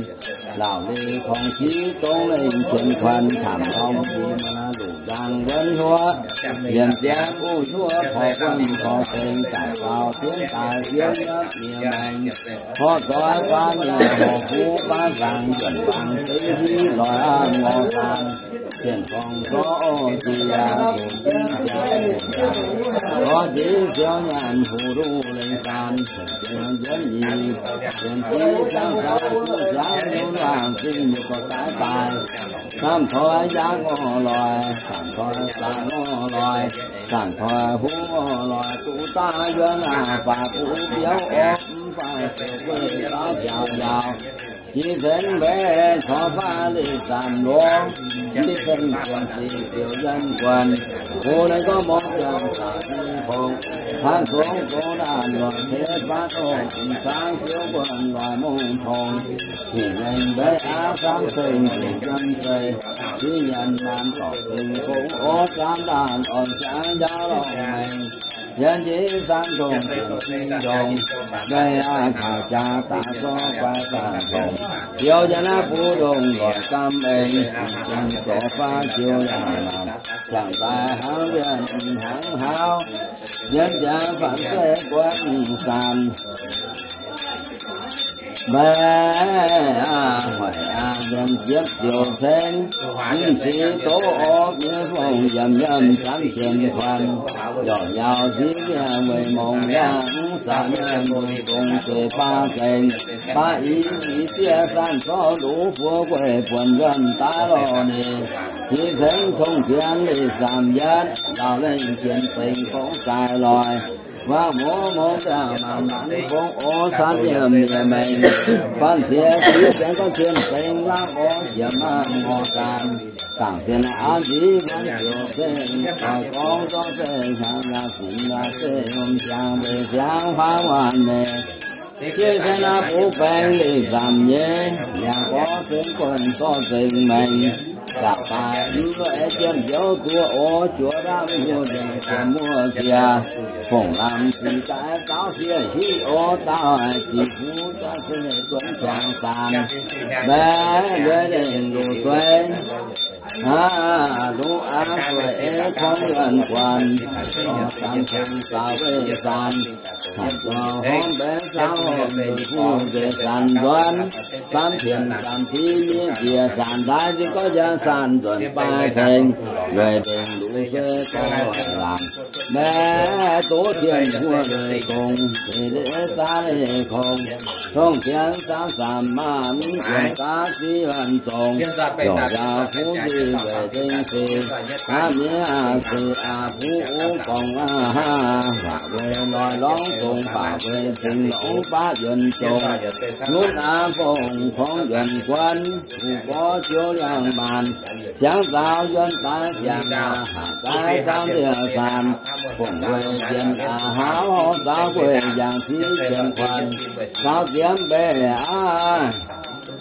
Laauc leiz korngx jiv zong lengh qiemx kuanx camv norm nziex maaih luqc nzangc wuonv hnyuoqv, yienc ziangx uv hnyuoqv korv guon korv zengx daaih faaux jienv daaih jienv nyuoqv nyiex maengx, horqc zoix guaan nyei horqc fuqv baav nzangc yuonc wangc zengx hiv loix aav ngorc zaanc, zienh gorngv zorqv oc ziex yaac zuqc jienv jaax, gorx nziex siou nyaanh huv duqv lengh zaanc, ziex njienv nyei, ziex njienv ziangh gauh duqv ziangx yungz laangh zinh nyei gorx daaih daaih, samv toi yangh ngorc loix, samv toi saangv ngorc loix, samv toi huv ngorc loix, duqv daaih yuonx aac baac buv biouv orv mv baac siouc gueiv zaux njaaux njaaux, jiex cengx mbaeqv corc baav leiz zanc longx, mv diqv ceng juonh ziqc ziouc yiem guonc, mbuo naaiv gorngv mor ziangh zaangc zinh kongx, hnangv zongx zongx naanc luoqc teix fatv ong, zaangv ziouv guonc loix mongh tongx, zinh lengh mbaeqv aav camv ceng njiec yiem zeiz, zinh nyanc maanc dorc zinh gong orv camv laanh orn ziangx njaaux lorngh maengx, yiem njiec zanc dongh ziouc zinh ndongx, mbaeqv aav taux jaax daaih zorqv guai zanc tongx, ziouc yiem naaiv buv ndongh loic gamh maengx, ziangh zorc faav ziouc yaac laanh, ziangh daaih hnangv wienh hnangv hauv, yiem jaax faanx se guonv saanx. Mbaeqv aav, hoic aav, yiem jiepv ziouc ceng, mv ziex doz orv nyei fongc yiem yiem camv cien kuanx, yaac yaac nziv yaac weic mongh yaac mv zanc yaac mbuo dongh zueiz baav zengx, baav i i diev zanc zorqv lux buo gueiv buonc yuonh daaih lorh ninh, jiex cengx tongh jienv leiz zaamc yietv, laauc lengh jienv zengx gorngv zaaix loix, wangc muoz mongh ziangh maanc maanc fongc orv camv yiem yiem maengx, banh ziex ziex ziangx gorngv zien zengx laauv orv jiex maanc ngorc gaanv, dangc zien aav nziv wuonv ziouc zengx doic gorngv zorqv zengx hnyangx yaac zinx yaac zengx lomh ziangx mbeix ziangx huaav waanc meix, jiex se naaiv butv baengx leiz zaamc nyei, yaac gorngv zengx guonc zorqv zengx maengx, daaih daaih mv lueic jien nziouv duoh orv juoz ndamv huo nzengc jiem muoz ziex, fongc lamh ziqc daaih gauv fiev hiv orv daauh haic ziqc fuqv jaav se duonv ziangx saanx, mbaeqv nduov lengh luc zueiz, aav, lungh aav zueiz ei korngv yuonh guanc, dorh zanc tong zaux weih zanc, caux zorc horngv mbaeqv saauv horpc nzueic fuqv nzueic zanc nzuonx, samv tienx zanc div nyei njiec zanc ndaaiv nziex gorngv yaac zanc nzuonx baaix ceng, weic nzengc luc se gorngv laangc. Maiv duqv tien buo leiz gong, leiz zaav leiz kong, tongv tien samv samv maah, mv tien zaav ziv yuonh zong, yongh yaac kuv nzih weic zengv se, aav miev se aav kuv gorngv aav, baac weic noic lorngx zong, baac weic cingx longx baav yuonh zong, lunx aav fongc korngv yuonh guan, hu gorx ziouv liangh maanc, siangx zaaux yuonh daaih ziangh aav, haac daaih zaangv ndie saanc, fongc weic nzien aav, haav horv zaaux gueic yangh siqv jienv kuan, caux ziemx mbeix aav,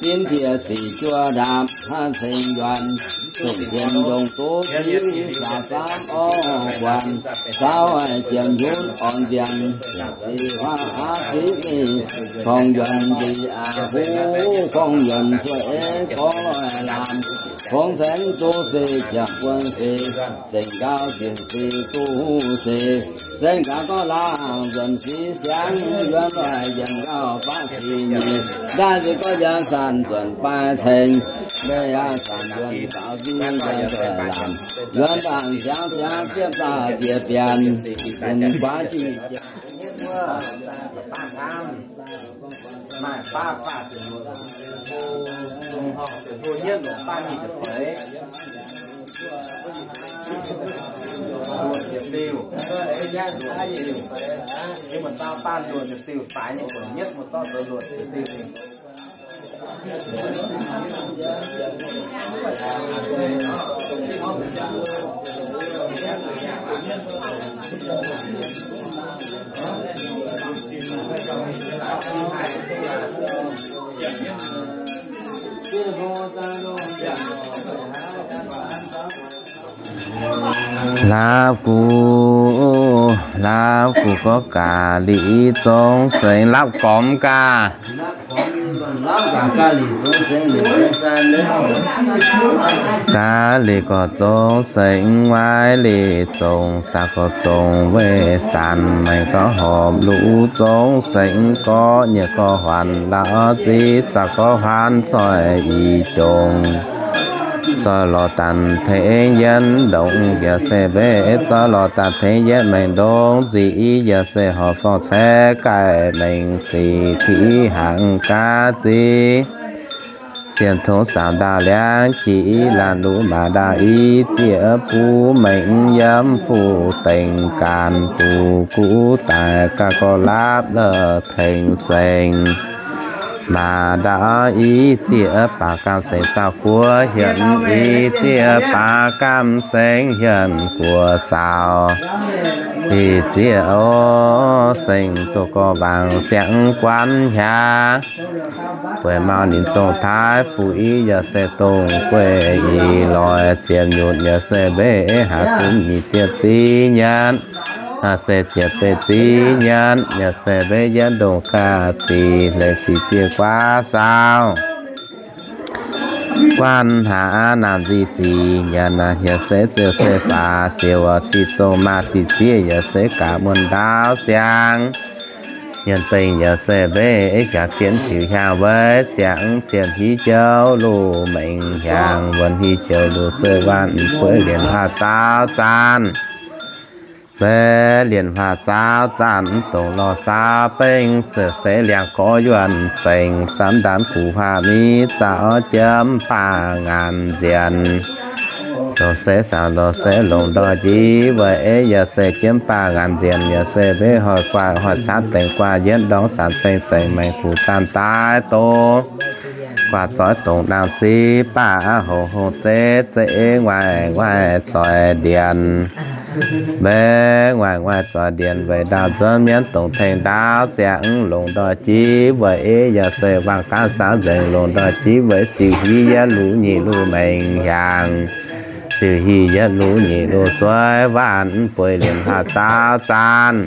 bin tiex ziqc juov ndaamv, hnangv ceng yuonh, zongh jienv ndongc duqv ziqv, saax zaamv orv guan, zaaux jienv hunv orn nziang, ziqc huaav aav ziqv mingh, korngv yuonh ndie aav huv, korngv yuonh cuotv eiv gorngv loic laanh, fongx cengx duqv se jangx buonv se, zengc gauh zienh se duqv huv se, zengc gaax gorngv laangh nzuonx siqv siangx, yuonh loic yienc gauh baav siqv nyeic, ndaaiv se gorngv yaac sanc nzuonx baaix ceng, mbeih yaac sanc nzuonx caux nziv yuonh loic laanh, yuonh ndaangc siangx siangx ziepv zaah nziex bienx, bienx guaav jiex jienv maaih baav faah ziepc luoqc, hlo nyietv luoqc baav nyic ziepc feix, luoqc ziepc diuh, luoqc ziepc diuh, yie muoz-dauh baav luoqc ziepc diuh faix nyei, buonc nyietv muoz-dauh zoux luoqc ziepc diuh. Laapv guv, laapv guv gorngv gaax liqc zong sengx, laapv gormx gaax. Gaax liqc gorx zong sengx, waaiv liqc zong, saax gorx zong weih sanc, maengx gorx horpc luv zong sengx, gorx nyei gorx huaanc laauv ziv, zaqc gorx huaanc zoih i jongc. Zoih lorz daanh tengx yienv ndongc yaac se mbev, zoih lorz daanh tengx yienv maengx ndongc ziqc yaac se horpc forng caeqv gaaih maengx sic tiqv hnaangx gaav ziv. Zienh tongx saamx ndaauh liangv jiex i laanh luv maac ndaauh i zieqv buv maengx yiem fuqv dengx gaanx buv guv daaih gaav gorx laapv la'tengx sengx. Maac ndaauh i zieqv baac gamh sengx zaaux guoqv hienx, i zieqv baac gamh sengx hienx guoqv zaaux. I zieqv o sengx doqc gorx wangc siangx guanv hiaangx. Bueix mau ninh zong taaix fuqv i yaac se dongh gueiv i loix ziepc nyutc yaac se mbev haaix fumv nyic ziepc ziv nyanc. Haaix se ziepc betv ziv nyanc yaac se mbev yietv ndongh gaax ziqc hleix sic zieqv guaav saauv. Guanh hnangv naamh nzih ziqc nyanc naaic yaac se ziouc se faaux siouc ziqc zong maah ziqc zieqv yaac se gaax muonh ndaauv siangx. Nyanc dengh yaac se mbev jaax zien ziux hiaangx weic siangx zien hiv jouv luv maengx hiaangx wuonx hiv jouv luv zueiz waanc bueiv lienc huaax zaauv zaanv. Mbev lienc huaax zaauv zaanv dongh lorh saauv bengv se se liangx gorx yuonh zengx zanv ndaanv guv huaax miv zaauv jiemv baah ngaanc nzienx. Lorh se saauv lorh se longc ndorh njiv weic yaac se jiemv baah ngaanc nzienx yaac se mbev hoic guaax hoic caatv dengx guaax yietv ndorngv saanx zengx zengx maengx guv zaanv daaih dongh guaax zoix dongh naamh siv baav hongx hongx zeiv zeiv nguaaic nguaaic zoix ndienx. Mbev nguaaic nguaaic zoix ndienx weic ndaauv nzuonx mienv dongh tengx ndaauv siangx longc ndorh jiv weic yaac se wangc gaanv saauv nzengc longc ndorh jiv weic siuc hiv yietv luv nyic luv maengx hiaangx. Siuc hiv yietv luv nyic luv zueiz waanc bueix lienc huaax zaauv zaanv.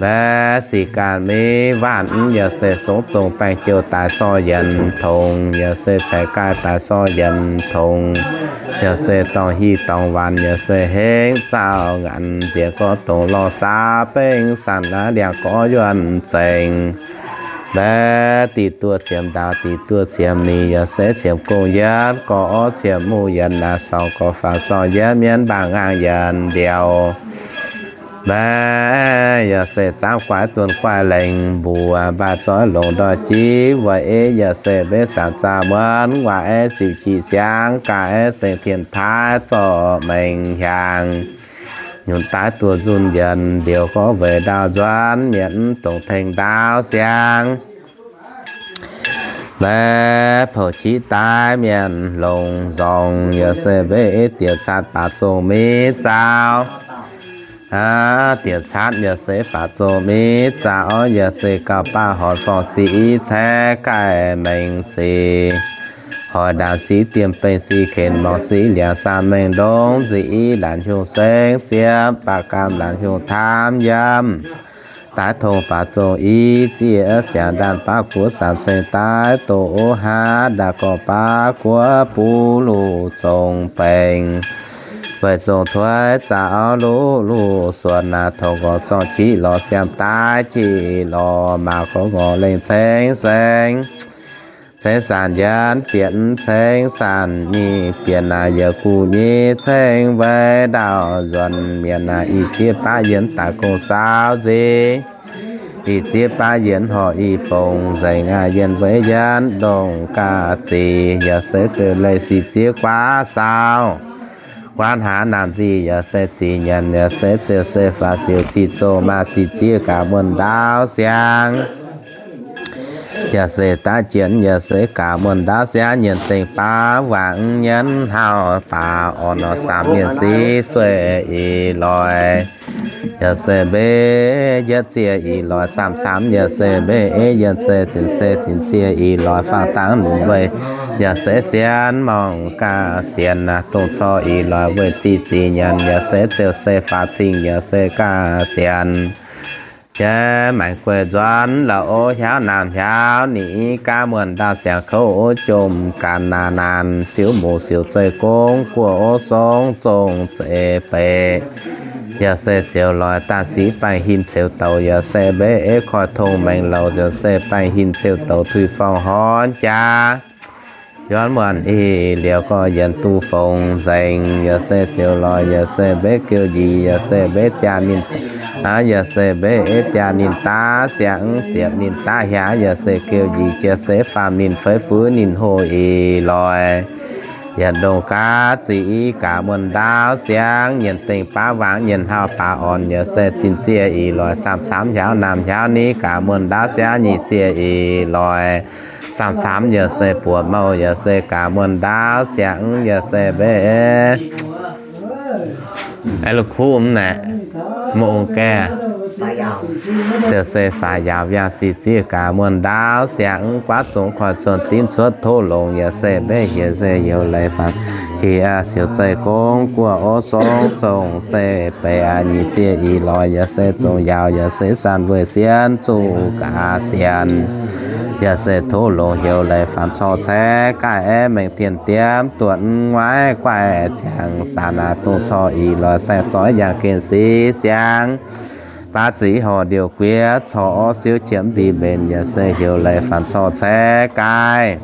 Mbev sic ganh miv waanc yaac se songv zongh baengh jouh daaih sorh yienx tongx, yaac se ceix gaaih daaih sorh yienx tongx, yaac se dorngc hiv dorngc waanc, yaac se hengv zaauh ngaanc nzienx gorx dongh lorh saauv bengv sanc naaiv liangx gorx yuonh zengx. Mbev diqc duoh ciemx ndaauv diqc duoh ciemx nyic, yaac se ciemx gong yietv gorx ciemx muoz yienx naaiv sorng gorx faaux sorng yietv mienv mbaangh ngaangh yienx ndiouh. Mbaeqv yaac se zaangv guaix dunh guaix lengc mbuox, mbaih zoih longc ndorh jiv weic, yaac se mbeqv saanc zaah muonv waac, sic jic siangx gaax, seng tien paaiv zorqv mengh hiaangx. Nyunc daaih duoh nzunh yienc, liuz gorngv weic ndaauv nzuonx, mienh dongh tengx ndaauv siangx. Mbaeqv pouc qiv daaih mienh longc nzorngc, yaac se mbeqv diex catv baac zongh miv zaaux. Diex catv yaac se baac zongh miv zaaux, yaac se gauh baav horc forng sic caeqv gaaih mengh sic. Hoic ndaangc sic dien bengh sic kenc morngc sic liangx saah mengh ndongc nzic, laanh hiuv sengv ziepc baac gaam laanh hiuv taamv yiem. Daaih tong baac zongh i zieqv siangx ndaanh baav guoqv saam ceng daaih doqc haav ndaangh gorx baav guoqv buv luc zongh bengx. Weic zongh tuix zaaux luv luc suonc naaic, tongx nqorngv zorng jiv lorz siam daaih jiv lorz maaz gorx ngorc lengh ceng seng. Ceng saanc yienx bietc ceng saanc nyic bietc naaic yaac guv nyei ceng weic ndaauv nzuonx mienh naaic, ih zieqv baav yienx daaih gong saauv nzingh. Ih zieqv baav yienx horc ih fongc nzengc aqv, yienh weic yienx ndongc gaax zic, yaac se ziouc leih sic zieqv guaav saauv. Guaav hnangv naamh nzic yaac se zic nyanc, yaac se ziouc se faaux siouc zic zoh maah sic zieqv gaax muonh ndaauv siangx. Yaac se daav jienx, yaac se gaax muonh ndaauv siangx, nyienz dengh baav wangc nyienz hnauv baac orn nor saamx mienh sic sueih ih loix. Yaac se mbeqv yietv zieqv ih loix saamx saamx, yaac se mbeqv yienh se zinh se zinh zieqv ih loix faang dangv lunc weih. Yaac se sienx mangc gaax sienx dongh corc ih loix weih ziqc ziqc nyanc, yaac se ziouc se faaux cingx, yaac se gaax sienx. Jaiv maengx gueiv nzuonx la'o hiaauv naamh hiaauv, ninh gaav muonh ndaauv siangx kouv jomc ganh naanc naanc, siouv mouc siouc zeih gong guoqv song zong zeih beic. Yaac se ziouc loix daaih siqv baengh hin ceux douc, yaac se mbeqv koiv tong maengx louc, yaac se baengh hin ceux douc tuix forng horn jaax. Yuonv muonc ih liuz gorx yienx duqv fongc nzengc, yaac se ziouc loix, yaac se mbeqv geuv njiec, yaac se mbeqv jaa ninh aav, yaac se mbeqv jaa ninh daav siangx ziepc ninh daav hiaangx, yaac se geuv njiec jiex se faam ninh feix fuix ninh hoh ih loix. Yietc ndongc gaax ziqc i gaax muonh ndaauv siangx, nyienz dengh baav wangc nyienz hnauv baav orn, yaac se zinh zieqv ih loix saamx saamx hiaauv naamh hiaauv ni gaax muonh ndaauv siangx, nyic zieqv ih loix saamx saamx, yaac se buoqc mouh, yaac se gaax muonh ndaauv siangx, yaac se mbeqv Aa, la'kuqv mv naaic, mv ong gaeqv. Ziouc se faaux yaauc yangh sic zieqv gaax muonh ndaauv siangx, guaav zong koiv cuotv dimv cuotv tov longx, yaac se mbeqv hiec se youz leiz faanx hiec siouc zeih gong guoqv o song zong zeih beic aqv. Nyic zieqv ih loix yaac se zong yaauc, yaac se saanh weih sienx zuqc gaax sienx. Yaac se tov longx heuc leiz faanx corc caeqv gaaih aeqv, mengh dienh diemv duotv nguaiv guaih ciangx saanx aqv. Dongh corc ih loix saeng zoix yangh gen sic siangx, baav ziqc horc ndiouc guiex corc siouv qiemx mbic mbenc, yaac se heuc leiz faanx corc caeqv gaaih.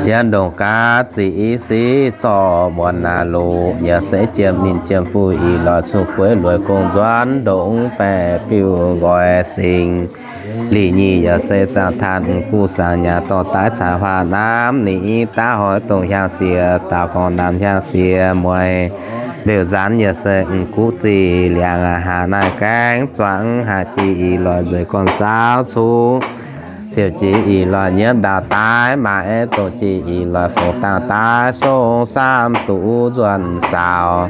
Yaac ndongc gaax ziqc i sic zorqv muonc naaic loqc, yaac se jiem ninh jiem fuqv ih loix cuotv gueix lueic gong nzuonx ndongc baeqc biuv nqoi singx. Lic nyic yaac se zaangh tanh guv saangx nyaah dorh daaih caaix huaah namv. Ninh i daav hoic dongh hiaang siex daaux gorngv namx hiaang siex mueiz. Mbeux nzaanx yaac se guv ziqc liangx aqv. Haac naaiv gaengh zuangx haac jiex ih loix nzueic gorn saauv cuv. Ziouc jiex ih loix nyiemv ndaauh daaih maaih aeqv, dongh jiex ih loix fongc dangh daaih song saamv duqv nzuonx saaux.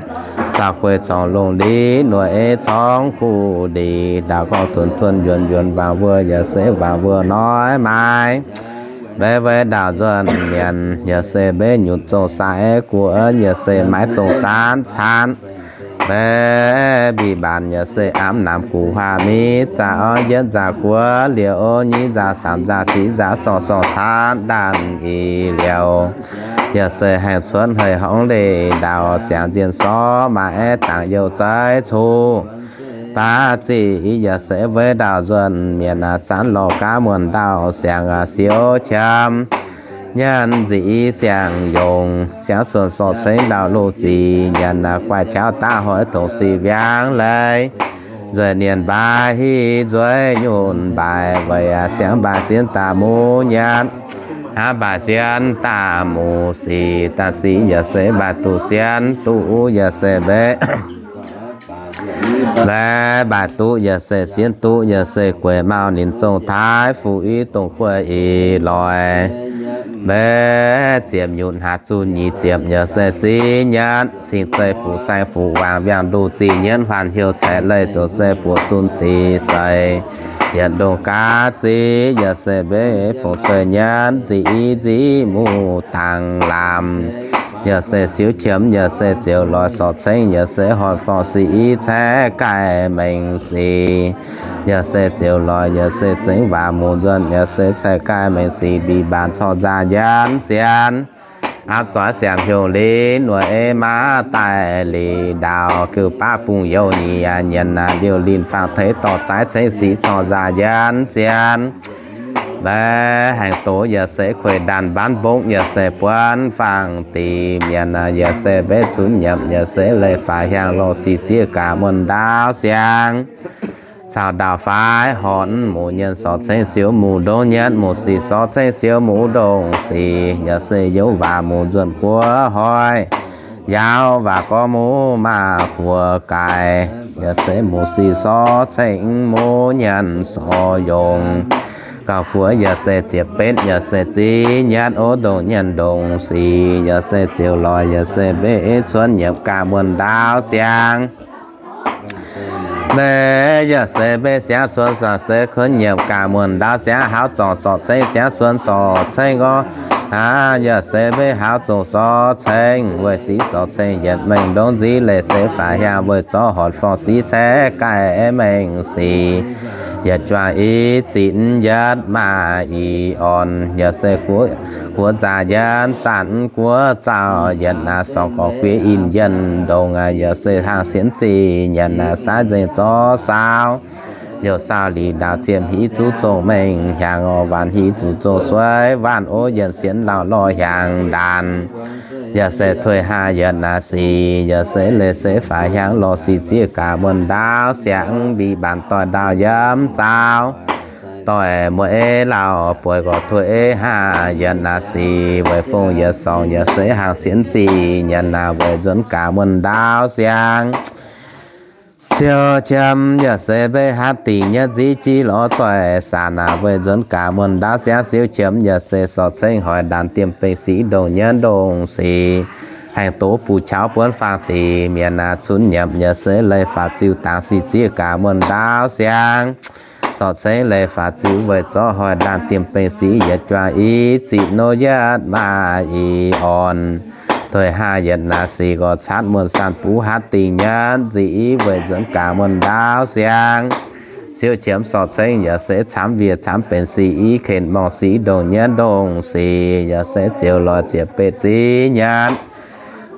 Saaux gueix corngh longh ndiev nueic corngh kuv ndiev, ndaauv gorngv tuonx tuonx yuonx yuonx wangc wuov yaac se wangc wuov noic maaih. Mbev weic ndaauv nzuonx mienh yaac se mbev nyutc zong sai guoqv, yaac se maiv zong saanv caanv. Mbev mbic mbaanc yaac se amv namx guv huaav miv zaqc orv yietv nzaqc guoqv liouc nyiv nzaqc saamx nzaqc siqv nzaqc sorng sorng caanv ndaanh ih liouh. Yaac se haengh cuotv hei horngz leih ndaauh ziangx nzienh sorv maaih aeqv, dangx youh zeiv cuv. Baav ziqc yaac se weic ndaauv nzuonx mienh aac, zanv lorh gaav muonh ndaauv siangx aac, siouv qiemx nyanc nzic siang-yongh, siangx cuonx sorc cengx ndau-luv zic nyanc, guaix qaqv daav hnoi tongx sic wiangv leiz, nzueic nienh mbaaix hiv nzueic nyunc mbaaix weic siangx mbaaix sienx daaih muv nyanc, hnangv mbaaix sienx daaih muv sic daaih sic yaac se mbaaix duqv sienx duqv yaac se mbe Mbaeqc duqv yaac se sienx duqv yaac se gueic mauh ninh zongh taaix fuqv i dongh gueic i loix. Mbaeqc ziepc nyutc haaix zunh nyic ziepc yaac se ziv nyatv cing zeiv fuqv saeng fuqv waangc wiangh nduqc zinh nyienv huaanh heuc caic leih doqc se buoqc dunh zinh zeiz yietc ndongh gaav zinh yaac se mbaeqc fungc cueiv nyatv nzic i nzic muv dangx lamz. Yaac se siou qiemx yaac se ziouc loix sorc cengx yaac se horpc forng sic i caeqv gaih mengh sic. Yaac se ziouc loix yaac se zengv waac muv nzuonx yaac se caeqv gaih mengh sic mbic mbaanc corc nzaac nyanv sienx. Apv zoix siaamv hiuv lin wuov ei maav daaih lic ndaauh gux baav bungx youh nyic yaac nyienx naaic liouh linh faang teix dorh zaaiv cengx sic corc nzaac nyanv sienx. Mbaeqc haengx doz yaac se kueiv ndaanh mbaanv mbongv yaac se buonv faang dix mienh yaac se mbaeqc cunx nyiemc yaac se leih faaux hiaangx lorh sic zieqv gaax muonh ndaauv siang. Caux ndaauh faix horpc muv nyienx sorc cengx siou muv ndongc nyienx muv sic sorc cengx siou muv ndongc sic yaac se youz waac muv nzuonx guoqv hoic. Yaauv waac gorngv muv maah kuoqv gaaix yaac se muv sic sorc cengx muv nyienx sorc yongc. Gauh guoqv yaac se ziepc betv yaac se ziv nyienv ov ndongc nyienx ndongc sic yaac se ziouc loix yaac se mbaeqc cuonx nyiemc gaax muonh ndaauv siang. Mbaeqc yaac se mbaeqc siangv cuonx sorc se kuonx nyiemc gaax muonh ndaauv siangv hauz zorngc sorc cengx siangv cuonx sorc cengx gorngv aqv. Yaac se mbaeqc hauz zorngc sorc cengx weic sic sorc cengx yietc mengh ndongc nziv leiz se faaux hiaangx weic zorqv horpc forng sic caeqv gaih mengh sic. Yietc juangc i zinh yietv maaih i orn yaac se guoqv nzaaux yienv zanc guoqv zaux yietc naaiv sorng gorx guiev in yienh ndongc yaac se hnaangx sienx zinh nyanc naaiv saiv nzengc zorqv saauv. Youh saauv lic ndaauh ziepc hmz zuqc zongh mengh hiaangx oc, waanc hmz zuqc zongh sueiv waanc ov, yienh sienx lauh lorh hiaangx ndaanx. Yaac se tuix haav yietc naaiv sic yaac se leiz se faaux hiaangx lorh sic zieqv gaax muonh ndaauv siangv mbic mbaanc doix ndaauh yiem zaaux. Doix muonh ei lauh bueix gorx tuix ei haav yietc naaiv sic weic fongc yietc sorngx yaac se hnaangx sienx zinh nyanc naaiv weic nzuonx gaax muonh ndaauv siangv. Siou qiemx yaac se mbaeqc hatv dingc nyietv nziv jiv lorz zoih saanc naaiv weic nzuonx gaax muonh ndaauv siangv. Siou qiemx yaac se sorc cengx hoic ndaanx diemh bengx sic ndongc nyienv ndongc sic. Haengx doz buoz-qauv buonv faang dix mienh naaiv cunx nyiemc yaac se leiz faaux ziux dangx sic zieqv gaax muonh ndaauv siangv. Sorc cengx leiz faaux ziux weic zorqv hoic ndaanx diemh bengx sic yietc juangc i zinh nor yietv maaih i orn. Tuix haav yietc naaiv sic gorx catv muonh saanh buv hatv dingc nyietv nziv weic nzuonx gaax muonh ndaauv siangv. Siou qiemx sorc cengx yaac se camv wiev camv benx sic i, ken morngh sic ndongc nyienv ndongc sic yaac se ziouc loix ziepc betv ziv nyietv.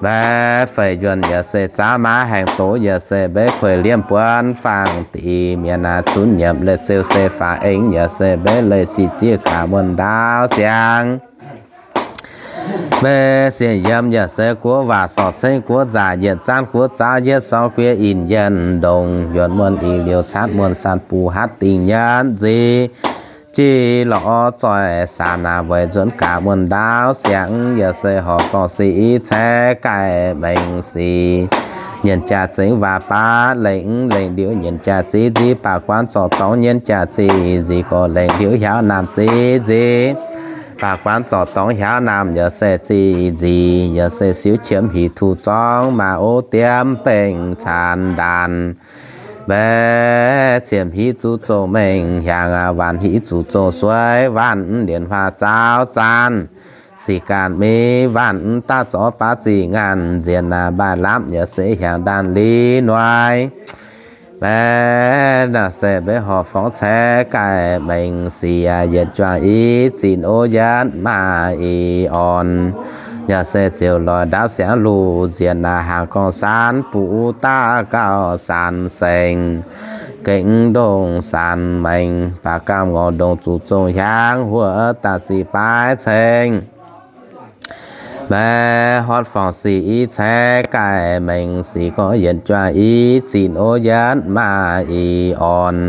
Mbaeqc feix yuonh yaac se zaav maav haengx doz yaac se mbaeqc kueiv liemh buonv faang dix mienh naaiv cunx nyiemc leiz ziouc se faaux aengx yaac se mbaeqc leiz sic zieqv gaax muonh ndaauv siangv. Mbaeqc sienh yiem yaac se guoqv waac sorc cengx guoqv nzaaux yietc zanc guoqv zaaux yietc sorng guiev in yienh ndongc yuonh muonh i liouh catv muonh saanh buv hatv dingc nyietv nziv jiv lorz zoih saanc naaiv weic nzuonx gaax muonh ndaauv siangv yaac se horpc forng sic i caeqv gaih mengh sic. Nyienx jaax zengx waac baav lengh lengh liuz nyienx jaax ziv nziv baac guanv zorc dorngx nyienx jaax ziv nziv gorx lengh liuz hiaauv naamh ziv nziv baac guanv zorc dorngx hiaauv naamh yaac se ziv nziv yaac se siou qiemx hic tuc zorngv maaih ov diemv bengx caanx ndaanx. Mbaeqc ziepc hmz zuqc zongh mengh hiaangx, waanc hmz zuqc zongh sueiv waanc, lienx huaax zaauv zaanv sic gaanv mingh waanc, daav zorqv baav ziqc ngaanc nzienx naaiv mbaaih lamh yaac se hiaangx ndaanx li noic. Mbaeqc naaiv se mbaeqc horpc forng caeqv gaih mengh sic, yietc juangc i zinh ov yietv maaih i orn. Yaac se ziouc loix ndaauv siangv luc nzienx naaiv hnaangx gorngv saanv buv daav gauh saanv sengx, gengh ndongc saanv mengh, baac gamh ngorc ndongc zuqc zongh hiaangx huoqv daaih sic baaix ceng. Maiv horpc forng sic i ceix gaaih mengh sic gorngv yietc juangc i zinh o yietv maaih i orn.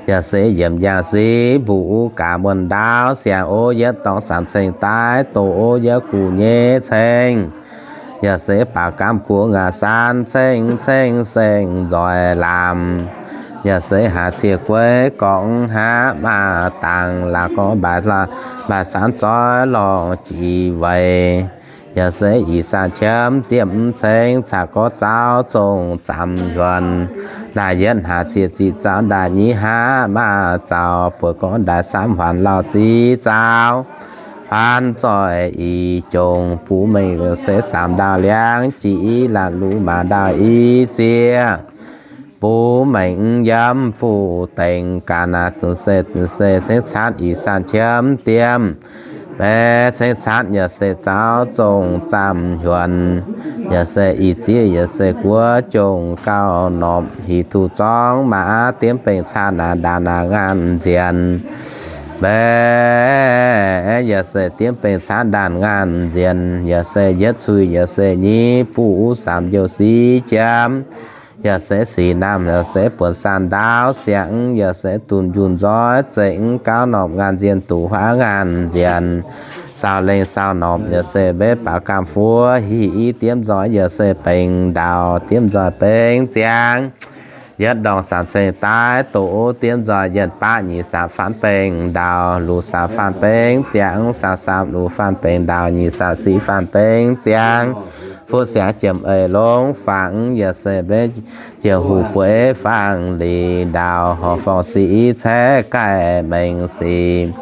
Yaac se yiemc yangh sic mbuo gaax muonh ndaauv siangx o yietv dorngx sanc ceng daaih doqc o yietv guv nyei ceng. Yaac se baac gamh guoqv ngaaz san ceng ceng seng nzoih lamz. Yaac se haaix cie gueiv gorngv haav maaih dangx laaix gorngv mbaaix laaix mbaaix san zoih lorh jiex weic. Yaac se ih san qiemx diemv ceng caqv gorx zaux zongh zaamc yuonx. Ndaaih yietv haaix cie ziqc zaux ndaaih nyeic haav maaih zaux buoz gorngv ndaaih samv huaanx lauh ziqc zaux. Huaanx zoih i jongc buv mengh se saamv ndau liangv jic i laanh luv maaz ndau i ziex. Buv mengh yiem fuqv dengx ga'naaiv dunx se, se cengx caatv ih san qiemx diemv. Maiv cengx caatv yaac se zaux zongh zaamv yuonx. Yaac se ih ziex yaac se guoqv jongc gauh norm hic duqv zorngv maaih diemv bengh caatv naaic ndaanv naaic ngaanc nzienx. Maiv yaac se diemv bengh caatv ndaanv ngaanc nzienx. Yaac se yietv cuix yaac se nyei buv saamv youh sic jiem. Yaac se sic naamh yaac se buonc san ndaauv siangx. Yaac se dunh njunh nzoih zengx gauh norm ngaanc nzienx duqv huaav ngaanc nzienx. Saau lengh saau norm yaac se maiv baac gamh fuoqv hic i diemv nzoih yaac se bengx ndau diemv nzoih bengx ziangx. Yietv ndorngx sanc ceng daaih doqc diemv nzoih yietc baav nyic saamv faanv bengx ndau, luc saamv faanv bengx ziangx, saamv saamv luc faanv bengx ndau, nyic saamv sic faanv bengx ziangx. Fuqv siangx jiem eix longx fangx yaac se maiv jiem huv bueix fangx lic ndau, horpc forng sic i ceix gaaih mengh sic.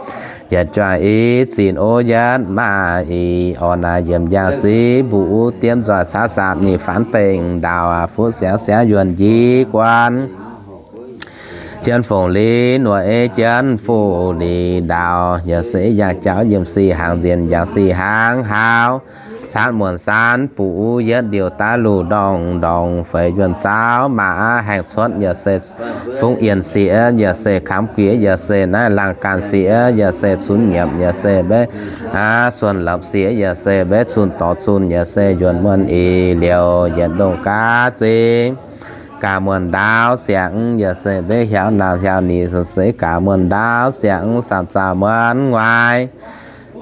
Yietc juangc i zinh o yietv maaih i orn naaic yiemc yangh sic mbuo diemv nzoih caqv saamv nyic faanv bengx ndau, fuqv siangx siangx yuonh njiec guanh. Jienv fongc liz nuoc ei jienv fuqv liz ndau, yaac se yangh jauv yiemc sic hnaangx nzienx yangh sic hnaangx haaux. Caatv muonc san buv yietv ndiouh daaih luc ndorngx ndorngx feix yuonh zaux maac haengh cuotv yaac se fungx yienh sieqv yaac se kamx guiex yaac se naaiv laangh ganh sieqv yaac se cunx nyiemc yaac se maiv suonx lopc sieqv yaac se maiv cun dorc cun yaac se yuonh muonh eix liouh yietc ndongh gaav zingh. Gaax muonh ndaauv siangx yaac se maiv hiaaux naamh hiaaux nyic se gaax muonh ndaauv siangx saamv zaux muonh nguaaic.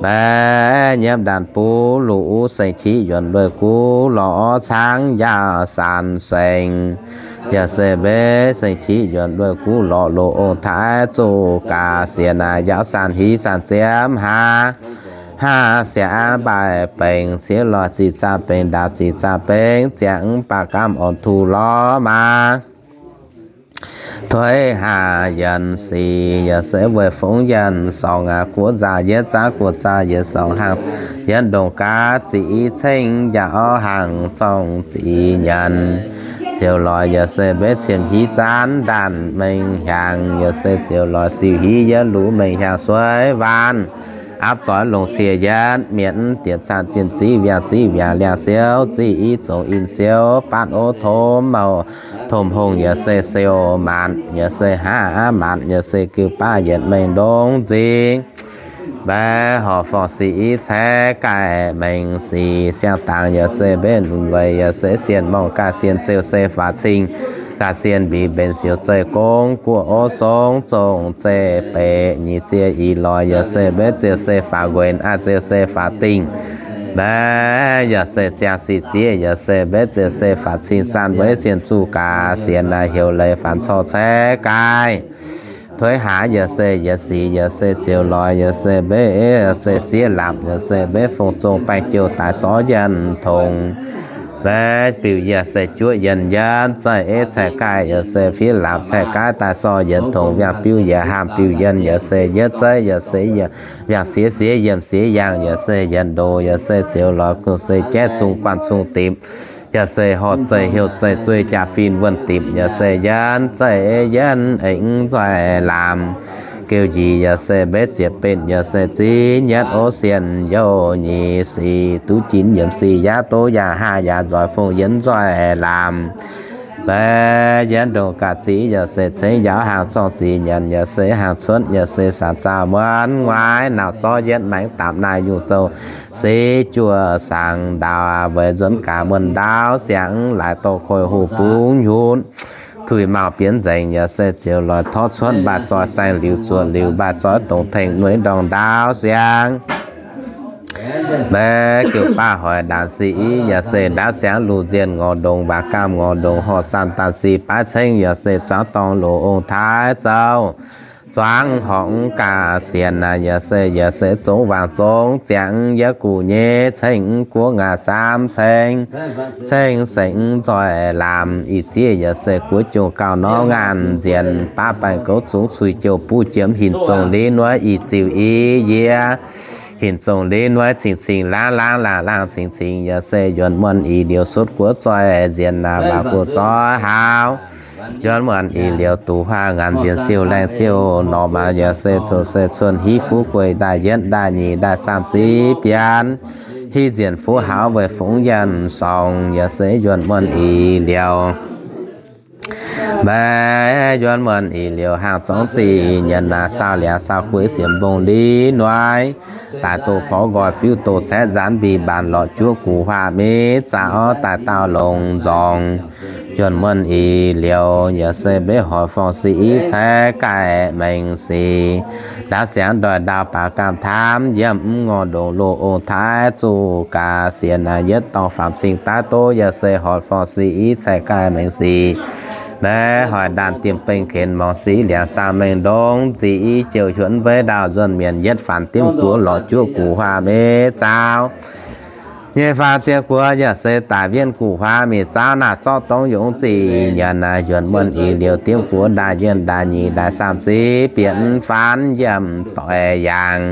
Maiv nyiemv ndaanx buv luc seng-qiqv yuonx lueiz guv lorz cangv yaauh saanx sengx. Yaac se maiv seng-qiqv yuonx lueiz guv lorz loz ong-taaix zuqc gaax sienx naaic yaauh saanx hiv saanx ziepv hlaax. Hlaax siangx mbaaih bengx ciev loih ziqc zaah bengx ndaauh ziqc zaah bengx ziangx baac gamh orn tuh lorz maaz. Tuix haax yienx sic yaac se weic fungx yienx sorngx aqv, guoqv nzaah yietv zaah guoqv zaah yietv sorngx hnaangx yietv ndongh gaav ziqc i ceng njaaux hnaangx zorng ziqc nyanc. Ziouc loix yaac se maiv cien hiv zaanv ndaanh mengh hiaangx, yaac se ziouc loix siuc hiv yietv luv mengh hiaangx sueiv waanc. Apv zoix longc cie yietv mietc diepc caanh zinh ziv wiangh ziv wiangh liangh siou ziv i zongc in siou batv ov tom mouh tom hongh yaac se siou maanc yaac se haav maanc yaac se geu baav yietc mengh ndongc nzingh. Mbaeqv horc forng sic i ceix gaaih mengh sic siang-dangx yaac se mbenc lunc weic yaac se sienh morngh gaaih sienh ziouc se faatv cing gaaih sienh mbic mbenc siouc zeih gong guoqv ov song zongh zeih beic nyic ziex ih lorz yaac se mbenc ziouc se faatv nquenc aav ziouc se faatv dingh. Mbaeqv yaac se ziangh sic zieqv yaac se mbenc ziouc se faatv cing san weic sienh zuqc gaax sienh naaic heuc leiz faanx corc ceix gaaih. Tuix haax yaac se yietc sic yaac se ziouc loix yaac se mbenc se sieqv lapc yaac se mbenc fong zong baengh jouh daaih sorv yienh tongx. Mbenc biuv yaac se juoqv yienh yienv zeiv ei ceix gaaih yaac se fiev lapc ceix gaaih daaih sorv yienh tongx. Wiangh biuv yaac haamh biuv yienh yaac se yietv zeiv yaac se wiangh sieqv sieqv yiemh sieqv yangh yaac se yienh ndoh yaac se ziouc loix kungx se jaiv cung guanh cung dipc. Yaac se horh zeih heuc zeih zueih jaa-fin wuonh dipc yaac se yienv zeih ei yienv eix nzoih lamz. Geuh njiec yaac se mbenc ziepc betv yaac se ziv nyietv ov sienh youh nyic sic duqv jinv yiemc sic yaac doz yaac haah yaac nzoih fongc yienv nzoih lamz. Mv baac yietv ndongc ga'zic yaac se cengx njaaux hnaangx zorng zic nyanc yaac se hnaangx cuotv yaac se sanc zaah muonv nguaaiv nauc zorqv yietv maengx dapc naaiv nyungc zouv se juoz saangx ndaauv weic nzuonx gaax muonh ndaauv siangx laaix dorh koiv-hoh bungx nyunc tuix mauh bienx nzengc yaac se ziouc lorz torv cuotv mbaah zoih saeng liuz zuoqc liuz mbaah zoih dongh tengx nueiv ndorngh ndaauv siangx. Mv baac jiu-baang hoic ndaanx sic yaac se ndaauv siangx luv nzienh ngorc ndongc mbaaux gaamh ngorc ndongc horc saanh daanh sic baaix cengx yaac se zuangx dorngx loz ong-taaix zouv zuangx horngz ga'sienx naaic yaac se, yaac se zongx waangc zongx ziangx yietv guv nyei ceng guoqv ngaax saamv ceng, ceng sengx nzoih laamc ih zieqv yaac se guoqv jungh gauh norm ngaanc nzienx baav baengh gouv zungx cuix jouh buv jiemx hinc zongh li nueiv ih ziuc i yie hinc zongh li nueiv cing-cing laangh laangh laangh laangh cing-cing yaac se yuonh muonh ih liouh sutv guoqv zoih nzienx naaic mbaaux guv zoih haaux. Yuonh muonh ih liouh duqv huaav ngaanc nzienx siou laengh siou norm maah yaac se zuqc se cuonx hiv fuqv gueiv ndaaih yietv ndaaih nyic ndaaih saamv ziv bienx hiv nzienx fuqv haaux weic fungx yienh sorngx yaac se yuonh muonh ih liouh. Mv baac yuonh muonh ih liouh hnaangx zorngv zic nyanc naaic saau liangx saau gueix siemx mbong li nueiv daaih doh porv nqoi fiuv doh caeqv nzaanx mbic mbaanc lorqc juoqv guv huaav miv zaax orv daaih daauh longx nzorngx. Yuonh muonh ih liouh yaac se mbev hoic forng sic i cai gaih mengh sic ndaauv siangx ndoih ndaauv baac gaamh taamv yiem mv ngorc ndongc loz ong-taaix zuqc gaax sienx naaic yietv dorngh faam cing daav doz yaac se hoic forng sic i cai gaih mengh sic. Mv baac hoic ndaanh diemh bengh kenx morngx sic liangx saah mengh ndongx zic i jouh hiuonv mbeiv ndaauv nzuonx mienc yietv faanx diemv guoqv lorqc juoqv guv huaav miv zaauv nyei faanx diemv guoqv yaac se daic wienh guv huaav miv zaauv naaic zorqv dongh yungz zic nyanc naaic yuonh muonh ih liouh diemv guoqv ndaaih yienh ndaaih nyic ndaaih saamv ziv bienx faanx yiem doic yaangh.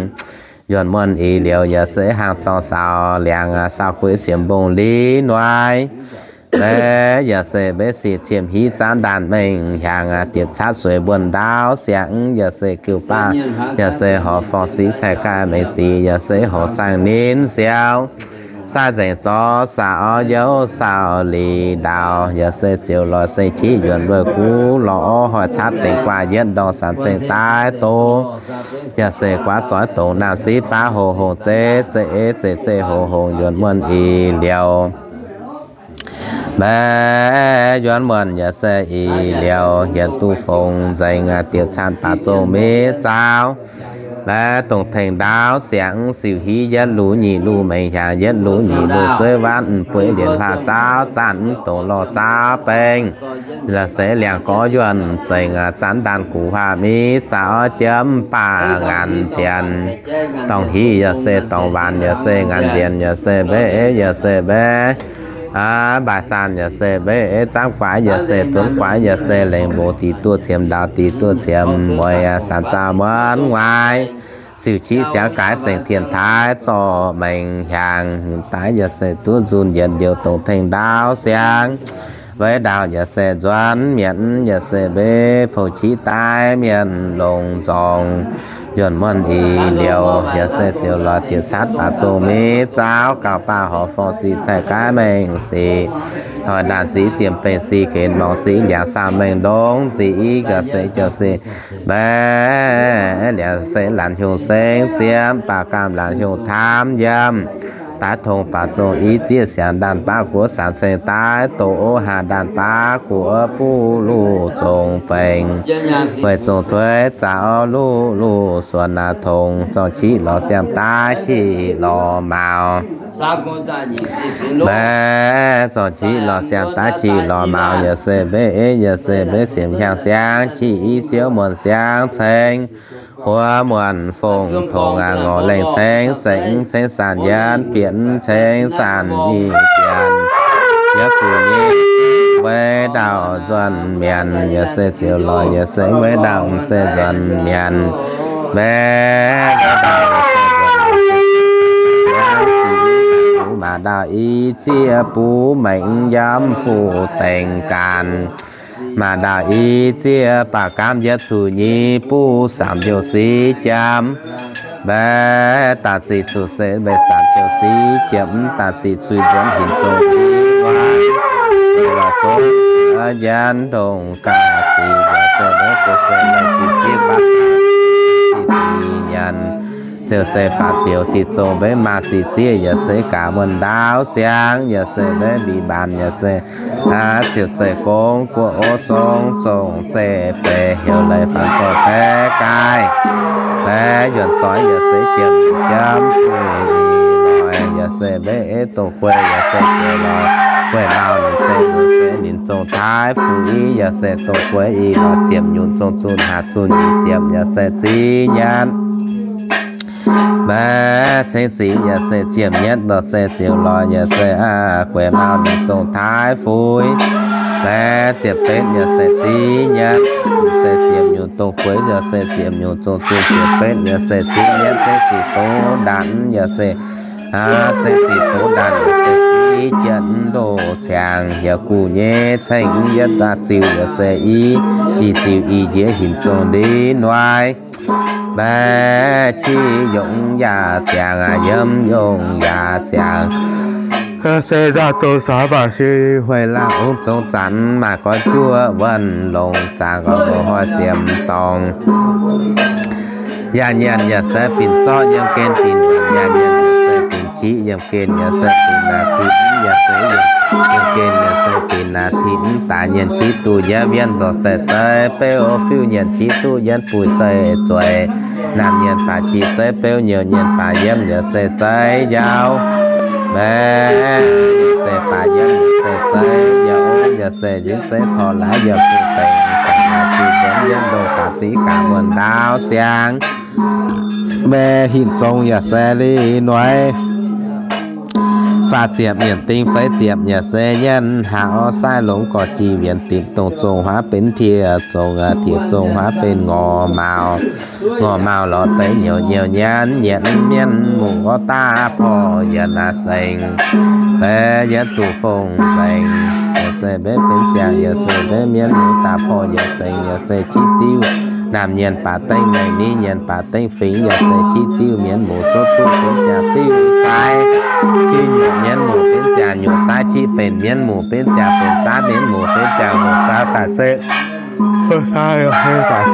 Yuonh muonh ih liouh yaac se hnaangx zorngv saau liangx saau gueix siemx mbong li nueiv. Mv baac yaac se mbev sic ciemx hiv zaanv ndaanh mengh hiaangx diepc catv sueix mbuonx ndaauv siangx yaac se jiu-baang yaac se hoic forng sic cai gaih mengh sic yaac se hoic saeng ninh siou sai nzengc zorqv saau youv saau lic ndaauv yaac se ziouc lorz seng qiex yuonx lueic guv lorz orv hoic catv dengx guaax yietv ndorngh sanx ceng daaih doz yaac se guaav zoix dongh naamh siv baav hoc hongx zeiv zeiv zeiv zeiv hoc hongx yuonh muonh ih liouh. Mv baac yuonh muonh yaac se ih liouh hienx duqv fongc nzengc diuc caan baac zong miv zaauv. Mv baac dongh tengx ndaauv siangx siuc hiv yietv luv nyic luv mengh hiaangx yietv luv nyic luv sueiv waanv bueix lienc hlaax zaauv zaanv mv dongc lorh saauv bengh. La'seix liangx gorx yuonh zengc zaanv ndaanh guv huaav miv zaauv jiemv baac ngaanc nzienx. Dorngh hiv yaac se dorngh waanc yaac se ngaanc nzienx yaac se mbev yaac se mbev mbaaix saan yaac se mbev zamv guaax yaac se dunv guaax yaac se lengc mboc dix duqv ciemx ndaauv dix duqv ciemx mueiz sanx zaah muonv nguaaiv. Siuc qiex siangx gaaix sengx tien taaix zorqv mengh hiaangx daaih yaac se duqv nzunh yienx liouh dongh tengx ndaauv siangx. Weic ndaauv yaac se nzuonx mienv yaac se mbev pou qiex daaih mienh longx nzorngx. Yuonh muonh ih liouh yaac se ziouc lorz diuc catv baac zong miv zaauv gauh baac horc forng sic cai gaaiv mengh sic. Hoic ndaanh sic diemh bengh sic kenx morngx sic liangx saah mengh ndongx zic i gaax se jauv sic mbaeqc liangx se laanh hiungh sengx ziepc baac gaamh laanh hiungh taamv yiem daaih tongx baac zong i zieqv siangx ndaanh baav guoqv sanx ceng daaih doqc ov haah ndaanh baav guoqv buv luv zong bengx weic zong tuix zaux luv luv suonx aac tongx zorng qiv lorz siam daaih qiv lorz mauz. Mbaeqc zorng qiv lorz siam daaih qiv lorz mauz yaac se mbeqc yaac se mbeqc siemx hiaang siangx qiv i siouv muonc siangx ceng huox muonc fongc tongx aac ngorc lengh ceng sengx ceng saanh yietv bienx ceng saanh nyic bienx yietv guv nyei weic ndaauv nzuonx mienv yaac se ziouc lorz yaac se weic ndaauv se nzuonx mienv mbaeqc maac ndaauv i zieqv buv mengh yiem fuqv dengx gaanv. Maac ndaauv i zieqv baac gaamv yietv zuqc nyic buv saamv jouh sic jiemx. Mbaeqc daaih ziqc zuqc se mbaeqc saamv jouh sic jiemx daaih ziqc zuqc nzuonx hinc zong lorz song, nyanc ndongh ga'sic, yaac se maiv zoux se laih sic zieqv baav, sic zieqv nyanc, ziouc se faatv zioux sic zongh maiv maaih sic zieqv, yaac se gaax muonh ndaauv siang, yaac se maiv mbic mbaanx, yaac se ziouc zeiv gong guoqv ov zong zongh zeiv beic heuc leiz faanx zorc caeqv gaaih, maiv yuonc zoih, yaac se jiem jiem fuix i loix, yaac se maiv eiv dongh guei, yaac se guei loix, guei nau ninh se ninh se ninh zongh taaix fuix i, yaac se dongh guei i loix ziepc nyunc zongh zunh haac zunh nyeic ziepc, yaac se ziv nyanc. Maiv ceng sic yaac se ziepc nyeic lorz se ziouc loix yaac se guei nau ninh zongh taaix fuix. Maiv ziepc betv yaac se ziv nyanc, se ziepc nyunc dongh gueix yaac se ziepc nyunc zongh zunh ziepc betv yaac se ziv nyanc, ceng sic doz ndanc yaac se, ceng sic doz ndanc yaac se ziv jienv ndoh ciangx yaac guv nyei ceng yietv daaih ziux yaac se i, i ziux i njiec hinc zongh ndiev noic. Maiv qiex yongc yaac ziangx, yiem yongh yaac ziangx. Se nzaangc zong saanx maaih se hueix laangh ong zong zanc maaih goiv juoqv wuonh longc zaangc nqoi mouz hnoi siemx dorngx. Yaac nyanc yaac se binc zorqv yiem gen binc, yaac nyanc yaac se binc qiqv yiem gen, yaac se binc naaic qiqv, yaac se yiem gen, yaac se binc naaic qiqv daaih nyanc qiqv duqv yietv wien lorz se zeiv beuv fiuv, nyanc qiqv duqv yietv buic zeiv zueiz. Naamh nyanc baac qiqv zeiv beuv, nyouh nyanc baac yiem yaac se zeiv njaaux. Maiv se baac yiem yaac se zeiv njaaux, yaac se nzingv zeiv torv laaix yiem buic deix, baac naaic qiqv nzengc yiem ndongh gaax ziqv gaax muonh ndaauv siang. Maiv hinc zong yaac se liuz noic. Faah ziepc nyienc ding feix ziepc yaac se nyanc, haaix orv saaiv longx gorx jiex wienx dingc, dongh zongh huaav benx tiex zongh, tiex zongh huaav benx ngorc mauz. Ngorc mauz lorz deix nyouc nyouc nyanc, nyanc mienv muoz gorx daav porv yietc naaic sengx, maiv yietv duqv fong nzengc. Yaac se maiv benx ziangx, yaac se maiv mienv muoz daav porv yietc sengx, yaac se qiqv diuv. Naamh nyanc baac dengv mengh, nyic nyanc baac dengv fingx, yaac se qiqv diuv mienv muoz cuotv duqv benx ziangx diuv sai. Qiqv nyuoqc mienv muoz benx ziangx nyuoqc sai, qiqv benc mienv muoz benx ziangx benc, sai mienv muoz benx ziangx muoz sai daaih se sai,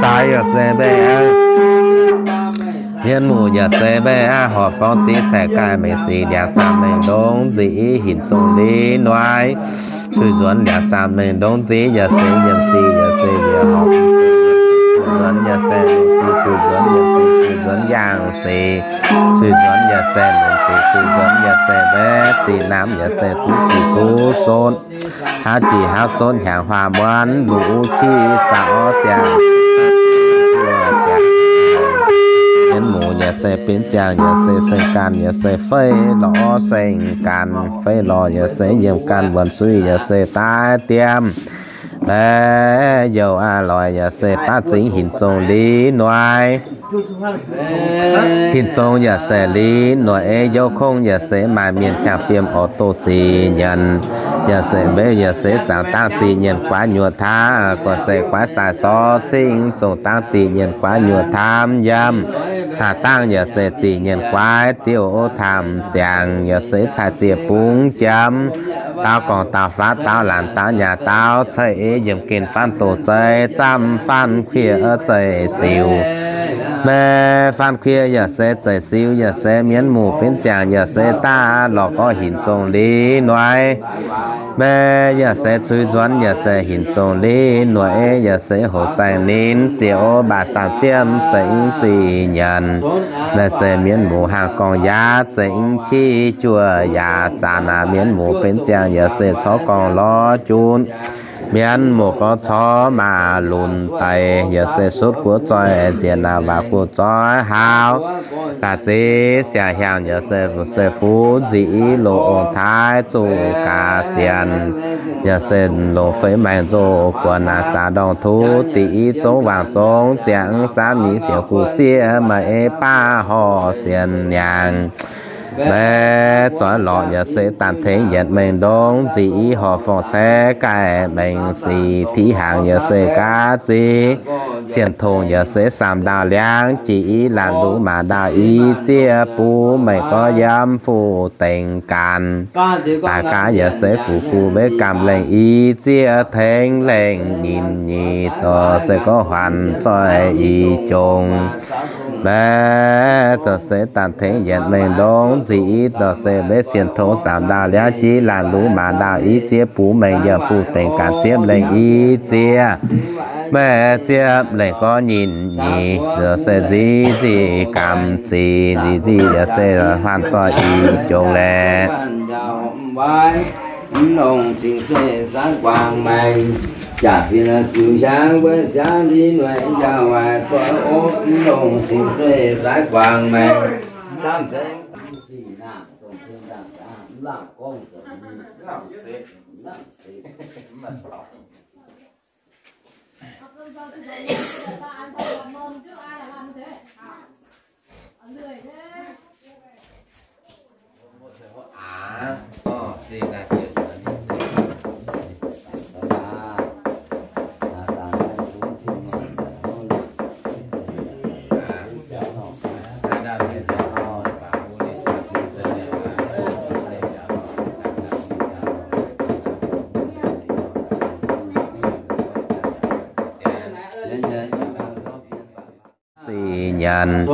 sai yaac se maiv mienv muoz yaac se maiv horpc forng sic caeqv gaaih mengh sic ndiangx saamh mengh ndongc nzic hinc zong ndiev noic. Cui nzuonx ndiangx saamh mengh ndongc nzic yaac se yiem sic yaac se yie horpc nzuonx yaac se mengh sic, cui nzuonx yiem sic, cui nzuonx yangh sic, cui nzuonx yaac se mengh sic, cui nzuonx yaac se maiv sic, naamh yaac se duqv jiex duqv sonv. Hnangv jiex hnangv sonv hnyangx huaang muonv luc qiex saauv ziangx. Mienv muoz yaac se benx ziangx yaac se seng ganh yaac se fei lorz seng ganh, fei lorz yaac se yiem ganh wuonc suiv yaac se daaih diemv. Maiv youh aqv loic yaac se daav zingx hinc zong liuz noic. Hinc zong yaac se liuz noic ei youh kongv yaac se maaih mienh qangx fiem oix doh zic nyanc. Yaac se maiv yaac se zaangc dangh zic nyanc guaav nyuoqc taamv, guaav se guaav sai sorv cingv zongh dangh zic nyanc guaav nyuoqc taamv yiem. Haaix dangh yaac se zic nyanc guaav diuh taamv ziangx, yaac se cai ziec bungx jiem. Daauv gorngv daauv faatv, daauv laanh daauv nyaah, daauv ceix yiem gen faanv doz zeiv, zaamv faanv kuiv zeiv siux. Maiv faanv kuiv yaac se zeiv siux, yaac se mienv muoz benx ziangx, yaac se daav lorz gorx hinc zong liuz noic. Maiv yaac se cui nzuonx, yaac se hinc zong liuz noic, yaac se hoc saeng ninh siec o baac saamv ziemv sengx zic nyanc. Maiv se mienv muoz hnangv gorngv yaac zengx qiex juoh yaac zanc aac, mienv muoz benx ziangx yaac se corc gorngv lorz junc. Mienv muoz gorngv corc maaz lunx deix, yaac se sutv guoqv zoih nziex naaic waac guoqv zoih haaux. Gaax ziv siang hiaangx yaac se, se fuqv nzic i loz ong taaix zuqc gaax sienx. Yaac se longc feix maengx nzoh guoqv naaic zaax ndorngh tuv diqc i zongv waangc zongv ziangx samv nyei siouc guv siev maaih ei baav horh sienx niangx. Maiv zoih lorqc yaac se daanh tengx yietc mengh ndongc nzic i horpc forng-ceix gaaih mengh sic tiqv hnaangx yaac se gaax ziv. Cien-tongh yaac se saam ndaauh liangv, jiex i laanh luv maac ndaauh i ziev bun meih gorx yiem fu dengx gaanx. Daaih gaax yaac se guv guv maiv gamh lengh i ziev tengx lengh nyinh nyeic, zorc se gorngv huaanc zoih i jongx. Maiv zorc se daanh tengx yienc mengh ndongx nzic i, zorc se maiv cien-tongh saam ndaauh liangv, jiex laanh luv maac ndaauh i ziev bun meih yiem fu dengx gaanx ziepc lengh i ziev. Maiv ziepc lengh gorngv nyinh nyeic, zorc se nzic nzic gamh zic, nzic nzic yaac se huaanc zoih i jongx laeh. Mv longc cing-sueih saaix guangc maengc, jaax fih naaiv ziux hiaangx wuov ziangx li nueic njaaux waaic zoih opv. Mv longc cing-sueih saaix guangc maengc, samv ceng sic naamh dongh zinh ndaangc daaih mv laangh gorngv zoux mingh. Zinh nyanc,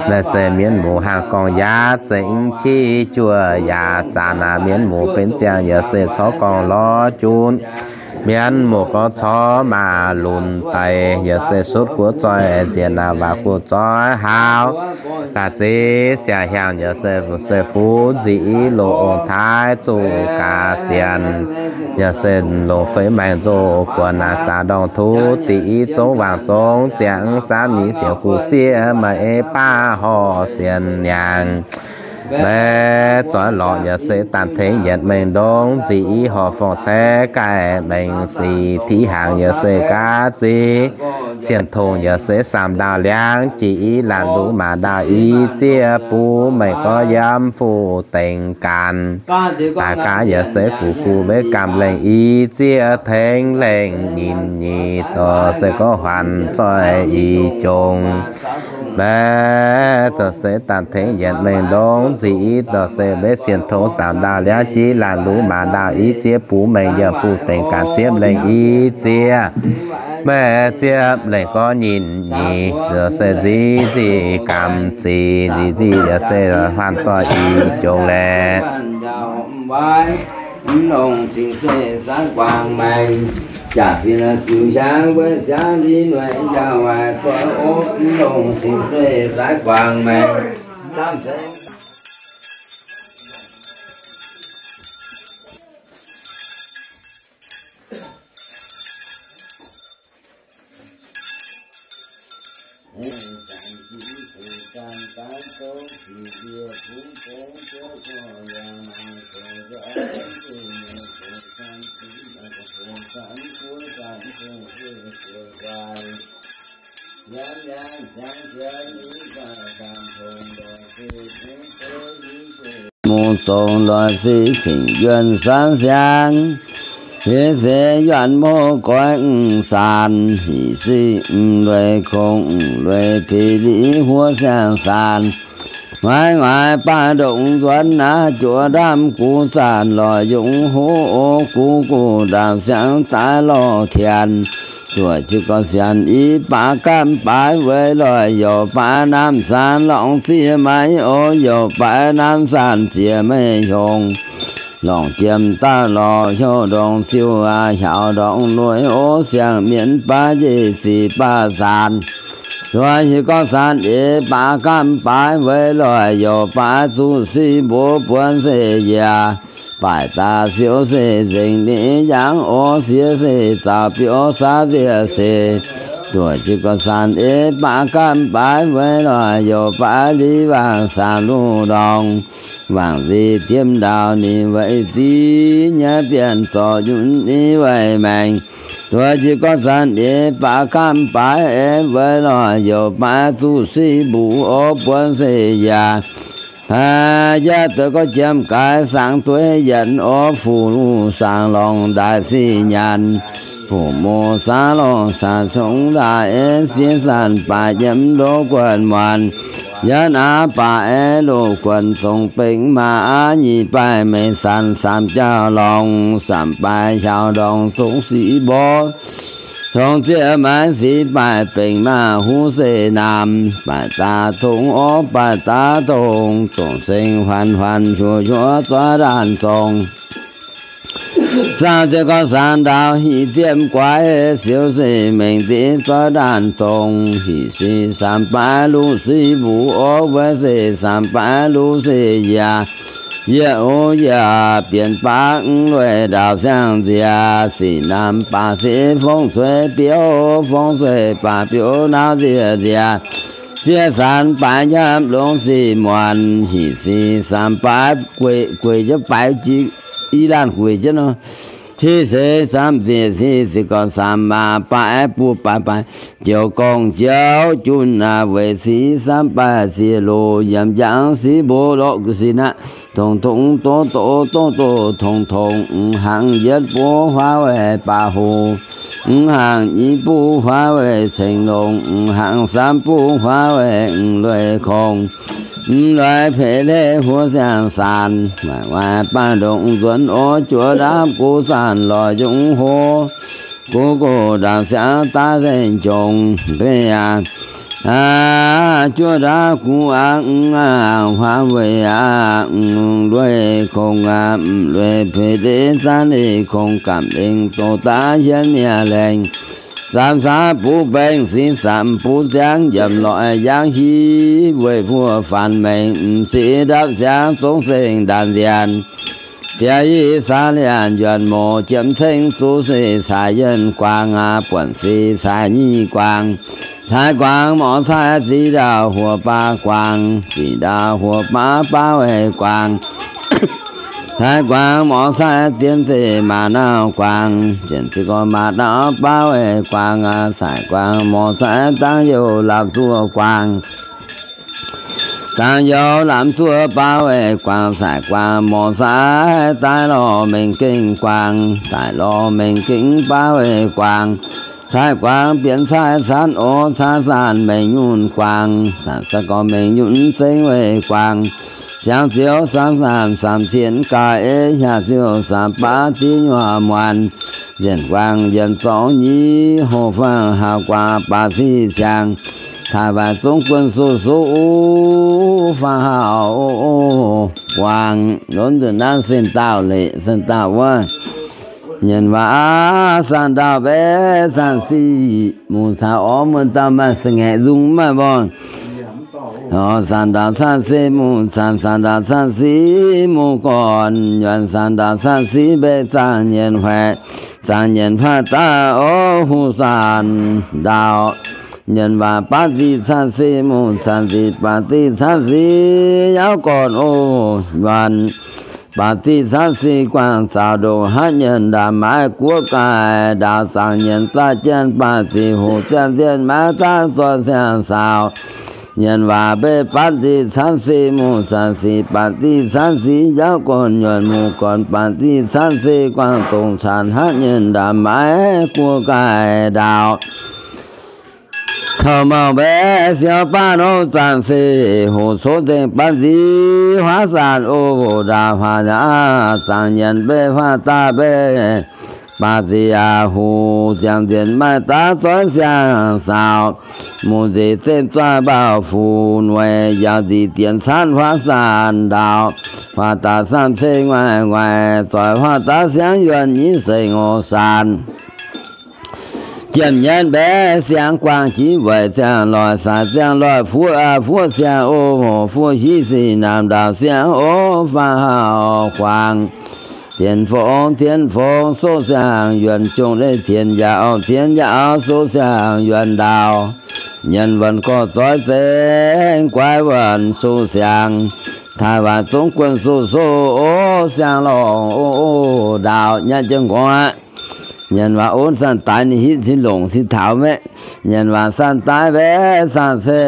naaiv se mienh muoz haangh gorngv yaac zengx qiex juoh yaac zanc aac. Mienh muoz benx ziangh yaac se corc gorngv lorz junv. Mienh muoz gorngv corc maaih lunx daic yaac se sutv guoqv zoih nziex naaic waac guoqv zoih hauv. Ga'zeix siang hiaangx yaac se, se fuqv nzic i loz ong taaix zuqc ga'sienx, yaac se longc feix maengx nzoh guoqv naaic zaax ndorngx tuv diqc i zongv waangc zongv ziangx samv nyeic siouc guv sieqv maaih ei baav horh sienx nyaangx. Maiv zoih lorqc yaac se daanh tengx yienc mengh ndongx nzic i horc fongc caeqv gaaih maengx sic tiqv hnaangx yaac se ga'zeix cien-tongh yaac se saam ndaauh liangv jiex i laanh luv maac ndaauh i ziev bun meih gorx yiem fu dengx gaanx. Daaih gaax yaac se guv guv maiv gamh lengh i ziev tengx lengh nyinh nyeic, zorc se gorngv huaanc zoih i jongx. Maiv zorc se daanh tengx yienc mengh ndongx nzic i, zorc se maiv cien-tongh saam ndaauh liangv jiex laanh luv maac ndaauh i ziev bun meih yiem fu dengx gaanx ziepc lengh i ziev. Maiv ziepc lengh gorngv nyinh nyeic, zorc se nzic nzic gamh zic, nzic nzic yaac se huaanc zoih i jongx laeh. Mv longc cing-sueih saaix guangc maengc, jaax fih naaiv ziux hiaangx wuov ziangx li nueic njaaux waaic zoih opv. Mv longc cing-sueih saaix guangc maengc, mungh zongx loix se cingx yuonh sanv siangx, hieh seix yuonh mouv goix mv saanx, hic sic mv lueiz kongx mv lueiz peix liz huov siang-saanx. Ngaix ngaix baav ndongc nzuonx naaiv juoz ndamv guv zanc lorz yungz hoc o guv guv ndaapc siangx daaih lorh tianx. Zuoqc jiez gorx sianx i baav gaamv baaix weic loic youc baav namv saanx lorngx ziex maiv o, youc baav namv saanx ziex maiv hiongx. Lorngc jiem daaih lorz hnyouv ndongx ziuh aac hiaaux ndongx nueiz o, siang-mienv baav njiec sic baav saanx. Zuoqc jiez gorx saanx eix baav gaamv baaix weic loic youc baav zuqc sic mbuov buonv se yaac baaic daaih siouv se nzengc ninh yangh o, siex se zaux biouv saav nziex se. Zuoqc jiez gorx saanx eix baav gaamv baaix weic loic youc baav li waangc saanx luv ndorngx. Waangc nzic diemv ndaauh ninh weic ziv nyaiv bienh zorc nyunc ninh weic maengc. Zuoqc jiez gorx saanx eix baav gaamv baaix eix weic loic youc baav zuqc sic mbuov o buonv se yaac yaac deix gorx jiem gaaix saangx dueiv yienc o, fuqv luv saangx lorngx ndaaih sic nyanc. Fuqv muz saah longc caux congx ndaaih, sieqv sanc baaix yiem ndoqv guonc muonc. Yiem aav baac aeqv, loz-guonc zongx bengx maah, aav nyic baeqv meix sanc, samx jauv longx, samx baeqv hiaaux ndorngx zongx sic mborqv. Tongx zieqv maaiz sic baeqv bengx maah, huv se naamh, baeqc daaih tongx orv, baeqc daaih tongx, zongc seng huanc huanc, hnyuoz hnyuoz, zorqv ndaanh zongx. Zaangh ziec gorx saanx ndaaux, hic ziepv guaix siouv se mengh nziv, zorqv ndaanh zongx. Hic si samx baeqv luv si mbuv, orv wuov se samx baeqv luv se yiec. Yiec o yiec bienx baav, mv lueic ndaaux siang-nziex. Sic naamh baac sic fongv cueix biouv, fongv cueix baac biouv nauv nziex nziex. Zieqv sanx baaix nyiemv longx sic muonc, hic si samx baaix gueic, gueic jienv baaix jiex, i laanh gueic jienv nor. Hic seix samx ziec hic, ziec gorx samx maah, baaix buo baaix baaix, joux gorngv joux junh aac, weic sic samx baaix ziec loz, yiem njang sic mbo lorqc gu'sic aqv. Tongx tongx doz doz doz doz tongx tongx, mv hnangv yietv buv huaav weic baac hoc, mv hnangv i buv huaav weic ceng longx, mv hnangv samv buv huaav weic mv lueic kongx, mv lueic peix leiz huov siang-saanx. Waaic waaic baav ndongc nzuonx orv, juov ndaamv guv zanc lorz yungz hlo, guv gox ndaangc siangx daaih nzengc jongx. Beiv aqv, juov ndaamv guv aqv, mv hnangv huaav weic aqv, mv lueic kongx aqv, mv lueic peix leiz zanv leiz kongx, gamh lengh doz daaih hienv mi'aqv lengh. Samx samx buv baengh, sic samx buv ziangv, yiem lorqc yangv hiv weic buo faanx mengh, mv sic ndapv siangx zongv seng ndaanx nzienx. Diex i saax lianc yuonc moc, jiem ceng zuqc se caaix yienh guaang aqv, buonc se caaix nyic guaang. Caaix guaang morc caaix zic ndaauv huoc baav guaang, zic ndaauv huoc baav baav weic guaang. Caaix guaang morc caaix zien se maac nauv guaang, zien se gorngv maac nauv baav weic guaang aqv. Caaix guaang morc caaix dangv youh lamh zuoqv guaang, dangv youh lamh zuoqv baav weic guaang. Caaix guaang morc caaix daaih lorh mengh gengh guaang, daaih lorh mengh gengh baav weic guaang. Caaix guaang bienx caaix zanv orv caaix zanc mengh nyunc guaang, zanc se gorngv mengh nyunc zengv weic guaang. Siangx ziouv samx zanc samx cien gaax, eix hiaav ziouv samx baav ziv nyuoqc muonc. Yienh guaang yienh zorngx nyei, hoh fangx haauh guaax baac ziqv siangx. Taaih waaic zungv guon soqv soqv fangx haauh guaang. Lunx nzunc naaiv sen daauh leic, sen daauh wuov. Nyienx waac aav, saanh ndaauh mbaeqv saanh sic mungz caux orv muonh dauh maaih se ngaeqc nzung maaih mborngh. Saanh ndaauh saanh sic mungz caux, saanh ndaauh saanh sic mungz gorn yuonc, saanh ndaauh saanh sic mbaeqv zaangc nyienx huaix, zaangc nyienx faah daaih orv huv saanh ndaauh. Nyienx waac baav ziqc saanh sic mungz caux ziqc baac ziqc saanh sic yauv gorn o yuonc. Baac ziqc saanh sic guangc zaux ndoqc hnangv nyienx ndaamv maaiz guoqv gaaih ndaauh, zaangc nyienx zaah jien baac ziqc hoc ziangh zien maiv daaih zoih siang-saaux. Nyienx waac mbaeqv baav ziqc saanh sic mungz caux ziqc baac ziqc saanh sic yauv gorn yuonc, mungz gorn baac ziqc saanh sic guangc dongc caanx hnangv nyienx ndaamv maaiz guoqv gaaih ndaauh. Taux mouh mbaeqv siou baav norm zaangc se hoc coqv nzengc baav nziv huaav saanh o ndaauh huaav yaac zaangc nyienx mbaeqv faah daaih mbaeqv baac ziqc yaac hoc ziangh nzienh maaih daav zoih siang-saaux. Mungz nzeic zeqv zoih mbaauh fuc nueic yaac nzic dienx caanv huaav saanh ndaauh. Huaav daaih samv ceng nguaaic nguaaic zoih huaav daaih siangv yuonh nyei sengx o saanh. Jiem nyienx mbaeqv siangx guangc jiex weic ziangh loic saaic ziangh loic fuoqv aav fuoqv siang o hoc fuoqv hiv sic naamh ndaauh siang o faang haauh guangc. Tien fongx tien fongx soqv siang yuonh jongh leiz tien yaauv, tien yaauv soqv siang yuonh ndaauh. Nyienx wuonh gorx zoix zengx guaix wuonh soqv siang. Taaih waac zungv guon soqv soqv o siang lorngh o ndaauh nyatv jienv nqorngv aqv. Nyienx waac onv saanh daaix ninh hitv cin longc cin taux maiv. Nyienx waac saanh daaix mbaeqv saanh se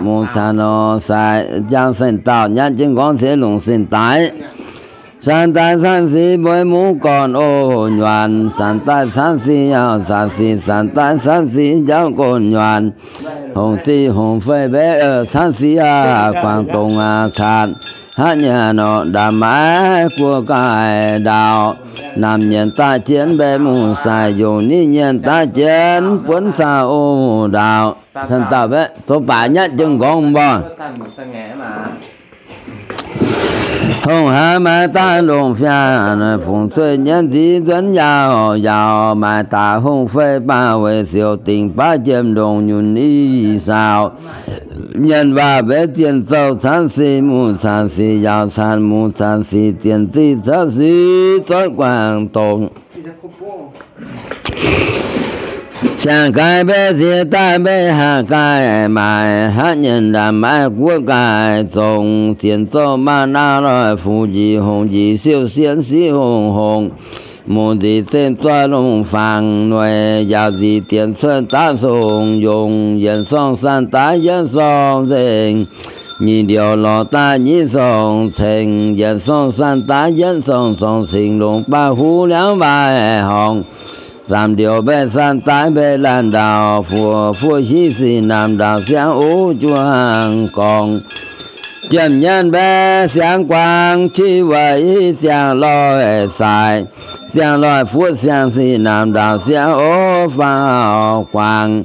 mungz caux nor sai njang saanh dauh nyatv jienv nqorngv se longc sin daaix. Sanx daaih canv sic mbueiz muv gorn oc nyuaanc, sanx daaih canv sic yaauc canv sic, sanx daaih canv sic njauv gorn nyuaanc. Hongh ziqv hongh fei mbaeqv canv sic aqv, guangc dongh aqv catc. Haav nyanc norqc ndaamv maaiz guoqv gaaih ndaauh, naamh nyienc daaih jienv mbaeqc muoz-saaix, yongh nitv nyienc daaih jienv buonv caux oc ndaauh. Caux dauh mbaeqc zoux baac nyatv jienv nqorngv mbuo. Hongh haaix maaiz daaih longc fiaan, fungc cueiv nyienv nziv nzuonx yaauc yaauc, maaiz daaih hongh fei baah weic siouc dingc baav jiem ndongc nyunc i saauc. Nyienx waac mbaeqv zien zouh canv sic muoz canv sic yaauc canv muoz canv sic zien ziqv canv sic zorqv guangc dongh. Siang-gaix mbaeqv ziex daaih mbaeqv haac gaaih maaic, haav nyanc ndaamv maaiz guoqv gaaih zongx, zien zouh maah naauv loic fuqv njiec hongx njiec siouv sienv siqv hongx hongx, muoz nzic zenh zoih longx fangx noic, njaaux nzic dienx cuotv daav songx yongx, yienx sorng sanh daaih yietv sorng nzengc, nyic ndiouc lorz daaih nyiv sorng cengx, yienx sorng sanh daaih yietv sorng zorngx cingx longx baav huv liangv waaih horngz. Zaamc ndiouc mbaeqv sanh daaih mbaeqv laanh ndaauh, fuoqv fuoqv hiv sic naamh ndaauh siangv oc juangc gorngv. Jiem nyanv mbaeqv siangx guangc, qiex weic ziangh loih saaix, ziangh loih fuoqv siangx sic naamh ndaauh siangv oc faaux guangc.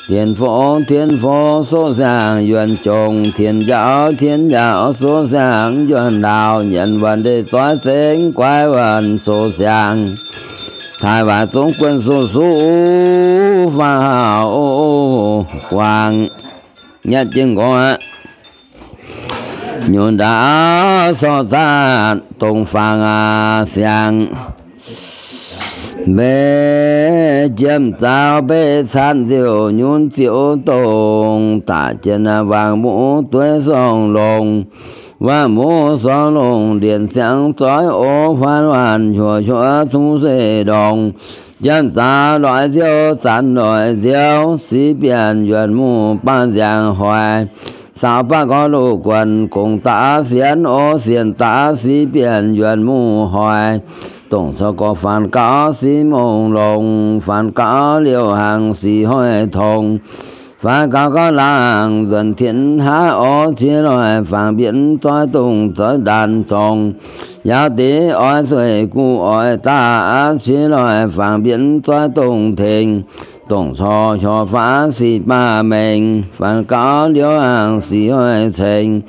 Tienx fongx tienx fongx soqv siangx yuonx jongx, tienx njaaux tienx njaaux soqv siangx yuonx ndaauh, nyienx wuonh ndeic zoih zengx guaix wuonh soqv siangx. Taaih waac zongx guon soqv suqv faaux guangc. Nyatv jienv nqorngv aqv. Nyunc ndaauv sorc zaatv dongh fangx aqv siangx. Mbeih jiem zaux mbeih caatv nziouc nyunc ziouc dongh, daaih jien wangc muv dueiv sorng longx, wangc muv sorng longx ndienx siangx zoih oc faanv waanc hiuv hiuv cungv se ndongh. Jiem zaux loic nziouv zanc loic nziouv, sic bienh yuonc muv baav nziangx hoic, saaux baav gorx loz guonc gongx daav sienx oc sienx daav sic bienh yuonc muv hoic. Dongh corc gorx faanx gaux sic mongh longx, faanx gaux liouh hnaangx sic hoic tongx, faanx gaux gauh laangh nzuonx tienx haav oc, qiex loic fangx mbienv zoih dongh zoih ndaanx zongx, yaac deix oix zueih guv oix daaih aqv, qiex loic fangx mbienv zoih dongh tengx, dongh corc hiuv faanv sic baav mengh, faanx gaux liouh hnaangx sic hoic cengx.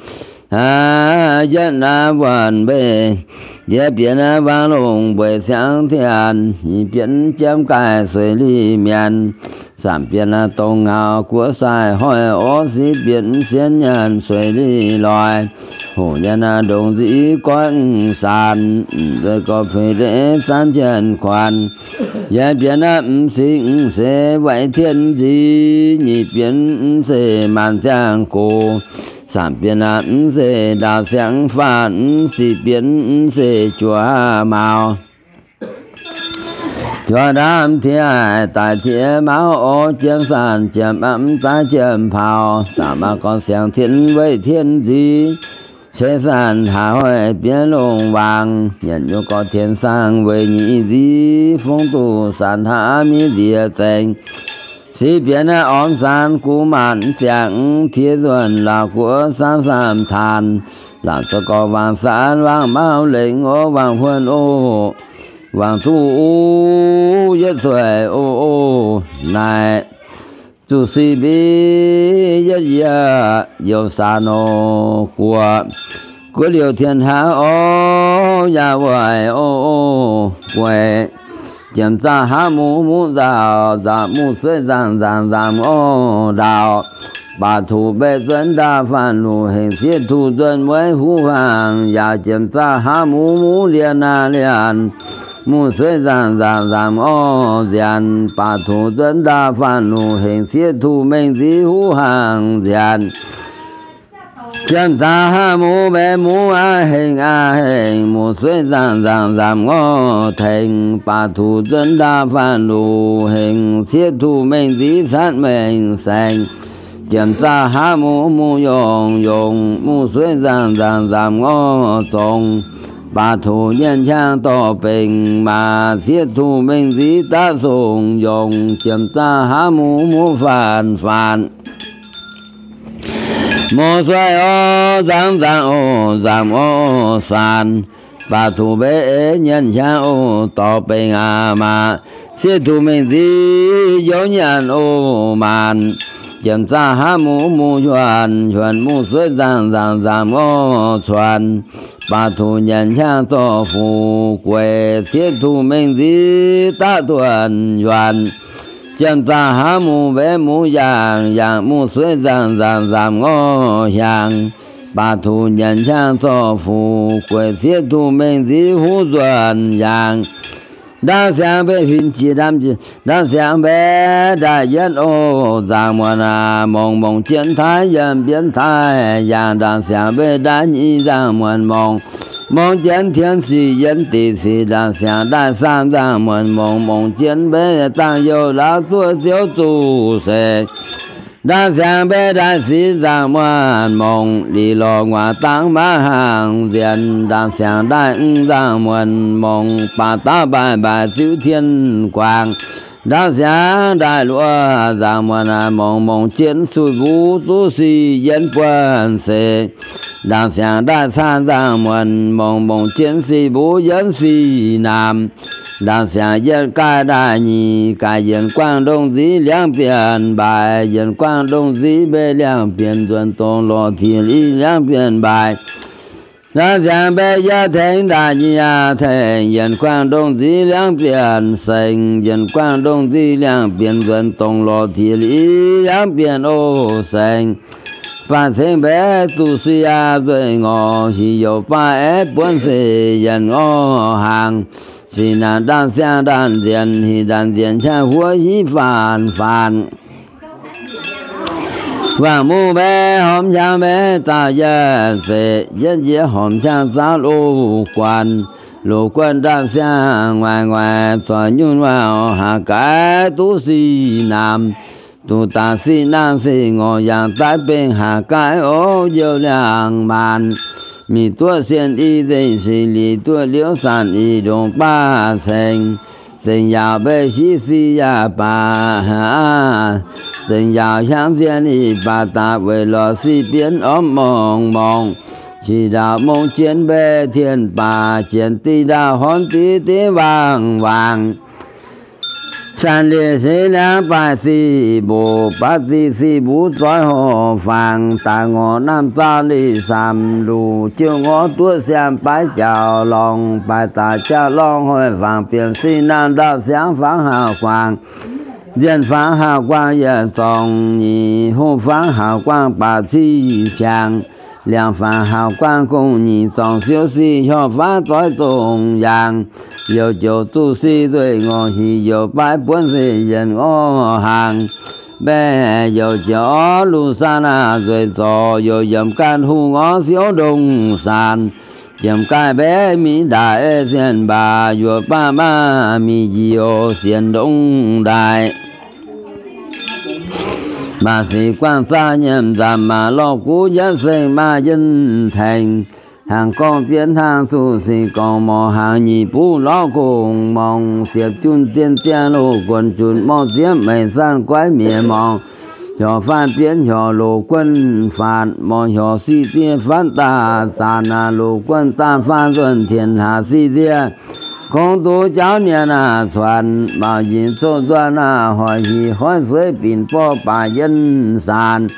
Aa, yietv naaiv wuonh mbeih, yietv bieqc naaiv wangc longc mbueiz siangx tienx, nyic bieqc jiem gaaih sueix liz mienh, samc bieqc naaiv dongh ngaux guoqv sai hoic oc, sic bieqc sienx nyanc sueix liz loic, hoc yienh naaiv ndongx nziv goiv saanx, nzueic gorx puix ndeic zanv jien kuanx, yietv bieqc naaiv m'singx m'seix weic tien nziv, nyic bieqc m'seix maanc ziangh gox, samc bieqc naaiv m'seix ndaauh siangx faatv, sic bieqc m'seix juoz mauz. Juoz ndaamv tiex daic tiex mauz oc, jiem saanh jiem amv zaaix jiem paux, daaih maaih gorx siangx tien weic tien nziv, ceix saanh haaix hoic bieqc longc wangc, nyanc nyuoqc gorx tien saangv weic nyic nziv, fongv duqv saanh haaix miv nziex zengx. Sic bieqc naaiv ormx saanx guv maanc ziangx, tiex nzuonx laauh guoqv saanx saamh taanx, laauh zorqv gorx wangc saanx wangc mauv lengx oc, wangc huonh oc, wangc zuqc yietv zueiz oc. Naaiv zuqc sic mbiv yietv yie youz saanx oc guoqv, guoqv liouh tien haav oc, yaac weic oc gueix. Jiem zaah haav muz muv nzauh, nzauh muv sueiv nzangc nzangc nzangc oc ndaauh. Baac tuc mbaeqc zuonx ndaauh faanh luc hengx cieqv tuc nzuonx mueiz huv hnaangx, yaac jiem zaah haav muz muv lienh aav lienh, muv sueiv nzangc nzangc nzangc oc nzienx. Baac tuc nzuonx ndaauh faanh luc hengx cieqv tuc mengh nziv huv hnaangx nzienx. Jiem zaah haav muz mbaeqc muz aav hengx aav hengx, muv sueiv nzangc nzangc nzangc oc tengx. Baac tuc nzuonx ndaauh faanh luc hengx cieqv tuc mengh nziv catv mengh saeng. Jiem zaah haav muz muz yongh yongh, muv sueiv nzangc nzangc nzangc oc zongx. baac tuc nyienh hiaang dorh bengc maac, sieqv tuc mengh nziv daav songx yongc, jiem zaah hnangv muv muv faanx faanx, muz sueiv orv nzangv nzangv oc, nzangv orv saanx, baac tuc mbeix nyienh hiaang oc, dorh bengc aqc maac, sieqv tuc mengh nziv youv nyanc oc maanc, jiem zaah hnangv muv muv huanc, huanc muz sueiv nzangv nzangv, nzangv orv cuonx, baac tuc nyienh hiaang zorqv fuqv gueix, sieqv tuc mengh nziv daav duonc yuanc, jiem zaah hnangv muv mbeix muv yaangh, yaangh muz sueiv nzangv nzangv, nzangv orv hiaangx, baac tuc nyienh hiaang zorqv fuqv gueix, sieqv tuc mengh nziv huv nzuonx yaangh. Ndaangc siangx mbeix huin jiex ndamv, ndaangc siangx mbeix ndaaih yietv oc, nzangc muonz aac, mongc mongc jienv taaix yiem mbienv taaix yaangh. Ndaangc siangx mbeix ndaaih nyic, nzangc muonz mongc mongc jienv tien sic yiem diqc sic. Ndaangc siangx ndaaih saah, nzangc muonz mongc mongc jienv mbeix dangh youh laauv zuov ziouv zuqc seix. Ndaangc siangx mbeix ndaaih sic, nzangc muonz mongc lic lorz nguaaz dangv maiv hnaangx nzienx. Ndaangc siangx ndaaih mv, nzangc muonz mongc baac dauh mbaaih mbaaih ziuv tien guaangc. Ndaangc siangx ndaaih luoqc, nzangc muonz mongc mongc jienv suiv mbuv zuqv sic yiem buonv seix. Ndaangc siangx ndaaih caah, nzangc muonz mongc mongc jienv sic mbuv yiem sic naamh. Ndaangc siangx yietv gaaih ndaaih nyic, gaaih yienx guangv ndongh nziv liangv bienh mbaaix, yienx guangv ndongh nziv mbeix liangv bienh nzuonx dongh lorz tiex liv liangv bienh mbaaix. Ndaangc siangx mbeix yietv tengx ndaaih nyic aqv, tengx yienx guangv ndongh nziv liangv bienh sengx, yienx guangv ndongh nziv liangv bienh nzuonx dongh lorz tiex liv liangv bienh oc sengx. Faanh ceng mbeix zuqc sic aqv, nzueic ngorc hic youz baav aeqv, buonv sic yienx orv hnaangx. Sic naanc ndaanh siang ndaanh nzienx, hic ndaanh nzienx hiaang huov hiv faanx faanx. Waangc muv mbeix hormx hiaang mbeix zaauh yietv zeqc, yietv njiec hormx hiaang zaauv loz guanh. Loz guanh ndaanh siang nguaaic nguaaic zoih nyunv waauc, haaix gaaix duqv sic naamh. Duqv daaih sic naamh sic ngorc, yangh daaih bengh haaix gaaix oc, youh liangh maanc. Mingh duqv sien i nzengc sic lic, duqv liuz sanc i ndongc baav ceng. Zengc yaauc mbeix hiv sic yaac baac, zengc yaauc hiaangv sien i baac daaih, weic lorz sic bienv ormv morngh morngh. Qiex ndaauh mong jienv mbeix tien baac, jienv diqv ndaauh horn diqv diqv waangc waangc. Sanc lic seix liangv baaih sic mbuqc, baav ziqc sic mbuv zoix horc fangx, daaih ngorc naamh zaah lic samx luc, jiouv ngorc duqv siaam baaix jauv lorngx, baaix daaih jaav lorngx hoic fangx, bieqc sic naamh ndaauh siangv fangx haav guangc, nzienh fangx haav guangc yietc zorngc nyic, hoh fangx haav guangc baac ciqv siangx, liangx fangx haav guangc gong nyic zorngc, siouv sic hiuv faav zoix zongh yaangh, youc joux zuqc sic nzueic ngorc hic youz baaix buonv sic yienx orv hnaangx. Mbaeqc youc jiex orv lungh saanh aac, nzueic zorc youc yiemc ganh hungh orv siouv ndongh saanh. Yiemc gaaih mbaeqc mingh ndaaih ei sienh mbaac, yuoqc baav maah mingh njiec oc sienh ndongh ndaaih. Maaih sic guangh zaah nyiemc nzamc maac lorh guv yietv seng maaih yienv tengx. Hnaangx gorngv bienv hnaangx zuqc sic gorngv morc hnaangx nyic buv lorz gong morngh, siepv junh zien zien loz guonc junc morh zieqv meic zanc goiv mienh morngh. Hiorc faanv bienv hiorc loz guonc faatv morh hiorc sic zieqv faanv daaih zaanc aac, loz guonc daaih faanv nzuonc tien hlaax sic zieqv kongx duqv jauv nyanc aac, cuanx mbaaux njiec coqv nzuonx aac, hoic hic hoiv sueiv binc borqv baac yienv saanx.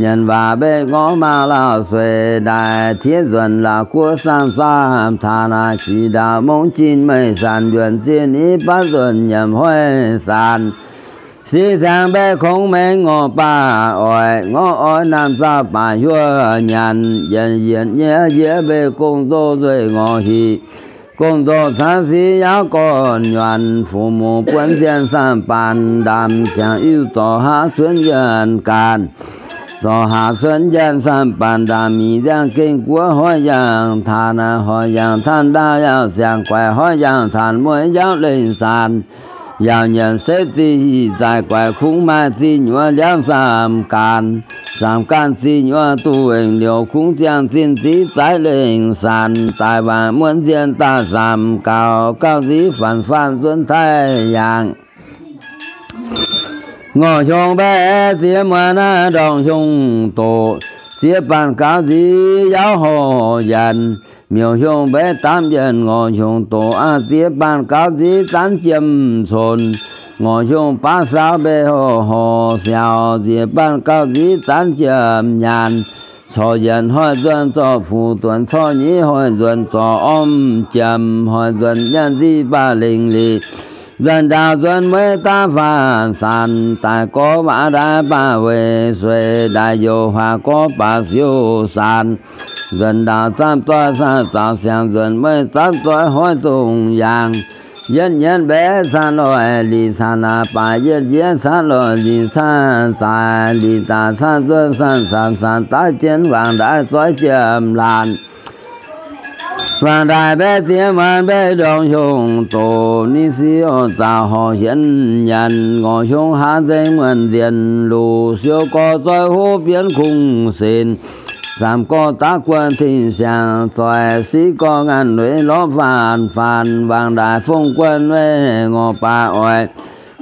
Nyanc waac mbeqc ngorv maaz lauh sueix ndaaih, tiev nzuonc la'guoqv saang saamv taanx aac, qiex ndaauh mongh jin meih saanx, nzuonc zieqv niv baav nzuonc nyanc hoiv saanx. Sic ziangx mbeqc kongx mengh ngorc baac oix, ngorv oix naamh zaah baac hiuv nyanc, yienc yienc nyiev yiev mbeqc gong-nzou nzueic ngorc hic, gong-nzou caaiv sic yaauv gorn-nyuanc, fu-muc buonv sienh saamv-baanc ndaamv, ziangx iuv zorc haav cuonv yienh gaanv, zorc haav cuonv yienh saamv-baanc ndaamv, mingh nziangh gengh guoqv hoiv yaangh taanx, hoiv yaangh taanx ndaauv yaauh ziangh guaix, hoiv yaangh taanx mueiz yaauv lengh saanx, Yaauc nyienc setv zih hic zaaic guaix kungx maaih zih nyuoz liangv zaamc gaanc. Zaamc gaanv zih nyuoz duqv wengc liouc kungx ziangh zinh ziv zaaix lengh sanc. Daaih waac muonv nzienh daaih zaamc gaux, gauh nziv fanc faanh nzuonx taaih yaangc. Ngorc hiuv mbaeqv ziex muonz naaiv ndorngc hiuv doqc, ziex baanh gaux nziv yauv horh nyanc. Miuc hiuv mbaeqv daamv yienh ngorc hiuv doqc aqv, ziex baanh gaux nziv zanv jiem cunx. Ngorc hiuv baav saaux mbaeqv horh horh siaux, ziex baanh gaux nziv zanv jiem nyaanh. Corc yienc hnoi nzuonx zorqv fuqv duonx, corc nyeiv hnoi nzuonx zorqv orm jiem, hnoi nzuonx nyanc nziv baav lengh lic. Nzuonx ndaauh nzuonx mueiz daav faanh sanc, daaih gorx waac ndaaiv baav weic sueix, ndaaiv youh huaax gorx baav siouv sanc. Nzuonx ndaauh zaamv zoih saah zaaux siangx, nzuonx mueiz zaamv zoih hoiv zongh yaangh. Yietv nyienv mbaeqv caangv loic lic caangv naaic baaix, yietv njiec caangv loic lic caangv zaaix, lic daaih caangv nzuonx sanc sanc sanc daaih jienv wangc ndaaiv zoih jiem laanh. Wangc ndaaic mbaeqv ziex muonz mbaeqv ndorngc hiuv doqc, ninh siou zaaux horh hienx nyanc, ngorc hiuv hnangv nzengc muonc nzienh luc, siou gorx zoih huv bienv kungx sinx. Zaamc gorx daav guon tengx siangx zoih, siqv gorx ngaanc lueiz lorz faanh faanh, wangc ndaaic fongv guon weic ngorc baav oix.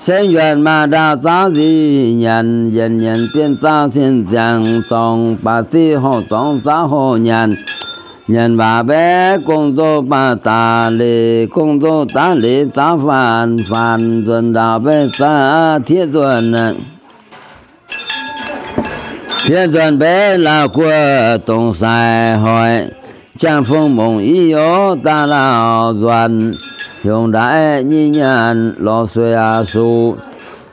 Sengx yuonc maah ndaauh zaauv nziv nyanc, yienc nyienc bienh zaauv cien ziangx zorngh, baac ziqv horh zorngh zaauv horh nyanc. Nyanc waac mbaeqv gong-nzou baav daaih leiz, gong-nzou daav leiz zaauv faanh faanh, nzuonx ndaauh mbaeqv zaauv tiev nzuonx. Tiev nzuonx mbaeqv laauh guoqv dongh sai hoic, jangx fong mongc i youz daaih laauh nzuonx, hiuv ndaaiv nyei nyanc lorz sueih aqv suqv.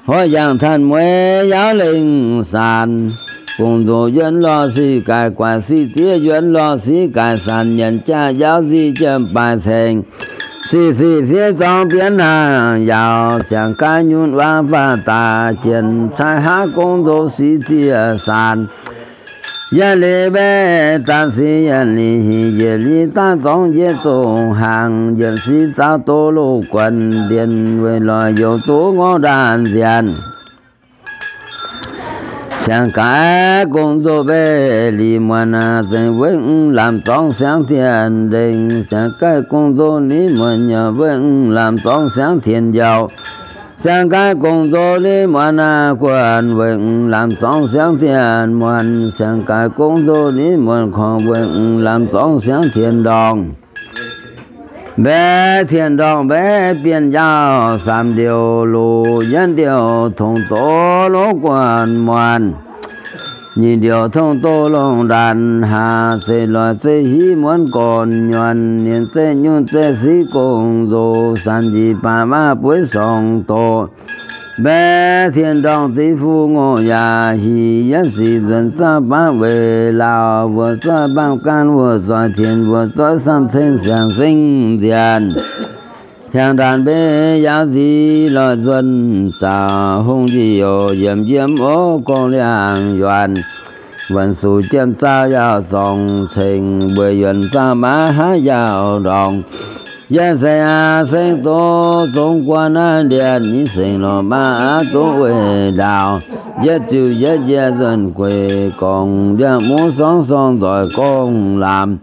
Hoic yangh tanh mueiz yauv lengh sanc, gong-nzou yuonx lorh siqv gaaix guaix, siqv diev yuonx lorh siqv gaaix sanc, nyanc jaav yauv nziv jiem baaix cengx. Siqv siqv siev zorngh bienv hnaangx yaauc, siangx gaaix nyunc wangv baav daaih jienh, cai haav gong-nzou siqv ziex sanc. Yietv liz mbaeqv daaih siqv yietv liz hic, yietc liz daaih zorngv yietv zongh hnaangx, yietc siqv zaaux doz loz guonc ndienh, weic lorz youz doz ngorc ndaanh nzienx. Siangx gaaix gong-nzou mbaeqv liz muonz, zengc wengv lamh zorngv siangx tien lengh. Siangx gaaix gong-nzou liz muonz, nyouc wengv lamh zorngv siangx tien njaaux. Siangx gaaix gong-nzou liz muonz, guonc wengv lamh zorngv siangx tien muonz. Siangx gaaix gong-nzou liz muonz, korngx wengv lamh zorngv siangx tien ndorngh. Mbaeqv tien ndorngh mbaeqv bienh njaaux, saam ndiouh loz yietv ndiouh tongx doz lov guonc muonz. Nyic ndiouh tongx doz longh ndaanh haac, zeiv loic zeiv hiv muonz gorn nyuonh, nienx zeiv nyungc zeiv siqv gong-nzou, saanv njiec baac maav bueiv sorngx doz. Mbaeqv tien ndorngh ziqv fuqv ngorc yaac hic, yietv sic nzuonx zaah baav weic laauh, wuov zoih baamh gaanv wuov zoih tien, wuov zoih samh ceng siangx sengv nzienx. Hiaangx ndaanh mbaeqv yaac ziqv loic nzuonx zaux, hungh njiec youc yiem yiem ov gorngv liangx yuonc. Wuonc suc jiem zaah yaac zorngx ceng, mbuo yuonc zaah maav haav yaac ndorngx. Yietv seix aqv sengx doz zongx guon naaiv ndienx, nyeic seix lorh maav aqv duqv weic ndaauh. Yietv ziuc yietv njiec nzuonx gueic gorngv, ndiangx-muv sorngv sorng nzoih gorngv lamz.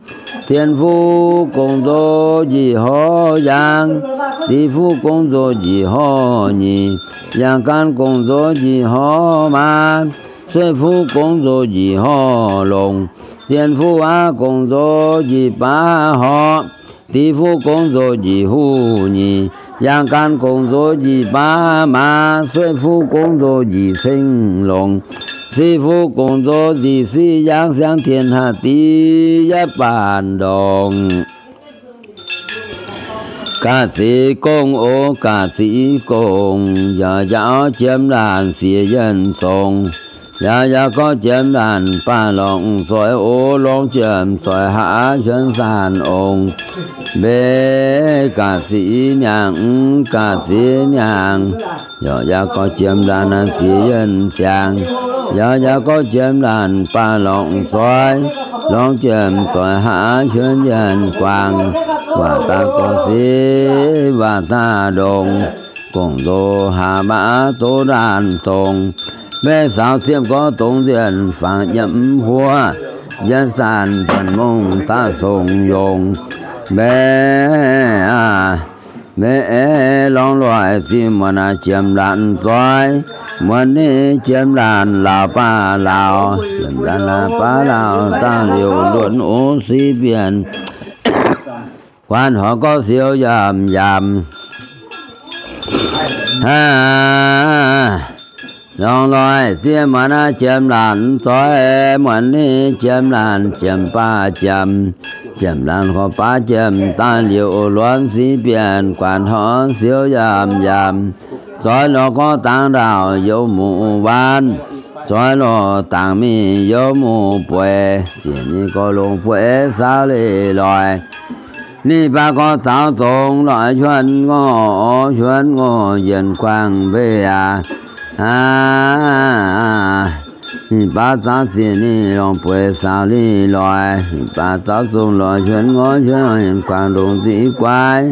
Tien fuqv gong-nzou njiec horv yaangh, diqv fuqv gong-nzou njiec horv nyic, yaangh gaanv gong-nzou njiec horv maa, sueih fuqv gong-nzou njiec horv longc. Tien fuqv aqv gong-nzou njiec baav horv, diqv fuqv gong-nzou njiec huv nyic, yaangh gaanv gong-nzou njiec baav maa, sueih fuqv gong-nzou njiec ceng longc. Siqv fuqv gong-nzou njiec siqv yaangh, siangx tien haav diqv yietv baanc ndongc. Ga'zic gong oc, ga'zic gong, yaac yaac jiem laanh siex yienh zong, yaac yaac gorngv jiem laanh baav lorngh zoih oc, longc jiem zoih haav qienx saanh ong. Mbe ga'zic nyaangh, ga'zic nyaangh, yaac yaac gorngv jiem laanh siex yienh ziangx, yaac yaac gorngv jiem laanh baav lorngh zoih, longc jiem zoih haav qienx yienh guangc, waac daaih gorngv siqv, waac daaih ndongc. gong-nzoh haac mbaatc doqc ndaanh dongh, mbaeqv saaux ziepv gorx dongh nzienh fangx yiem huov, yiem zaanh buonc mungh daaih congx yongc. Mbaeqv aac, mbaeqv aeqv, lorngx loic zinh muonz naaiv jiem laanh zoih, muonz ni jiem laanh laauc baav laauc, jiem laanh laauc baav laauc daaih liouc luonx oc sic bienh guanh horc gorx siou yaac yaac Aav, lorngx loic zinh muonz naaiv jiem laanh zoih, muonz ni jiem laanh jiem baav jiem, jiem laanh horc baav jiem daaih liouc luonx sic bienh guanh horc siou yaac yaac zoih lorh gorx dangx ndaauh youz muc waanv, zoih lorh dangx mingh youz muc bueix, ziec ninh gorx longc bueix saau leiz loic. Ninh baav gorx zaux zongx loic hiuonv ngorh, hiuonv ngorh yienc guangc mbei aac. Aav, ninh baav zaux ziec ninh longc bueix saau leiz loic, ninh baav zaux zongx loic hiuonv ngorh, hiuonv ngorh yienc guangc ndongc ziqc guaix,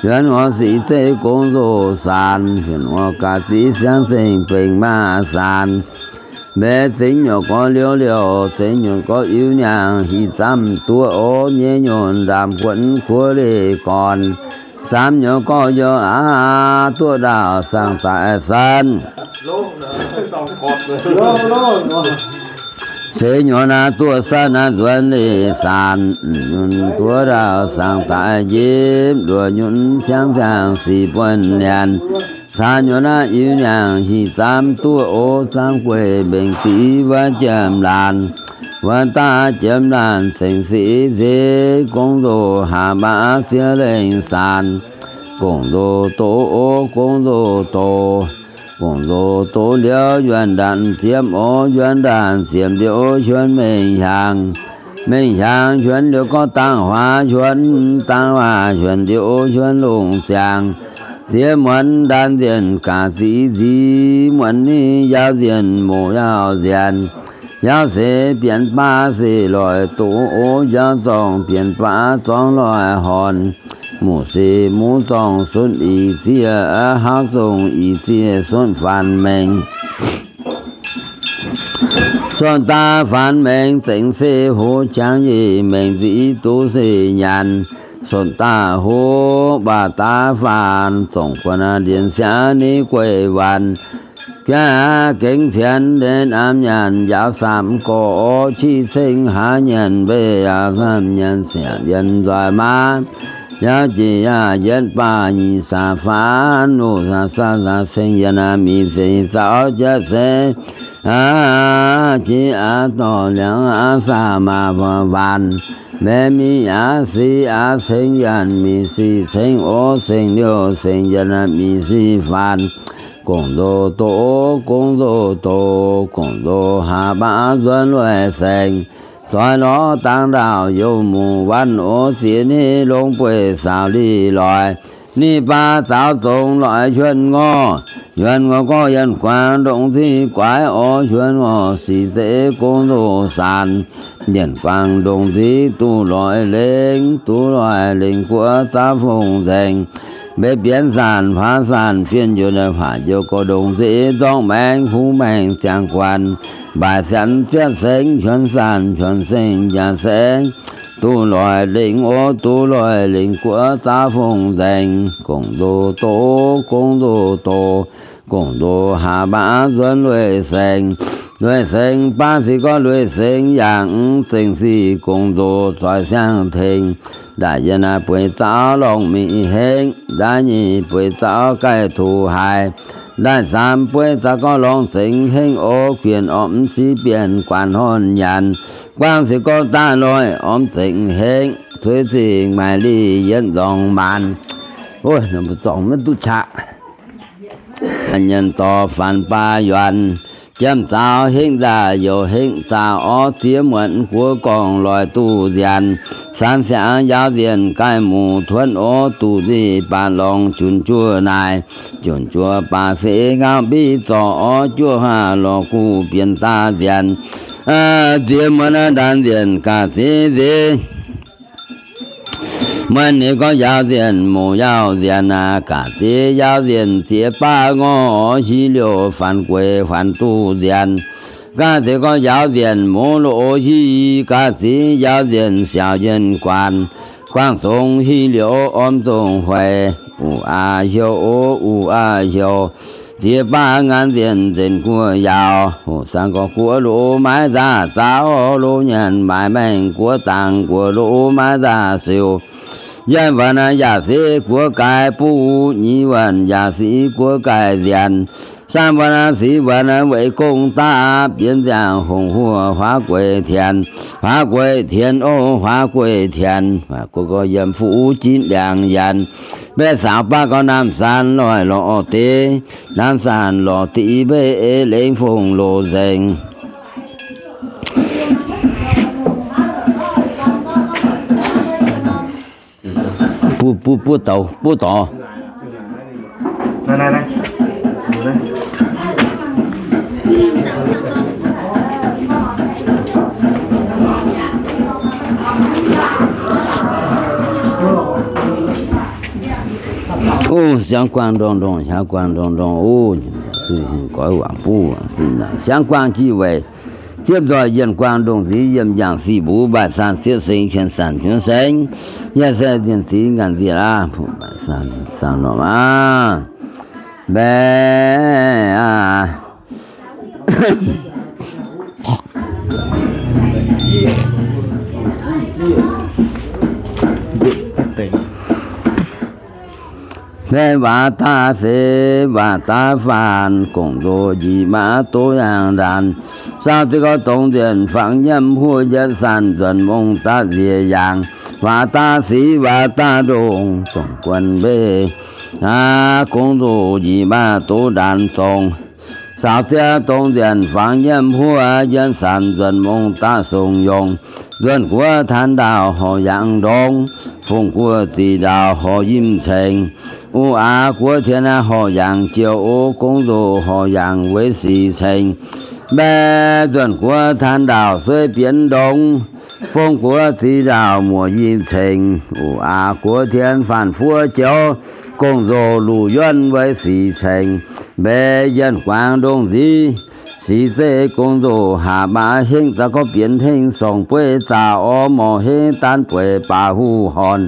hiuonv ngorh sic zeiv gong nzoh saanx, hiuonv ngorh gaax ziqc siangv zengc bengc maaz saanx. Mbaeqv zengx nyuoqc gorx liouv liouc, zengx nyuoqc gorx iu niangh, hih zaamv duqv oc nyei nyunc ndaamv buonv kuov leiz gorn, zaamv nyuoqc gorx youh aav duqv ndaauh saangv daaih sanv. Zengx nyuoqc naaiv duqv sanv naaiv nzuonx leiz saanx, nyunc duqv ndaauh saangv daaih njipv, luoqc nyunc siangv ziangh sic buonv nyanc. Caa nyuoqc naaiv iu niangh hih zaamv duqv oc zaamv gueiv mbengx ziqc wuov jiem laanh, wuov daav jiem laanh zengc sic nziex gong nzoh haac mbaatc siev lengh saanx. Gong nzoh doz oc gong nzoh doz. Gong nzoh doz liouh yuonh ndaanh ziepv oc, yuonh ndaanh ziepv liouh hiuonv mengh hiaangx. Mengh hiaangx hiuonv liouh gorx dangh huaax hiuonv, dangh huaax hiuonv liouh hiuonv longc ziangx. Ziex muonz ndaanh nzienh gaax ziqc nziez, muonz ni yaauv nzienh mouz yaauv nzienh. Yaauv seix bienx baav se loic doz oc, yaauv zorngh bienx baav zorngv loic horn. Muc se muv zorngh sunv ih zieqv, haav zongh ih zieqv sunv faanx mengh. Sunv daaih faanx mengh zengc se hoz jangx yie mengh nziv duqv se nyanc. Sunv daaih hoz mbaah daaih faanx zongc guanh ndienx siangv ni gueiv waanc. Gengh cienx ndeic naamh nyanc yaauv saamv gorx, qiv ceng haav nyanc mbei yaauv saamv nyanc siec yienh nzoih maah. Yaauv jiex yaauv yietv baav nyic saah faanx, nuqv saah saah saah ceng yienh aav mingh se zaux jiex se aav jiex aav dorh liangx aav saah maah faanx. Mbaeqv mingh aav sic aav ceng yienh mingh sic ceng oc, ceng liouh ceng yienh aav mingh sic faanx. Gong nzoh doz oc gong nzoh doz, gong nzoh haax baav nzuonx lueic saeng. Zoih lorz dangx ndaauh youz muc waanv oc, ziex ni longx bueix saauc li loic. Ni baav zaux zongx loic hiuonv ngorh, hiuonv ngorh gorx yienc guangc ndongc nziv guaix oc, hiuonv ngorh sic zeiv gong nzoh saanx. Yienc guangc ndongc nziv duqv loic lengc, duqv loic lengc guoqv zaav fongc nzaeng. Mbeih bienx zanc faaux zanc fienh njoux, faaux njoux gorx ndongc nziv zorngv maengx huv maengx ziangx guanh. Mbaaic sienx zieqv sengx, hiuonv zanc hiuonv sengx jaax sengx. Duqv loic lengc oc, duqv loic lengc guoqv zaav fongc nzaeng. Gong nzoh doz, gong nzoh doz, gong nzoh haax baav nzuonx lueic sengx. Lueic sengx baav sic gorngv lueic sengx yangh, zengc sic gong nzoh zoih siang tengx. Ndaaih yienh naaiv bueix zaux lorngh mingh hengv, ndaaih nyic bueix zaux gaih tuc haiz. Ndaaih saam bueix zaux gorngv lorngh zengx hengv oc, guenx ormx sic bienh guanh horn nyanc. Guangv sic gorngv daaih loic ormx zengx hengv, cueix zingh maaic lic yietv nzorngx maanc. Ov, mbuo zorngx maiv duqv qaqv. Nyanc dorh faanx baav yuanc, jiem zaux hengv nzaaih youc hengv zaah orv ziex muonc guoqv gorngv loic duqv nziaanc. Saanx siangx yaauv nzienh gaih muc tuonv orv duqv nzih baac lorngx junc juoqv naaic. Junc juoqv baac se ngaauv mbiv zorc orv juoqv haav lorh guv bienh daav nziaanc. Ziex muonc ndaanx nzienh gaax ziex nziex. Muonc ninh gorngv yaauv nzienh muoz yaauv nzienh aac, gaax ziex yaauv nzienh ziex baav ngorc, hi liouh faanx gueix faanx duqv nzienh. Gaax ziex gorngv yaauv nzienh muoz loz hi, gaax ziex yaauv nzienh siaaux yienh guaanx, guaangv zongx hi liouh orm zongx hueix, uv aav heuc o, uv aav heuc. Ziex baav ngaanc nzienh nzenc guoqv yaauc, hoc saang gorx guoqv loz maiv nzaac zaux, loz nyanc maaiz maengh guoqv dangx guoqv loz maiv nzaac siou. Yiem wuonx yaac sic guoqv gaaix buv, nyic wuonx yaac sic guoqv gaaix nzianc, saam wuonx sic wuonx weic gong daav, bienx nziaangc hongx huoqc huaav gueix tienx, huaav gueix tienx o, huaav gueix tienx, guoqv gorx yiem fuqv jinv ndiangx yanc, mbaeqc saaux baav gorx naamh saan loic lorz deix, naamh saan lorz deix mbaeqc lengc fongc loz nzengc. Buov, buov, buov douz, buov douz. O, siangx guangc ndongc ndongc, siangx guangc ndongc ndongc, o, goix waangc buv waangc sin, siangx guangc jiex weic ziepv nzoih yienh guangc ndongc nziv yiem yangh sic mbuv mbaih saanh sieqv sengx qienx saanh qienx sengx, yaac se yienh sic ngaanc nzieqc aqv, mbaih saanh saanh norm aqv. Mbaeqc aqv. Mbaeqc waac daaih seix waac daaih faanx, gong-nzoh njiec maav doz yangh ndaanx, saau ziqc gauh dongz nzienh fangx nyiemv huoqv yietv saanh nzuonx mongh daaih nziex yaangh, waac daaih sic waac daaih ndongc dongc guon mbeix, aav, gong-nzoh njiec maav doz ndaanx zongx. Saaux ziqc dongz nzienh fangx nyiemv huoqv yietv saanh nzuonx mongh daaih songx yongh, nzuonx guoqv taan ndaauh horc yangh ndongx, fongc guoqv zic ndaauh horc yimh cengx, uv aav guoqv tien horc yangh jiouv, o, gong-nzoh horc yangh weic sic cengx. Mbaeqc nzuonx guoqv taan ndaauh sueih bienx ndongx, fongc guoqv zic ndaauh muoc yimh cengx, uv aav guoqv tien faanh fuov jiouv, gong-nzoh luc yuonv weic sic cengx. Mbaeqc yienh guaangc ndongc nziv sic zeiv gong-nzoh haac maav hengv zaux gorngv bienx hengv sorngh bueiv zaux orv morc hengv daanv bueix baaix huv horn,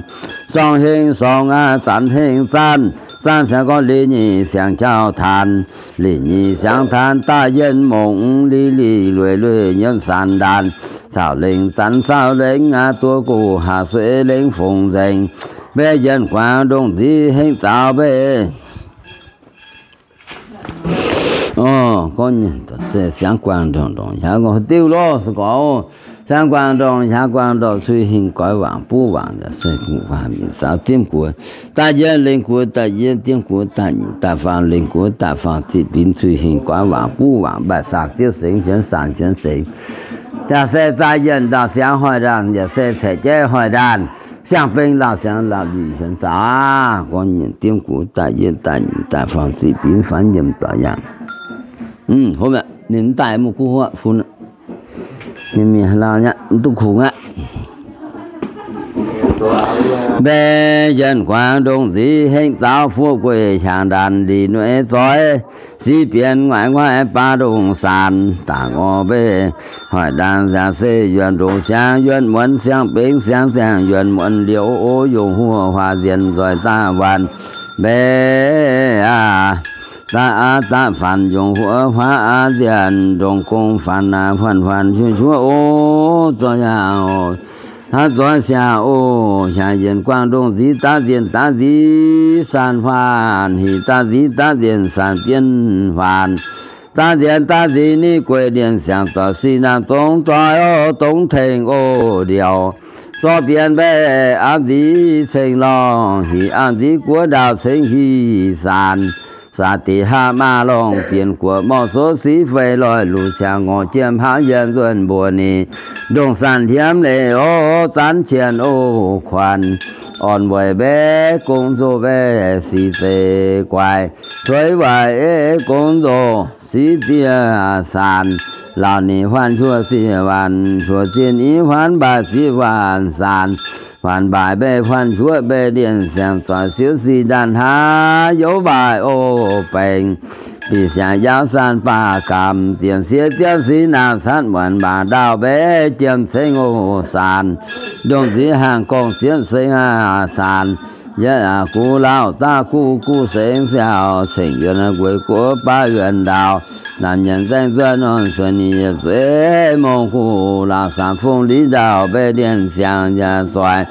sorngh hengv sorngh aav zanc hengv zanc, zanc siangx gorngv leiz nyeic siangx jauv taanx, leiz nyeic siangx taanx daaih yienh mongc, liz liz lueic lueic nyiemv saanx ndaanx, caux lengc zanc caux lengc aav duqv gox haac sueih lengc fongc nzengc. Mbaeqc yienh guaangc ndongc nziv hengv zaux mbaeqc Orv, gorngv se siangx guangc ndongc ndongc, diuv lorh se gorx, siangx guangc ndongc, siangx guangc ndongc, cui hingh goix waangc buv waangc, se guv faah mingh zaux diemv guoqv daaih yienh lengh guoqv daaih yienh, diemv guoqv daaih nyic daaih faam, lengh guoqv daaih faam ziqc binx, cui hingh goix waangc buv waangc, mbaih saanh diuv sengx, fienx saanh fienx sengx. Yaac se zaah yienh ndau siangx hoic ndaanh, yaac se caeqv jaiv hoic ndaanh, siang beng lauh siangx lauh nzic fienx zaux aqv. Gorngv nyienc diemv guoqv daaih yienh daaih nyic daaih faam ziqc binx faanv yiem doic yangh. Ninh mv daaih mv guv huoqv fun, mienh mienh lauh nyaqv mv duqv kungx aqv. Mbaeqc yienh guangc ndongc nziv hengv zaux fuov gueic hiaangx ndaanx lic nueiv zoih, siqv bienx nguaaic nguaaic baav ndongc saanx dangc orv mbeix. Hoic ndaanx yaac se yuonx ndoqc siangx yuonx muonz siang bengx siang ziangh yuonx muonz liouh o, yongh huoqv huaax nzienh nzoih daav waanc mbeix aav, daav aav daav faanx yongh huoqv huaav aav nzienh ndongc gong faanx naaic huaanh huaanh shuov shuov o, zoih yaac hnangv zoih siang o, hiaangx yienh guangc ndongc nziv daav nzienh daav nziv saanx faanx, hinc daav nziv daav nzienh saanx bienv faanx, daav nzienh daav nziv ni gueic lienh siangx doic sic naamh dongx zoih o, dongx tengx o, ndiouc zorqv bienx mbaeqc aav nziv ceng lorngh, hinc aav nziv guoqv ndaauh cengx hinc saanx, saax deix haav maaz lorngh bienh guoqv morh sov siv feix loic luc siangx ngorc jiem hnangv yienh nzuonx mbuox ninh, ndongc saanh hliemv leiz o, zanv qienh o, kuanx orn weic mbaeqc gong nzoh mbaeqc sic zeiv guaix, cueix waaic eiv gong nzoh siv ziex saanx, laauc ninh huaanh shuoh ziex waanc, shuoh ziex i huaanv mbaaih ziex waanc saanx, Faanx mbaaix mbeih faanx juoqv mbeih lienh siangx zoix siouv sic ndaanh hnangv youz mbaaix o bengx. Bih siangx yaauv san baac gamh zienx siev ziouv sic naamh catv muonc mbaangc ndaauh mbeih jiem ceng o saanx. Ndongh nziex hnaangx gorngv ziepv seng aac saanx. Yietv aac guv lauh daav guv guv sengx siaauc cengx yuonx gueix guoqv baav yuonx ndaauh. Naamh nyienc nzaeng zuov norm suonc nyic yietc zueiz mongh guv lauh saamx fungx liz ndaauh mbeih lienh siangx yaac zoix.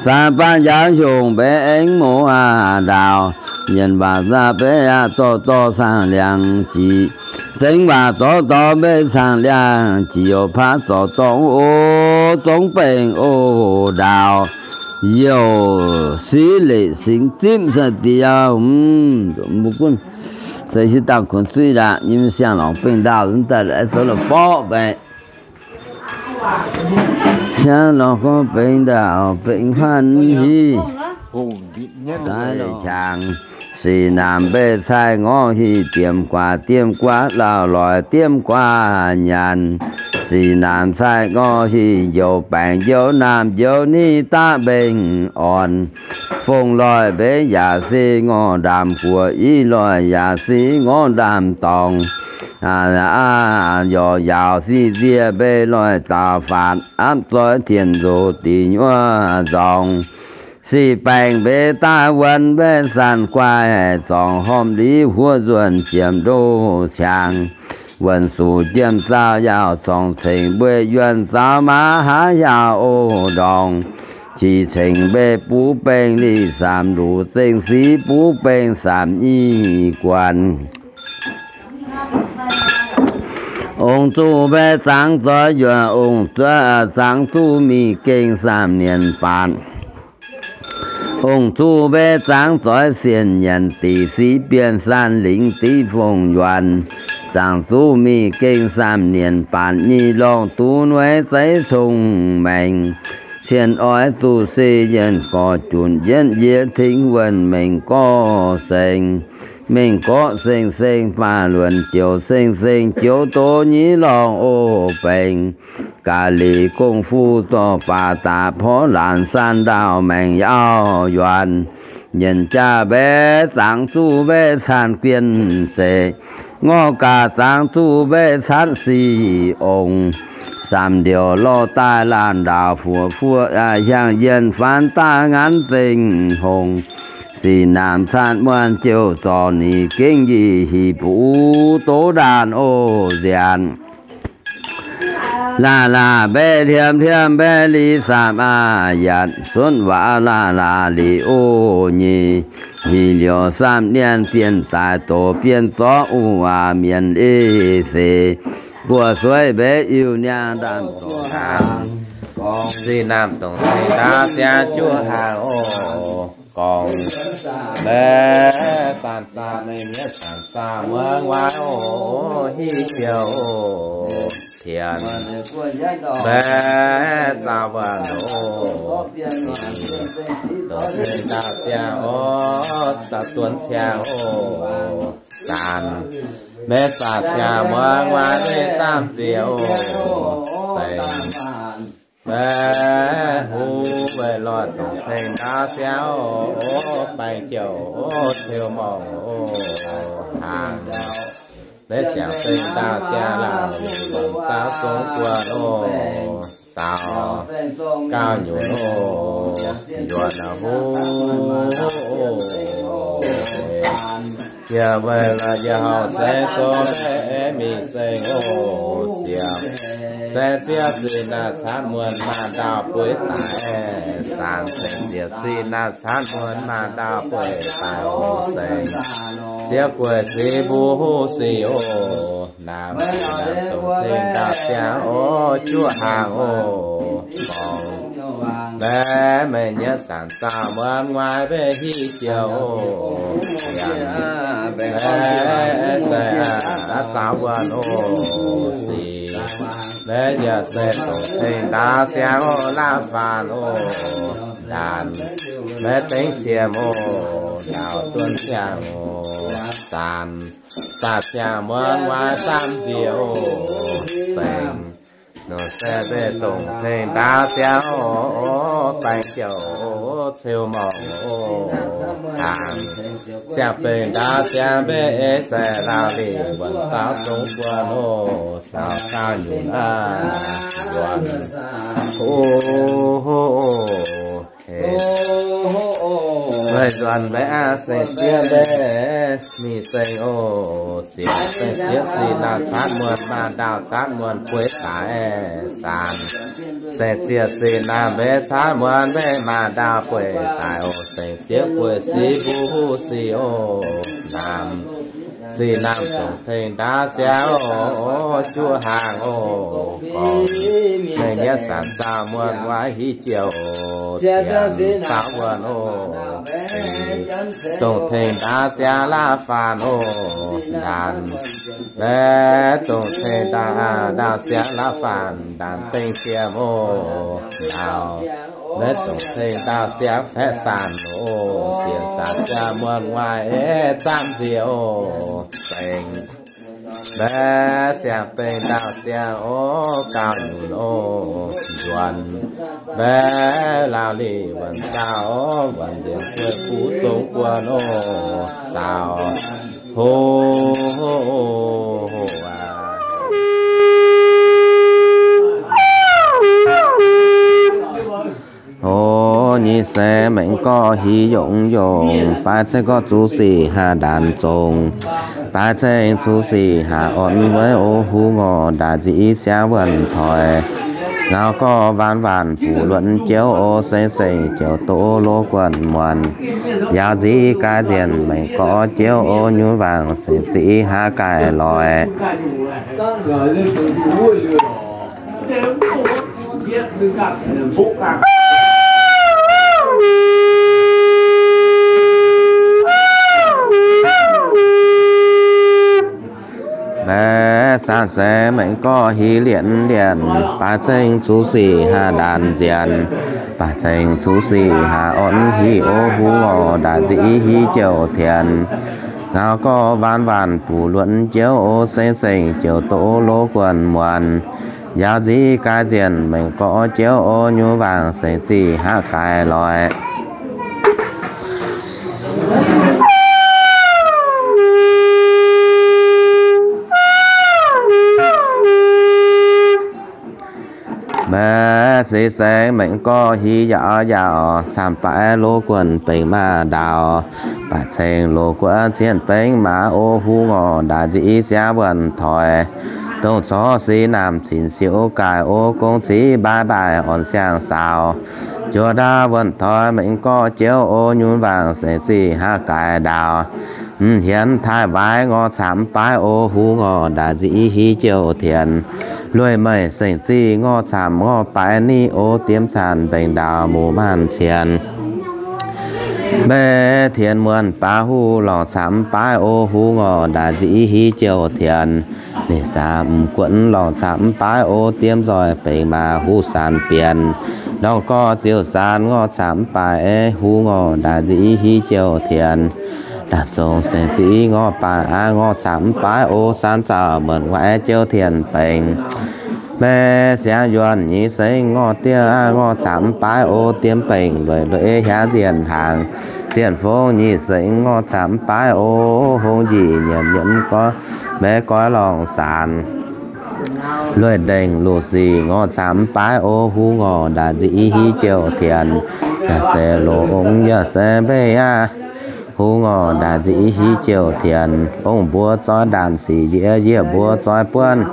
Saamx baav njaaux hiongc mbeih aengx mouz aac ndaauh. Yienh waac zaah beiv aac dorh dorh caangh liangx jiex. Zengx waac dorh dorh mbeih caangh liangx jiex youc paav zorc dorngx o zongx bengh o ndaauh. Youc siqv leic singx zipv sai diex mbuo gunv se hiuv dangh kuonx zuiv ndaauv nyei siang-lorngx bengh ndaauh zunv daaih zoux la'borqv mbaeqc. Siang-lorngx gorngv bengh ndaauh bengh faanv hiv daaih lorqc. Sic naamh mbeih caih ngorc hic diemx guaax diemx guaax lauh loic diemx guaax nyanc. Sic naamh caih ngorc hic njoux baengc njoux naamh njoux niv daav mbengh orn. Fongc loic mbenc yaac se ngorc ndaamv guoqv, i loic yaac se ngorc ndaamv dorngx. Yorc yaauc sic nziex mbei loic daaux faatx, apv zoih tien nzox dingc nyuoqv nzorngx. Sic baengc mbeix daaih wuonh mbeih zanc guaih, zorngc horpc liz huov nzuonx ziemx ndoh ciangx. Wuonh suc jiem zaauh yaauh zorngc cengx mbueiz yuonh zaaux maav haav yaauh o ndorngx. Qiex cengx mbei buv bengh liz saamx luc zengh siv buv bengh saamx nyic guanh. Ong-zuqc mbeih zangx zoix yuonh, ong-zuqc zangx zuqc mingh gengh saamh nienc baatc. Ong-zuqc mbeih zangx zoix sienx nyanc diqc siqv bienh san lingx diqv fongc yuonh. Zangx zuqc mingh gengh saamh nienc baatc, nyic lorngh duqv nueiv zeiv cong-mengh. Cien oix zuqc se yienh gorx junc yietv yie tengx wuonh mengh gorx sengx. Mengh gorx seng-seng faah luonc joux seng-seng joux doz nyei lorngh o bengx. Ga'lic gong-fu zorqv baac daaih porv laanc san ndaauh maengc yaauh yuonh. Nyienc jaax mbeih zangx zuqc mbeih caan guen zeic, ngorc gaax zangx zuqc mbeih catv sic ong. Saamv ndiouc lorh daaih laanh ndaauh fuoqv fuoqv hiaangx yienh faanx daaih nganv zengh hongh. Sic naamh catv muonh jouh zorc nyic gengh nyic hic buv doz ndaanh o nziaanc. Laah laah mbeih hliemh hliemh mbeih liz saamh aav yatc, sunv waac laah laah lic o nyei. Hic liouc saamh nienh bienh daaih doqc bienh zorqv uv aav mienh ei seix. Buoz sueiv mbeix iu niangv ndaamv dongh hnaangx, gorngv sic naamh dongh cing ndaauv siangx juov hnaangx oc. Gorngv mbeih zanc zaah mengh nyei zanc zaah muangx waac oc, hiv joux oc, tienx mbeih zaah wuonh oc, dongh cing ndaauv siangx oc, zaah duonx ciangx oc, zanc mbeih zaah ciangx muangx waac mbeih zaamv ziex oc, zengc mbeih huv mbeih loih dongh cing ndaauv siangx oc, baengh jouh oc, tiuv morngh oc, hnaangx mbeih siangx cing ndaauv siangx laauh, longc zaaux zong guoqv oc, saaux gauh nyunc oc, yuonh huv oc. Yie weic la'yie hauh seix zong mbeih mingh seng oc, ziepc seix zieqv sic naamh catv muonh maanc ndaauh bueix daaih, saanx ceng ziepc sic naamh catv muonh maanc ndaauh bueix daaih oc, seng zieqv gueic ceix mbuo huv sic oc, naamh dongh cing ndaauv siangx oc, juov hnaangx oc, gorngv mbeih mengh nyei zanc zaah muangx waac mbeih hiv joux oc, mbeih se aav zaah wuonh oc, sic mbeih yaac se dongh cing ndaauv siangx oc, laauv faanx oc, ndaanx mbeih dengv qiemx oc, ndaauv duonx ziangh oc, zanc zaah siang muonz waac saamv nziex oc, zengc Nor se mbe dongh tengx ndaauv siangx oc, baeng jouc ceu morngh oc, hnaangx siang-bengh ndaauv siangx mbe ei sai laauh lih wuonh zaaux zong guon oc, saaux gauh nyunc aqv, wuonh oc. Meih nzuonx mbaeqv aqv, seng-zieqv mbe mingh seng oc. Sienx seng-zieqv sic naamh caatv muonh, maaz ndaauh caatv muonh, bueix daaih saanx. Seng-zieqv sic naamh mbe caatv muonh, mbe maaz ndaauh bueix daaih oc. Seng-zieqv bueix sic mbuo huv sic oc, naamh sic naamh dongh tengx ndaauv siangx oc, juov hnaangx oc, gorngv mengh nyaiv sanc zaah muonh waac hiuv jouh tienx faaux wuonh oc. Dongh tengx ndaauv siangx laav faanh oc, ndaanx. Mbe dongh tengx ndaauv siangx laav faanh, ndaanx dengh jiem oc, ndaauh. Mbe dongh tengx ndaauv siangx faeqv saanh oc, sienx saanh jaa muonh waac ei zaamv nziex oc, seng. Mbe siang-bengh ndaauv siangx oc, gauh nyunc oc, nzuonx. Mbe laauh lih wuonh zaaux oc, wuonh nzengc bueix fuqv zong guon oc, saaux. Ho, ho, ho, aac. Ho, nyic seix mengh gorx hiv yongc yongc, baaix ceng gorx zuqc sic haah ndaanx zongx, baaix ceng zuqc sic haah orn weiv o, huv ngorc ndaaic nzic siangv wuonh toic. Ngau gorx waanc waanc buc luonx jouv o, seng seng jouv doqc loz guonh muonc. Yaauc nzic gaaix nzienh mengh gorx jouv o, nyunc waangc seng zic haav gaaix loic. Mbaeqc saanh seix mengh gorx hiv lienc lienc, baaix ceng zuqc sic haah ndaanx nzienh, baaix ceng zuqc sic haah orn hiv o, huv ngorc ndaaic nzic hiv jouh tienx. Ngau gorx waanc waanc buc luonx jouv o, seng seng jouv doqc loz guonh muonc. Yaauc nzic gaaix nzienh mengh gorx jouv o, nyunc waangc seng zic haav gaaix loic. Mbaeqc seix seix mengh gorx hiv yaauc yaauc, camv baaix loz guonh bengx maaz ndaauh, baaix ceng loz guonh cien bengx maaz o, huv ngorc ndaaic nzic siangv wuonh toic. Dongh corc sic naamh cin siouv gaaix o, gong civ mbaaix mbaaix orn siang-saaux. Juoz ndaauv wuonh toic mengh gorx jouv o, nyunc waangc seng zic haav gaaix ndaauh. Mv hienx taaih waaic ngorc camv baaix o, huv ngorc ndaaic nzic hiv jouh tienx. Lueic meih seng zic ngorc camv ngorc baaix ni o, diemv caanh mbengx ndaauh muoz maanh cien. Mbe tien muonh baav huv lorngc camv baaix o, huv ngorc ndaaic nzic hiv jouh tienx. Ninh saah m'guonv lorngc camv baaix o, diemv nzoih bengx maaz huv saanx bienx. Ndorngv gorx ziouc saanx ngorc camv baaix, huv ngorc ndaaic nzic hiv jouh tienx. Ndaanx zong seng zic ngorc baaix aqv, ngorc camv baaix o, saanx zaux muonc waaic jouh tienx bengx. Mbe siangx yuonh nyic seix ngorc diemv aqv, ngorc camv baaix o, diemv bengx lueic lueic hiaangx nzienh hnaangx. Sienh fongx nyic seix ngorc camv baaix o, hongx njiec nyiemc nyiemc goiv, mbe goiv lorngc saanx. Lueic ndengc luoqc sic ngorc camv baaix o, huv ngorc ndaaic nzic hiv jouh tienx. Yaac se loz ong yaac se mbeiv aqv, huv ngorc ndaaic nzic hiv jouh tienx. Ong mbuo zoi ndaanx sic yie, yie mbuo zoi buonv.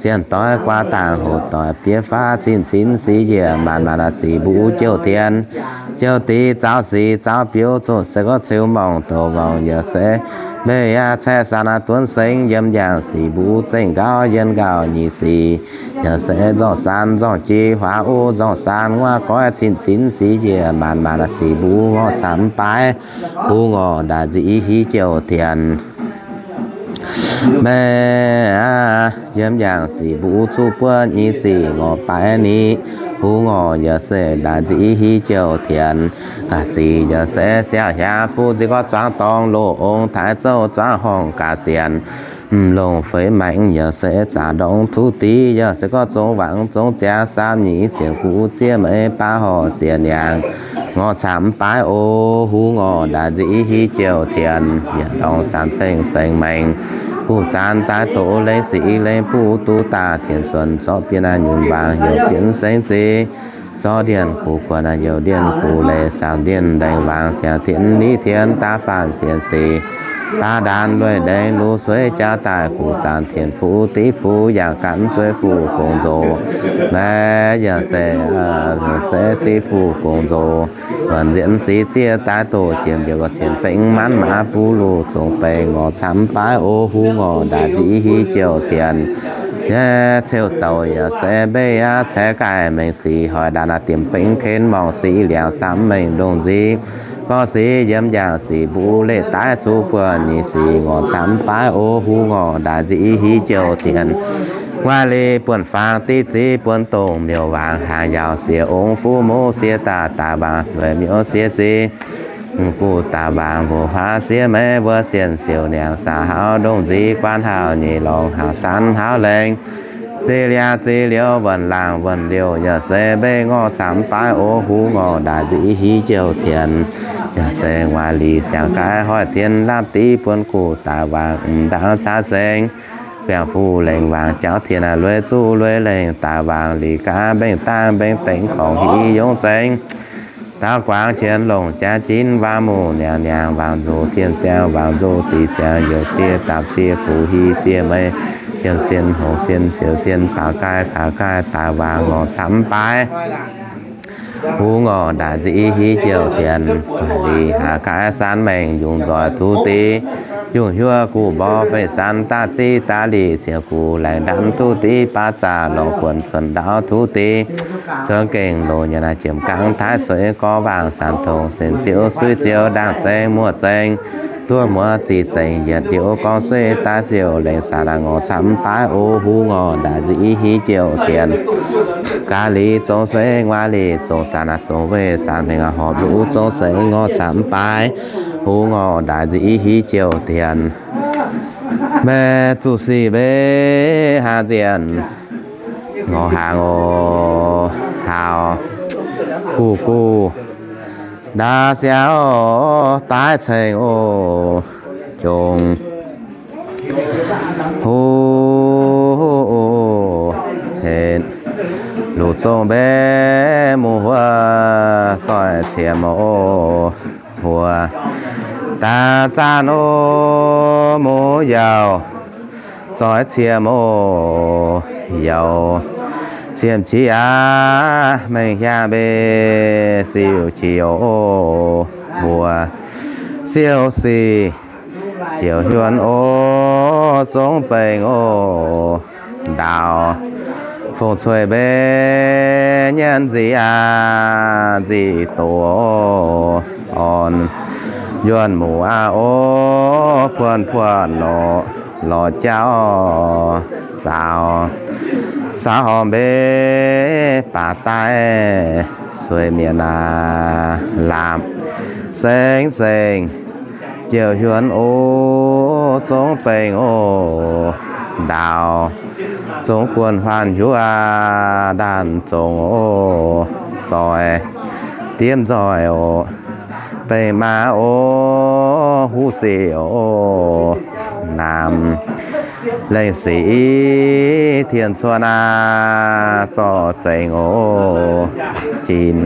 Zienh doix guaax dangh hoc doic bieqc faav cin cin sic yiec maanc maanc sic mbuo jouh tienx. Jouh dix zaux sic zaux biouv zoqc se gorngv ceu morngh douc morngh yaac se mbeiv aqv, caeqv saah naaiv duonv sengx yiem yangh sic mbuo zengc nqauh yien nqauh nyic sic. Yaac se nzorngh saan nzorngh jiex huaax o, nzorngh saan nguaaiv goiv cin cin sic yiec maanc maanc sic mbuo ngorc camv baaix, huv ngorc ndaaic nzic hiv jouh tienx. Mbe aqv, yiem yangh sic mbuo cuqv buonv nyic sic ngorc baaix ni, huv ngorc yaac se ndaaic nzic hiv jouh tienx. Gaax zic yaac se siau hiaangx fuqv nzic gorngv zuangx dorngx loz ong taaix zouv zuangx horngh gaax sienx. Mv longc feix maengx yaac se zaqc ndorngx tuv div, yaac se gorngv zong wangc zong ziangx saam nyic siec guv ziev meix baav horc siec niangx. Ngorc camv mv baaix o, huv ngorc ndaaih nziv hiv jouh tienx, yietc ndorngx saanx ceng zengx maengx. Guv zaanx daaih doqc lengh sic lengh buv duqv daaih tienx cuonx zorqv bieqc naaiv nyunc waangc youc bieqc sengx zingh. Zorqv ndienh guv guonc youc ndienh guv leiz saamv ndienh ndengc waangc ziangx tienx niv tienx daav faanv sienx sic. Baav ndaanx lueic ndengc luv sueiv jaav daaih guv zaanx tienx fuqv div fuqv yaac gan zueiz fuqv gongx nzox. Naaiv yaac se, se siv fuqv gongx nzox. Wuonc nzienx sic zieqv daaih doqc jiex mbiauz gauh cien bengx maanv maaz buv luv zongx bengx ngorc camv mv baaix o, huv ngorc ndaaih nziv hiv jouh tienx. Nyei ceu douc yaac se mbei aqv, ceix gaaih mengh sic hoic ndaanx diemx bengx ken morngh sic liangx saamv mengh ndongh nziv. Gorngv sic yiem yangh sic mbuv leih daaih zuqc buonv nyic sic ngorc camv mv baaix o, huv ngorc ndaaih nziv hiv jouh tienx. Nguaaiv liz buonv faang div ziv buonv dongh miuc waangc hnaangx yaauc siex ong fuqv mouv siex daaih daaih waangc lueic miuc siex zingh. Guv daaih waangc mbuoqc huaav siex meix mbuo sienh siouc niangx saah hauv ndongh nziv guaan hauv nyeic lorngx hauv sanv hauv lengh. Zinh liangx zinh liouh wuonh laangh wuonh liouh yaac se mbei ngorc camv mv baaix o, huv ngorc ndaaih nziv hiv jouh tienx. Yaac se nguaaiv liz siangx gaaix hoic tien lapv div buonv guv daaih waangc mv ndaangc caav sengx. Biangh fuqv lengh waangc jauv tien lueic zuqc lueic lengh daaih waangc liz gaav mbengh dangh mbengh dengx korngx hiv yongc zengx. Daauv guangc qienx longc jaav jinv waac muqv niangx niangx waangc nzoh tien ziangx waangc nzoh diqc ziangx youc cie dapc cie fuqv hiv siex meix jiem sien hngongx sien siouc sien baaux gaaih faaux gaaih daaih waangc ngorc camv mv baaix. Huv ngorc ndaaih nziv hiv jouh tienx, liz haaix gaaix saanv maengh yungz nzoih tuv div, yungh hiuv guv mborqv fei saanv daav ziv daav lic siec guv laengz ndaamv tuv div baav zaac lorngx buonc cuonx ndaauv tuv div, cuonx gengh loz nyanc naaiv jiem gangv taaix sueix gorx waangc saanv tongx sin ziouv suiv ziouv ndaangc zengx muoz zengx, duqv muoz zic zengx yietc ndiouv gorngv suiv daaih siouc lengc saah naaic ngorc camv mv baaix o, huv ngorc ndaaih nziv hiv jouh tienx. Gaax liz zong seix nguaaiv liz zong saanv naaic zong weih saanv hmengx horpc luv zong seix ngorc camv mv baaix, huv ngorc ndaaih nziv hiv jouh tienx. Maiv zuqc sic mbenc hnangv nzienh ngorc hnaangx oc, haaux guv guv ndaav siangx oc, daaih ceng oc, jongc huv henv luc zong mbenc muoz huov zoih cie mouz huov daaih zaanv oc, muoz yaac zoih cie mouz yaac cien qiex aqv, mengh hiaangx mbenc siou qiex oc, mbuo siou sic ziouc hiuonv oc, zong bengx oc, ndaauv fong cueiv mbenc nyienz nzic aqv, nzic doqc oc, orn yuonh muoz aqv oc, puonv puonv oc, lorz jauv zaaux saauv hormh mbenc baac daaih sueih mienh aac, laapc sengx sengx ziouc hiuonv oc, zong bengx oc, ndaauv zong guonc huaanh hiuv aqv, ndaanh zong oc, zoih diemv nzoih oc, bengx maa oc, huv sic oc, naamh lengh sic tien cuonx aqv, zorqv zengx oc, jin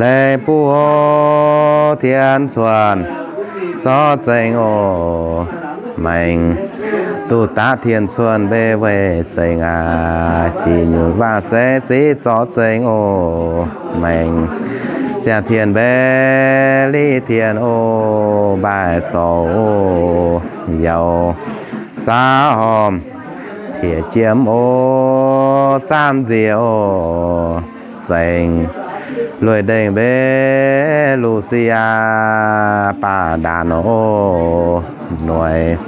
lengh buv oc, tien cuonx zorqv zengx oc, maengx duqv daav tien cuonx mbenc weih zengx aqv, jiex nyutc waac seix ziv zorqv zengx oc, maengx ziangh tien mbenc liz tien oc, mbaih zorc oc, youz saauv hormh tiex jiem oc, zaamv nziex oc, zengx lueic ndengh mbenc luc sic aqv, baac ndaanx oc, noic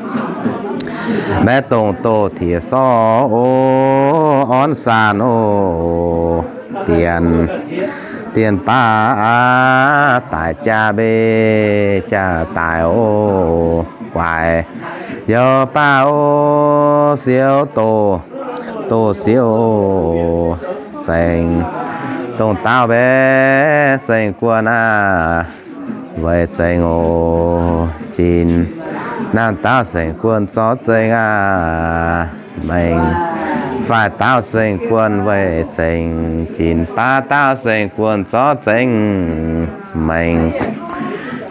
maiv dongh doz tiex sorv oc, orn saanx oc, dienx dienx baav aqv, daic jaa mbenc jaa daic oc, guaix youh baav o, siouv doz, doz siouv o, zengx dongh dauh mbe seng guon aav, weic zengx o, jin naamh dauh seng guon zorqv zengx aav, mengh faix dauh seng guon weic zengx jin, baav dauh seng guon zorqv zengx mengh,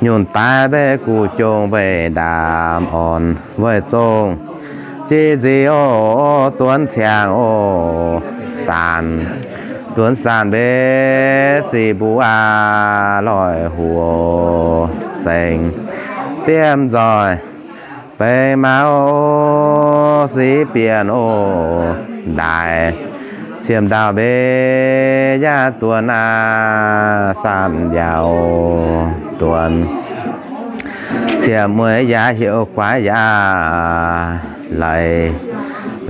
nyunc daaih mbe guv jong weic ndaamv orn weic zong jiex nzic o, duonv ciangx o, saanc, duonv saanc mbe sic mbuo aav, loic huc zengx diemv nzoih bengx mauz sic bienh o, ndaaih ciemx ndau mbe yaac duonv aav, saanc njaaux duonv ciemx mueiz yaac heuc guaix yaac leiz,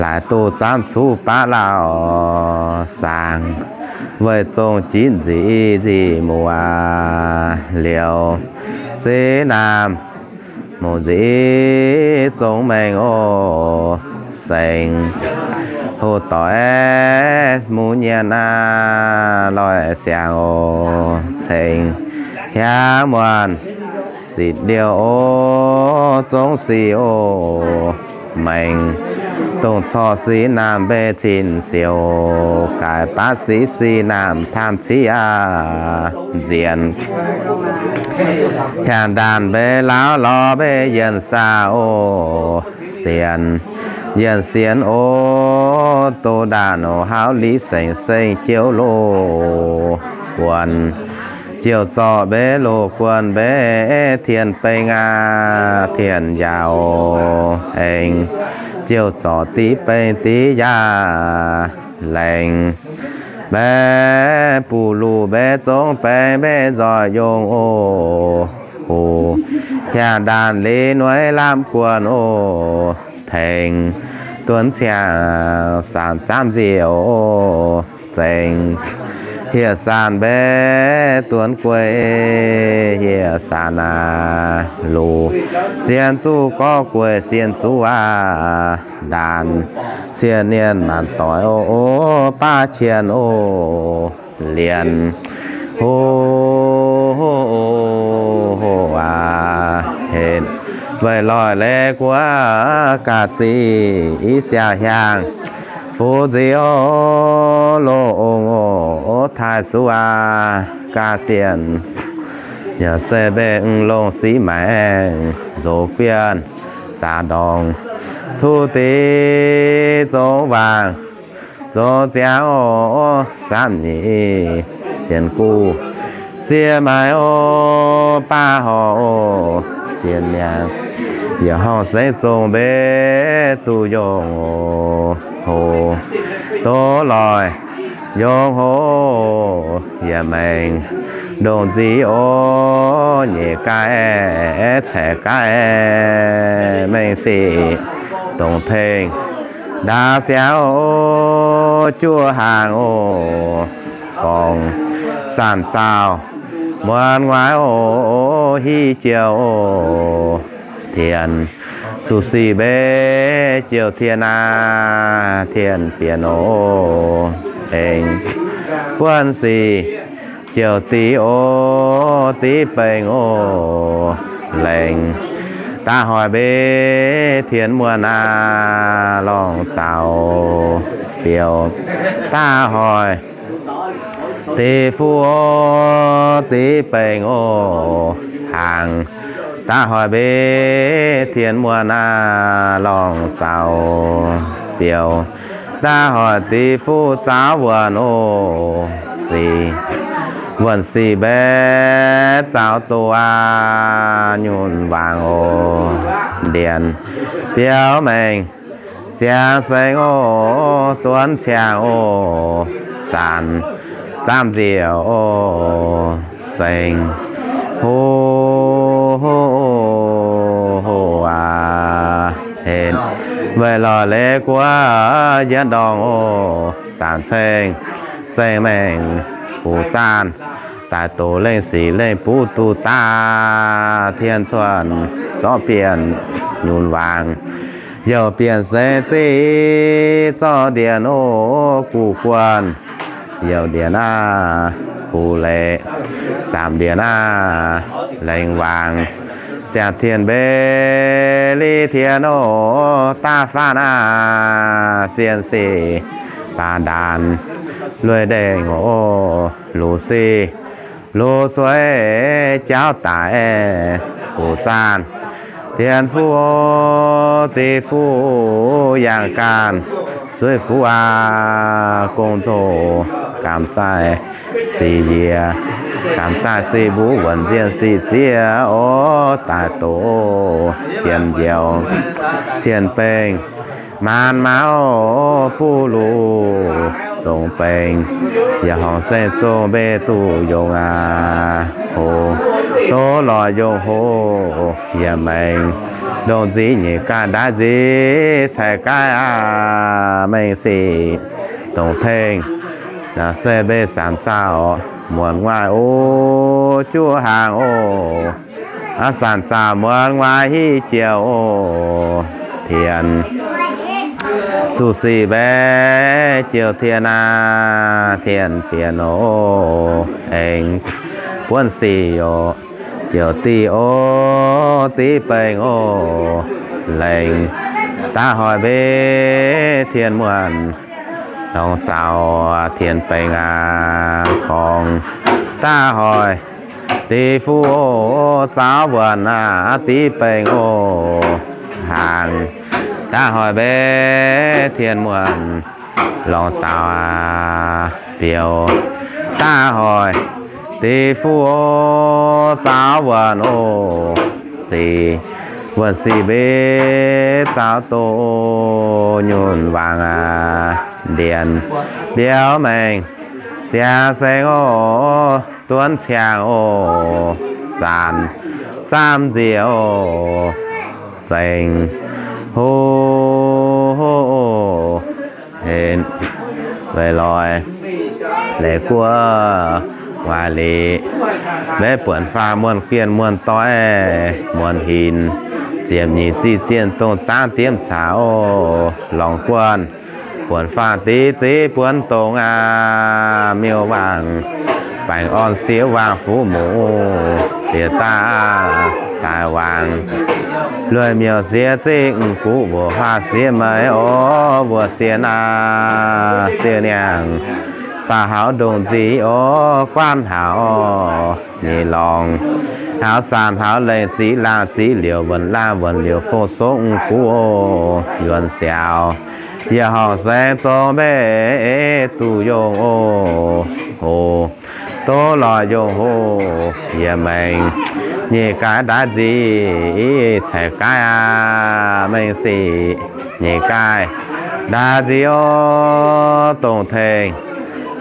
laaix duqv zaamv cuv baav lauh saangx, weic zong jiex nzic nzic muoz liuz, se naamh mouc nzic zong mengh o, sengx hoc doic mungz nyienx aav, loic siangx o, ceng hiaangx muonc zitc liouh o, zong sic o, mengh dongh corc sic naamh mbe cin siouc, gaaix baav sic sic naamh taamh civ aav, nzienx hiaangx ndaanh mbe laauv lorz mbe yienh saah o, sienx yienh sienx o, doz ndaanh o, hauv liz sengx seng jiouv loz guon, jiouv zorqv mbe loz guon mbe tien beng aav, tien njaaux aengx jiouv zorqv div beng div yaac laengz mbe buv luc mbe zong beng mbe nzoih yongh o, hoc hiaangx ndaanh liz nueiv lamh guon o, tengx duonv ciangx saanc zaamv nzic o, zengx hieh saanc mbe duonv guei, hieh saanc aav, luc sien zuqc gorx gueic sien zuqc aav, ndaanh cien nienh maanc doic o, baav cien o, lienh hoc aav, hetc weic loic leiz guoqv ga'zic i siaauc hiaangx fu'ziex o, loz ong o, taaih zuqv aav, ga'sienh yaac se mbenc longc siqv maengx nzox guienh zaax ndorngx, tuv deix zong waangc zong ziangx o, samv nyic cien guv siex maaiz o, baav horc o, siex miangx yietc horngh sengx zong mbe duqv yongh o, hoc doz loic yongh hoc yietc maengx ndongc nzic o, nyeic gaaix caeqv gaaix mengh sic dongc tengx ndaauv siangx o, juov hnaangx o, gorngv saanh zaux muonz nguaaiv o, hiv joux o, tien zuqc sic mbe joux tien aav, tien bienh o, aengx buonv sic joux div o, div bengx o, laengz da'hoic mbe tien muonh aav, lorngh zaux biouv da'hoic div fuqv o, div bengx o, hnaangx da'hoic mbe tien muonh aav, lorngh zaux biouv da'hoic div fuqv zaaux wuonh o, sic wuonh sic mbe zaaux doz aav, nyunc waangc o, ndienh biouv mengh siangx sengx o, duonv ciangx o, saanc zaamv nzic o, zengx hoc hoc aac, hetc weic lorz leiz guoqv yietv ndorngh o, saanc ceng zengx mengh buc zaanh daaih doqc lengh sic lengh buv duqv daaih, tien cuotv zorqv bienh nyunc waangc, youh bienh seix ziqv zorqv ndienh oc guv guonh, youh ndienh aav guv leiz, samc ndienh aav lengz waangc, ziangh tien mbeix li tien oc daav faanv aav, sien sic baac ndaanx lueiz ndengh oc, luv sic luv sueiv jauv daic guv zaanh, tien fuqv oc div fuqv yangh gaanh, zueiz fuqv aav gong nzoh, gamh zaih sic njiec, gamh zaih sic mbuv wuonc nzienh sic ziex oc, daaih doqc cien njoux cien bengh, maanz mauv buv luv zongx bengh, yaac horngc saeng zong mbeih duqv yongh aac hoc, doz lorz yongh hoc yaac maengx, ndongc nziv nyeic gaaih ndaaiv nziv cai gaaih aac mengh sic dongc tengx, naaic se mbeih sanc zaauh muonc nguaaic oc, juov hnaangx oc, aav sanc zaauh muonc nguaaic hiuv joux oc, tien zuqc sic mbaeqv joux tien aac, tien bienh oc, aengx buonv sic oc, joux div oc, div bengh oc, lengc daav hoic mbev tien muonh longc zaux tien bengh aac, gorngv daav hoic div fuqv oc, zaux wuonc aac div bengh oc, hnaangx daav hoic mbev tien muonh longc zaux aac, biouv daav hoic div fuqv oc, zaux wuonc oc, sic wuonc sic mbev zaux doqc nyunc waangc aac, ndienh biouv maengh siav saeng oc, duonv ciangx oc, saanc zaamv nziex oc, zengc hoc oc, henv weic loix leiz guoqv waaic liqc, maiv buonc faah muonh gienh muonh doix muonh hinc, ziepc nyeic ziqc zienh dongh zaangv diemv caux oc, lorngx guonh buonc faah diqv ziv buonv dongh aac, miuc-waangc baengh orn siev waangc fuqv muc, siex daaih daaih waangc lueic miuc siex zingh, guv mbuoqc huaah siev meix oc, mbuoqc siex naaic siou niangh, saauh haux ndongc nziv oc, guanv haux nyei lorngx, haux saanc haux lengh, ziqv laangh ziqv liouc, wuonc laangh wuonc liouc, fong songv guv oc, yuonx siaaux, yaac horngc saeng zong mbeih duqv yongh oc, hoc doz lorz yongh hoc yaac maengx, nyeic gaaix ndaaiv nziv ceix gaaix aac, mengh sic nyeic gaaix ndaaiv nziv oc, dongh tengx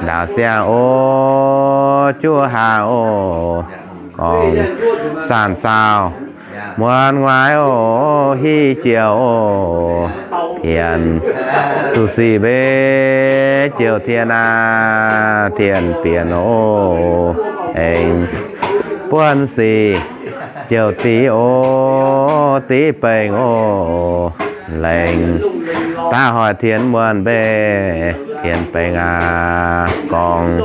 ndaauv siang oc, juov hnaangx oc, gorngv saanc zaauh muonc nguaaic oc, hiuv joux oc, tienx zuqc sic mbev joux tien aac, tien bienh oc, aengx buonv sic joux diqv oc, diqv bengh oc, lengc daav hoic tienx muonh mbeih tienx bengh aac, gorngv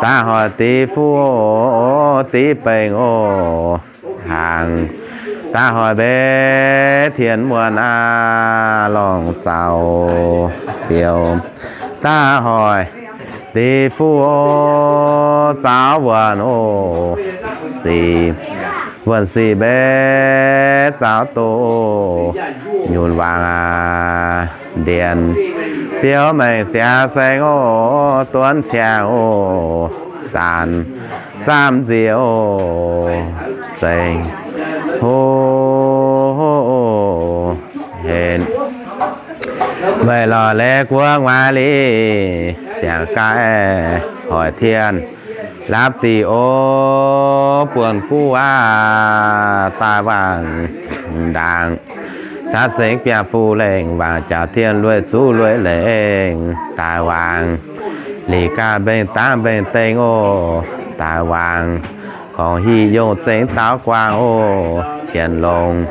daav hoic diqv fuqv oc, diqv bengh oc, hnaangx daav hoic mbeih tienx muonh aac, lorngc zaux biouv daav hoic diqv fuqv oc, zaux wuonc oc, sic wuonc sic mbeih zaux doqc nyunc waangc aac, ndienx biouv maengx siaaux saeng oc, duonv ciangx oc, saanc zaamv nziex oc, zengc hoc oc, henv weic lorz leiz guoqv nguaaic liqc, siangx gaaih hoic tien lapv diqc oc, buonc guv aac daaih waangc ndaangc, caqv sengx biangh fuqv lengh, waangc jaax tien lueic zuqv lueic lengh daaih waangc, liqc gaax mbengh dangv mbengh dengh oc, daaih waangc, gorngv hiv yongh zengx daaux guangc oc, qienx longx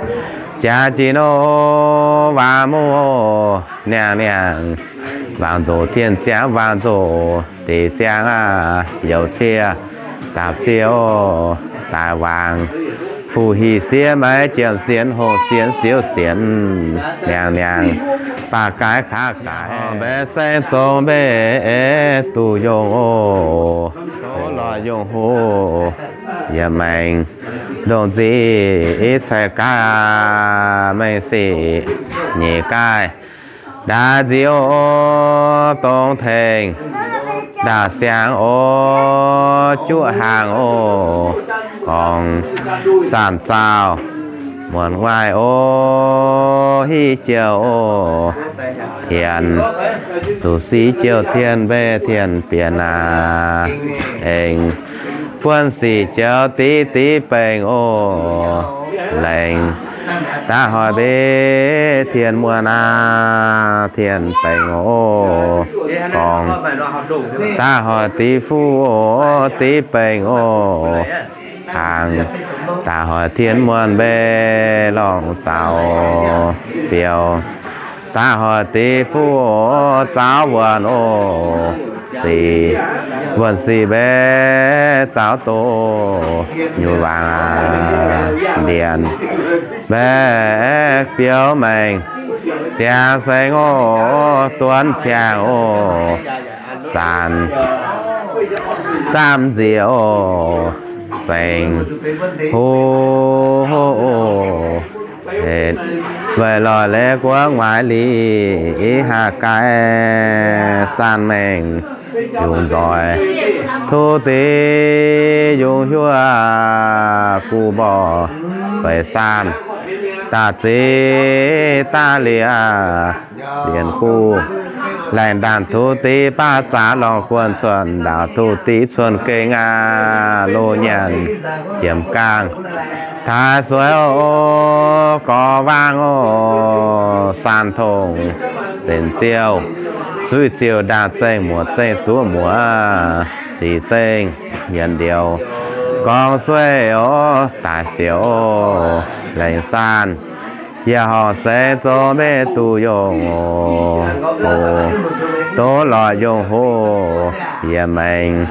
jaax jiex nor, waac muoz niangh niangh, waangc nzoc tien ziangx, waangc nzoc deix ziangx aqv, youz cie dapc cie oc, daaih waangc, fuqv hieh sieqv maiv jiem sienx, hongh sienx siouv sienx, niangh niangh, baac gaix kaav gaix, mbaeqc saeng zong mbaeqc duqv yongh oc, tov lorz yongh hoc, yie maengx ndongc nzic cai gaav, mengh sic nyeic gaaih ndaix nzic oc, dongh tengx ndaauh siangx oc, juqv hnaangx oc, gorngv saanh zaauh muonc nguaaic oc, hiv jouh oc, tien zuqc sic jouh tien mbaeqc tien bienx aqv, aengx buonv sic joux div div baengc oc, laengz daav hoic mbaeqc tien muonc aqv, tien baengc oc, gorngv daav hoic div fuqv oc, div baengc oc, hnaangx daav hoic tien muonc mbaeqc lorngh zaux biouv, daav hoic div fuqv oc, zaux wuonc oc, sic wuonc sic mbaeqc zaux doz, nyungc waangc ndienx mbaeqc biouv maengx ziangx saeng oc, duonv ciangx oc, saanh zaamv nziex oc, zengx hoc oc, weic lorz leiz guoqv nguaaic lic, ih haav gaix saanh maengh yungz nzoih, tuv deix yungz hiuv guv mborqv feix saanh, daaih zic daaih liuz sienx guv, laengz ndaangc tuv deix baav zaax lorngh guonh cuotv ndaauv, tuv deix cuotv gengh aqv, loz nyanc jiemx gaangh taaix sueix oc, gorx waangc oc, saanh tongx senx ziouv, suiv ziouv ndaangc zengh muoz zengh duqv muoz, zic zengh yienx ndioux gorngv sueih oc, daaih siouc oc, laengz saanh yie horngc seix zoux mbaeqc duqv yongh oc, doz lorz yongh hoc, yie maengx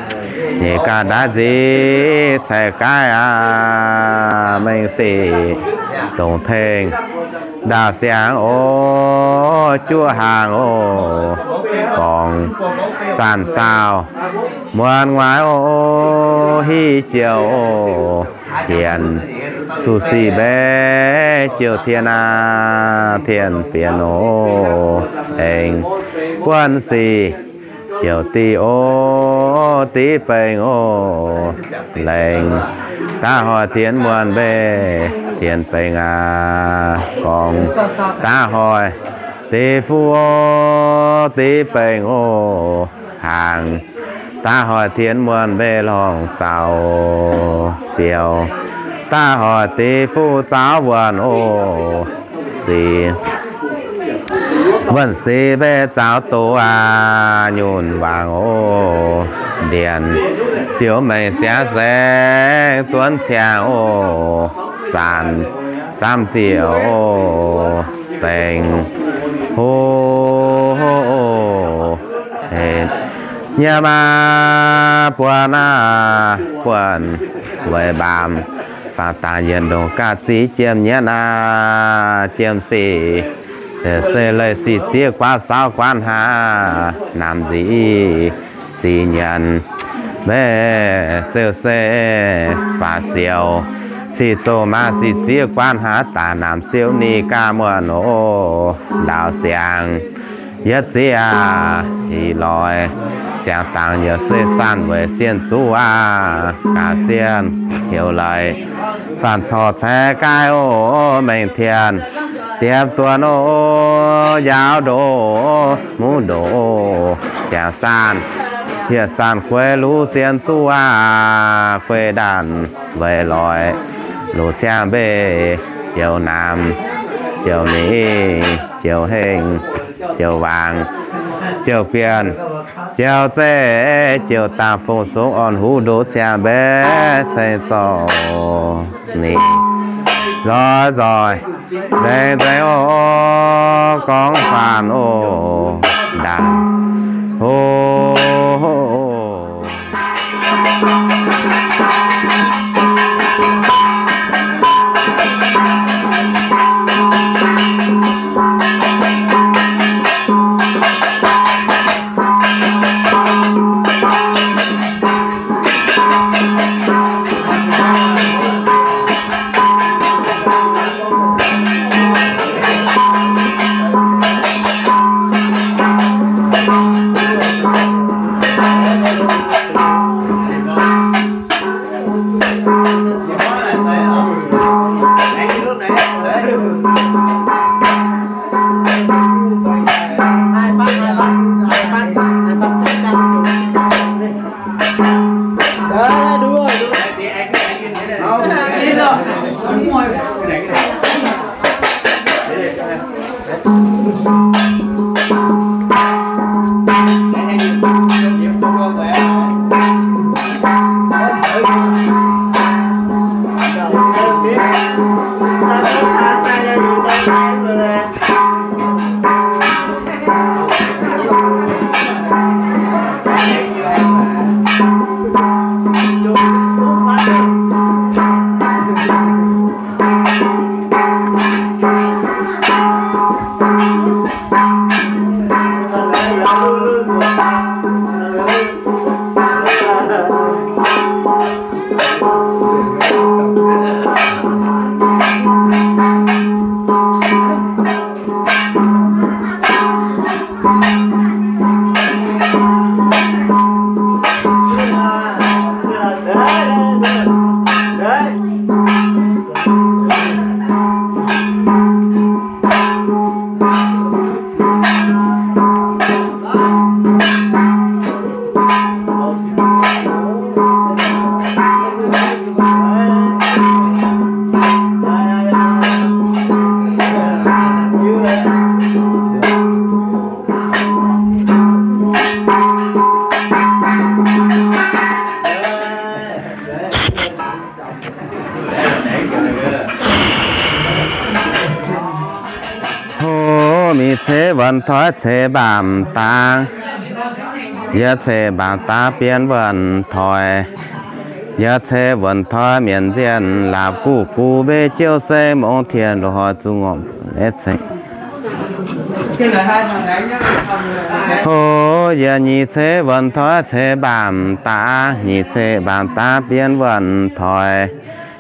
nyeic gaax ndaix nzic cai gaaix aqv, mengh sic dongh tengx ndaauh siangx oc, juqv hnaangx oc, gorngv saanh zaauh muonc nguaaic oc, hiv jouh oc, tien zuqc sic mbaeqc jouh tien aqv, tien bienx oc, aengx buonv sic jouh div oc, div baengc oc, laengz daav hoic tien muonc mbaeqc tien baengc aqv, gorngv daav hoic div fuqv oc, div baengc oc, hnaangx daav hoic tien muonc mbaeqc lorngh zaux biouv, daav hoic div fuqv zaux wuonc oc, sic wuonc sic mbaeqc zaux doz aqv, nyunc waangc oc, ndienx biouv maengx siangx saeng duonv ciangx oc, saanh zaamv nziex oc, zengx hoc oc, nyiemv aqv, buonv aqv, buonv weic mbaamz faang dangx yietc ndongc gaax ziqc jiem nyienv aqv, jiem sic se leih sic zieqc guaav saauv guaav hnangv, namx nzic ziqc nyienx mbaeqc zeux se faatv sioux, sic zoux maaz sic zieqc guaav hnangv daaih namx siouv ni gaax muonc oc, ndaauv siangx yietv zieqc aqv, ih loix siangx dangx yaac se saanh weic sienh zuqv aqv, gaax sienh heuc laaix faanh corc cai gaaix oc, mengh tien diepv duonx oc, yaauv ndoqv muv ndoqv oc, ziangx saanh hieh saanh gueix luv sienh zuqv aqv, gueix ndaanh weic loix luv ciangv mbeih ziouc namx ziouc mingh ziouc hengh ziouc waangc Jouh bienh, jouh zeiv, jouh dangh fong sux orn huv ndoqv ziangh mbaeqv ceng zorc ninh. Nzoih nzoih, nzengc nzengc oc, gorngv faanh oc, ndaangc oc. Hov, mingh ceix wuonh toi ceix mbaamh dangh. Yie ceix mbaamh dangh bienx wuonh toi. Yie ceix wuonh toi mienc nzienh laapc guv guv mbe jiouv seng mongh tien loz-hnoi zuqc ngorc ceng. Hov, yie nyic ceix wuonh toi ceix mbaamh dangh, nyic ceix mbaamh dangh bienx wuonh toi.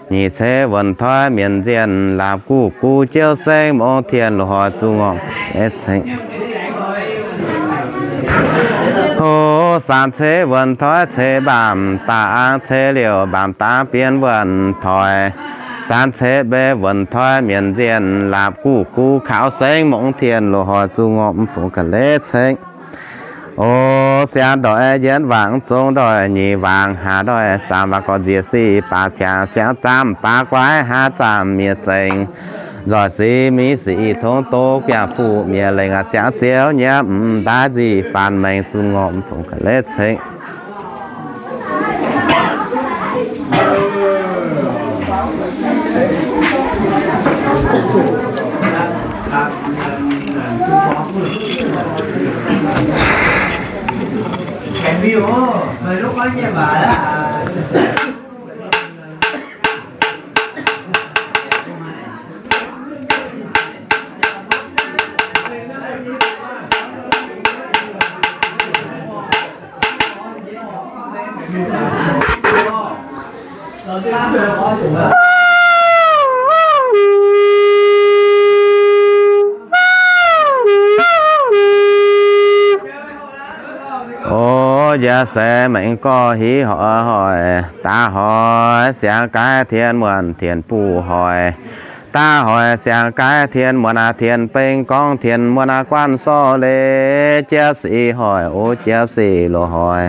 Nyic ceix wuonh toi mienc nzienh laapc guv guv jiouv seng mongh tien loz-hnoi zuqc ngorc ceng. Hov, saam ceix wuonh toi ceix mbaamh dangh, ceix liouc mbaamh dangh bienx wuonh toi. Saam ceix mbe wuonh toi mienc nzienh laapc guv guv kaux seng mongh tien loz-hnoi zuqc ngorc fungx ga'leiz ceng. O, siangx ndoih yietv wangc, zong ndoih nyic wangc, haav ndoih saam wangc, gorx nziex sic baac ciangx, siangx zaamv baac guaix, haav zaamv miev zengx, nzoih sic miv sic i tongv doz, guangc fuqv miev lengc, siangx ziouv nyiemv m'daaih nzic faanx mengh zuqc ngorc fungx ga'leiz ceng. O, yie se mengh gorx hiv hoic hoic, daav hoic siangx gaaiv tien muonh tien buv hoic. Daav hoic siangx gaaiv tien muonh aac, tien beng gorngv tien muonh aac, guanh sorv leiz jiepv sic hoic, o jiepv sic loz-hnoi.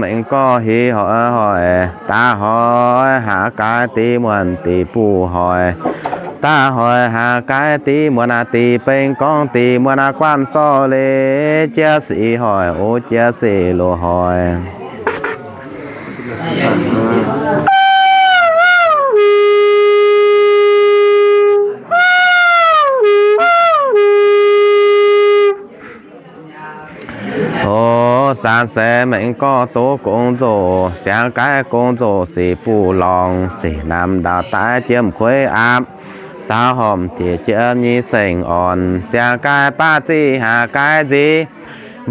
Mengh gorx hiv hoic hoic, daaih hoic haaix gaaix deix muonc deic-bung hoic. Daaih hoic haaix gaaix deix muonc aac, deic-beng gorngv deic muonc aac, guanh sorqv leiz jiex sic hoic, o jiex sic loz hoic. O, saan se mengh gorx doqv gong nzoh, siang gaaiv gong nzoh sic buv lorngx, sic namx ndau daaih jiem kueiv aapv, saau horpc diex jiem nyei seng orn, siang gaaiv baav ziqv haaix gaaiv nziv,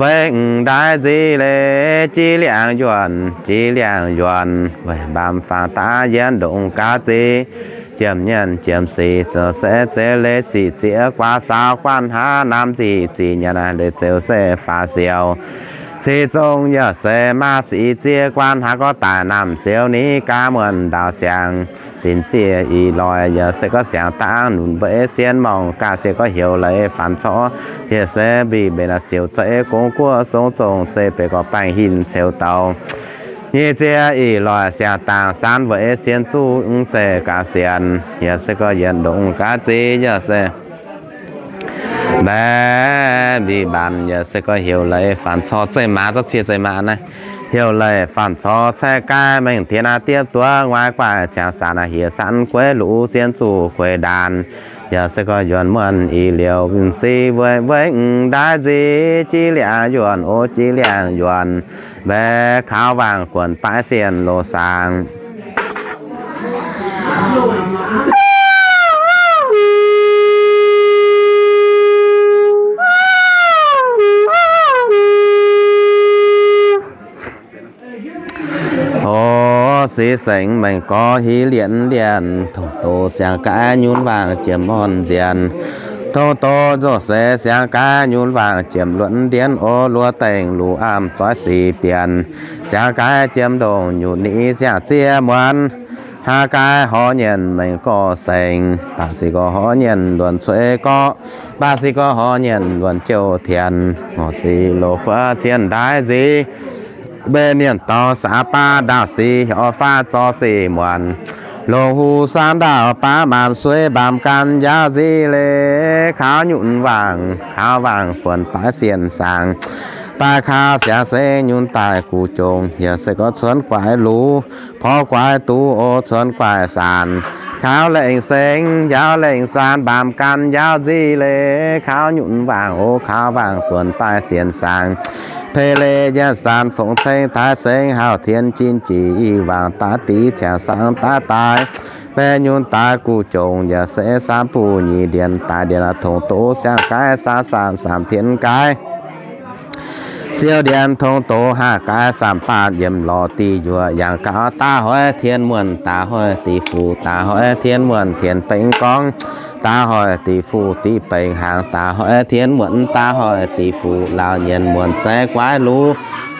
weic m'ndaaih nziv leiz jiex liangx yuonh, jiex liangx yuonh, weic mbaamz faang daav yiem ndongc gaav ziex. Jiem nyienz jiem sic zoux se zeix leiz sic ziex guaax saau guanh hnangv namx nzic zic nyanc leiz zeux se faaux siou. Sic zong yaac se maaih sic ziex guanh hnangv gorngv daic namx siou ni gaax muonc ndaauv siangx. Dinc ziex ih loic yaac se gorngv siangx dangv nunc mbeix sien morngh gaax se gorngv heuc leiz faanx corc, yaac se mbic mbenc siouc zeiv gong guoqv song zong zeiv beiv gorqv baengh hinc ceux douz. Nyic ziex ih loic siangx dangh saan weic sien zuqv mv zeiz gaax sienx, yaac se gorngv yietc ndongc gaax ziex yaac se mbaeqc mbic mbaanc yaac se gorngv heuc leiz faanx corc zeiv maaz zorqv cie zeiv maaz naaiv. Heuc leiz faanx corc cai gaih mengh diex aac diepv duov nguaaiv guaaiv ciangx saan aac hieh saan gueiv luv sien zuqc gueix ndaanx. Yaac se gorngv yuonx muonh ih liouh mv sic weic weic m'ndaaih nzic jiex liangx yuonh, o jiex liangx yuonh, mbaeqc kaux waangc guonc baaix sienh loz saangx. O, sic sengx mengh gorx hiv lienv lienc, tong doz siang gaaiv nyunc waangc jiem orn nzienx. Tong doz nzoh se siang gaaiv nyunc waangc jiem luonx ndienv, o luoqc dengh luqc amv zoiv sic bienx. Siang gaaiv jiem ndongc nyutc ni siang ziex muonc, haaix gaaiv horv nyienc mengh gorx sengx, baac sic gorx horv nyienc luonx cueiv gorqv, baac sic gorx horv nyienc luonx jouh tienx, ngorc sic loz guoqv cien ndaaiv nzic, mbenc mienh dorngx saax baav ndaauv sic heuc faah zorc sic muonc, longc huv saang ndaauv baav maanc sueiv mbaamz gan njaaux nzic leiz kaux nyutc waangc, kaux waangc buonc baaix sienh saangx. Baaix kaux siangx se nyunc daaih guv jongc, yaac se gorngv cuonv guaix luv, porv guaix duqv o cuonv guaix saanx. Kaux lengh sengx njaaux lengh saan mbaamz gan njaaux nzic leiz kaux nyutc waangc o kaux waangc buonc baaix sienh saangx. Pei leiz nyanc saan fongc ceng taaix sengx hauh tien jin jiex i waangc daav div ciangx saangx daav daaih. Baeqc nyunc daaih guv jongc yaac se saam buv nyic ndienx daaih ndienx tongx doz siang gaaiv saam saam saam tien gaaiv. Siou ndienx tongx doz haah gaaiv saam baatv yiem lorz diuh yuoqc yangh gaux daav hoiv tien muonh daav hoiv diuh fuc daav hoiv tien muonh tien bengx gorngv daav hoiv diuh fuc diuh bengx hnaangx daav hoiv tien muonh daav hoiv diuh fuc laauh nyienx muonh zeiv guaix luv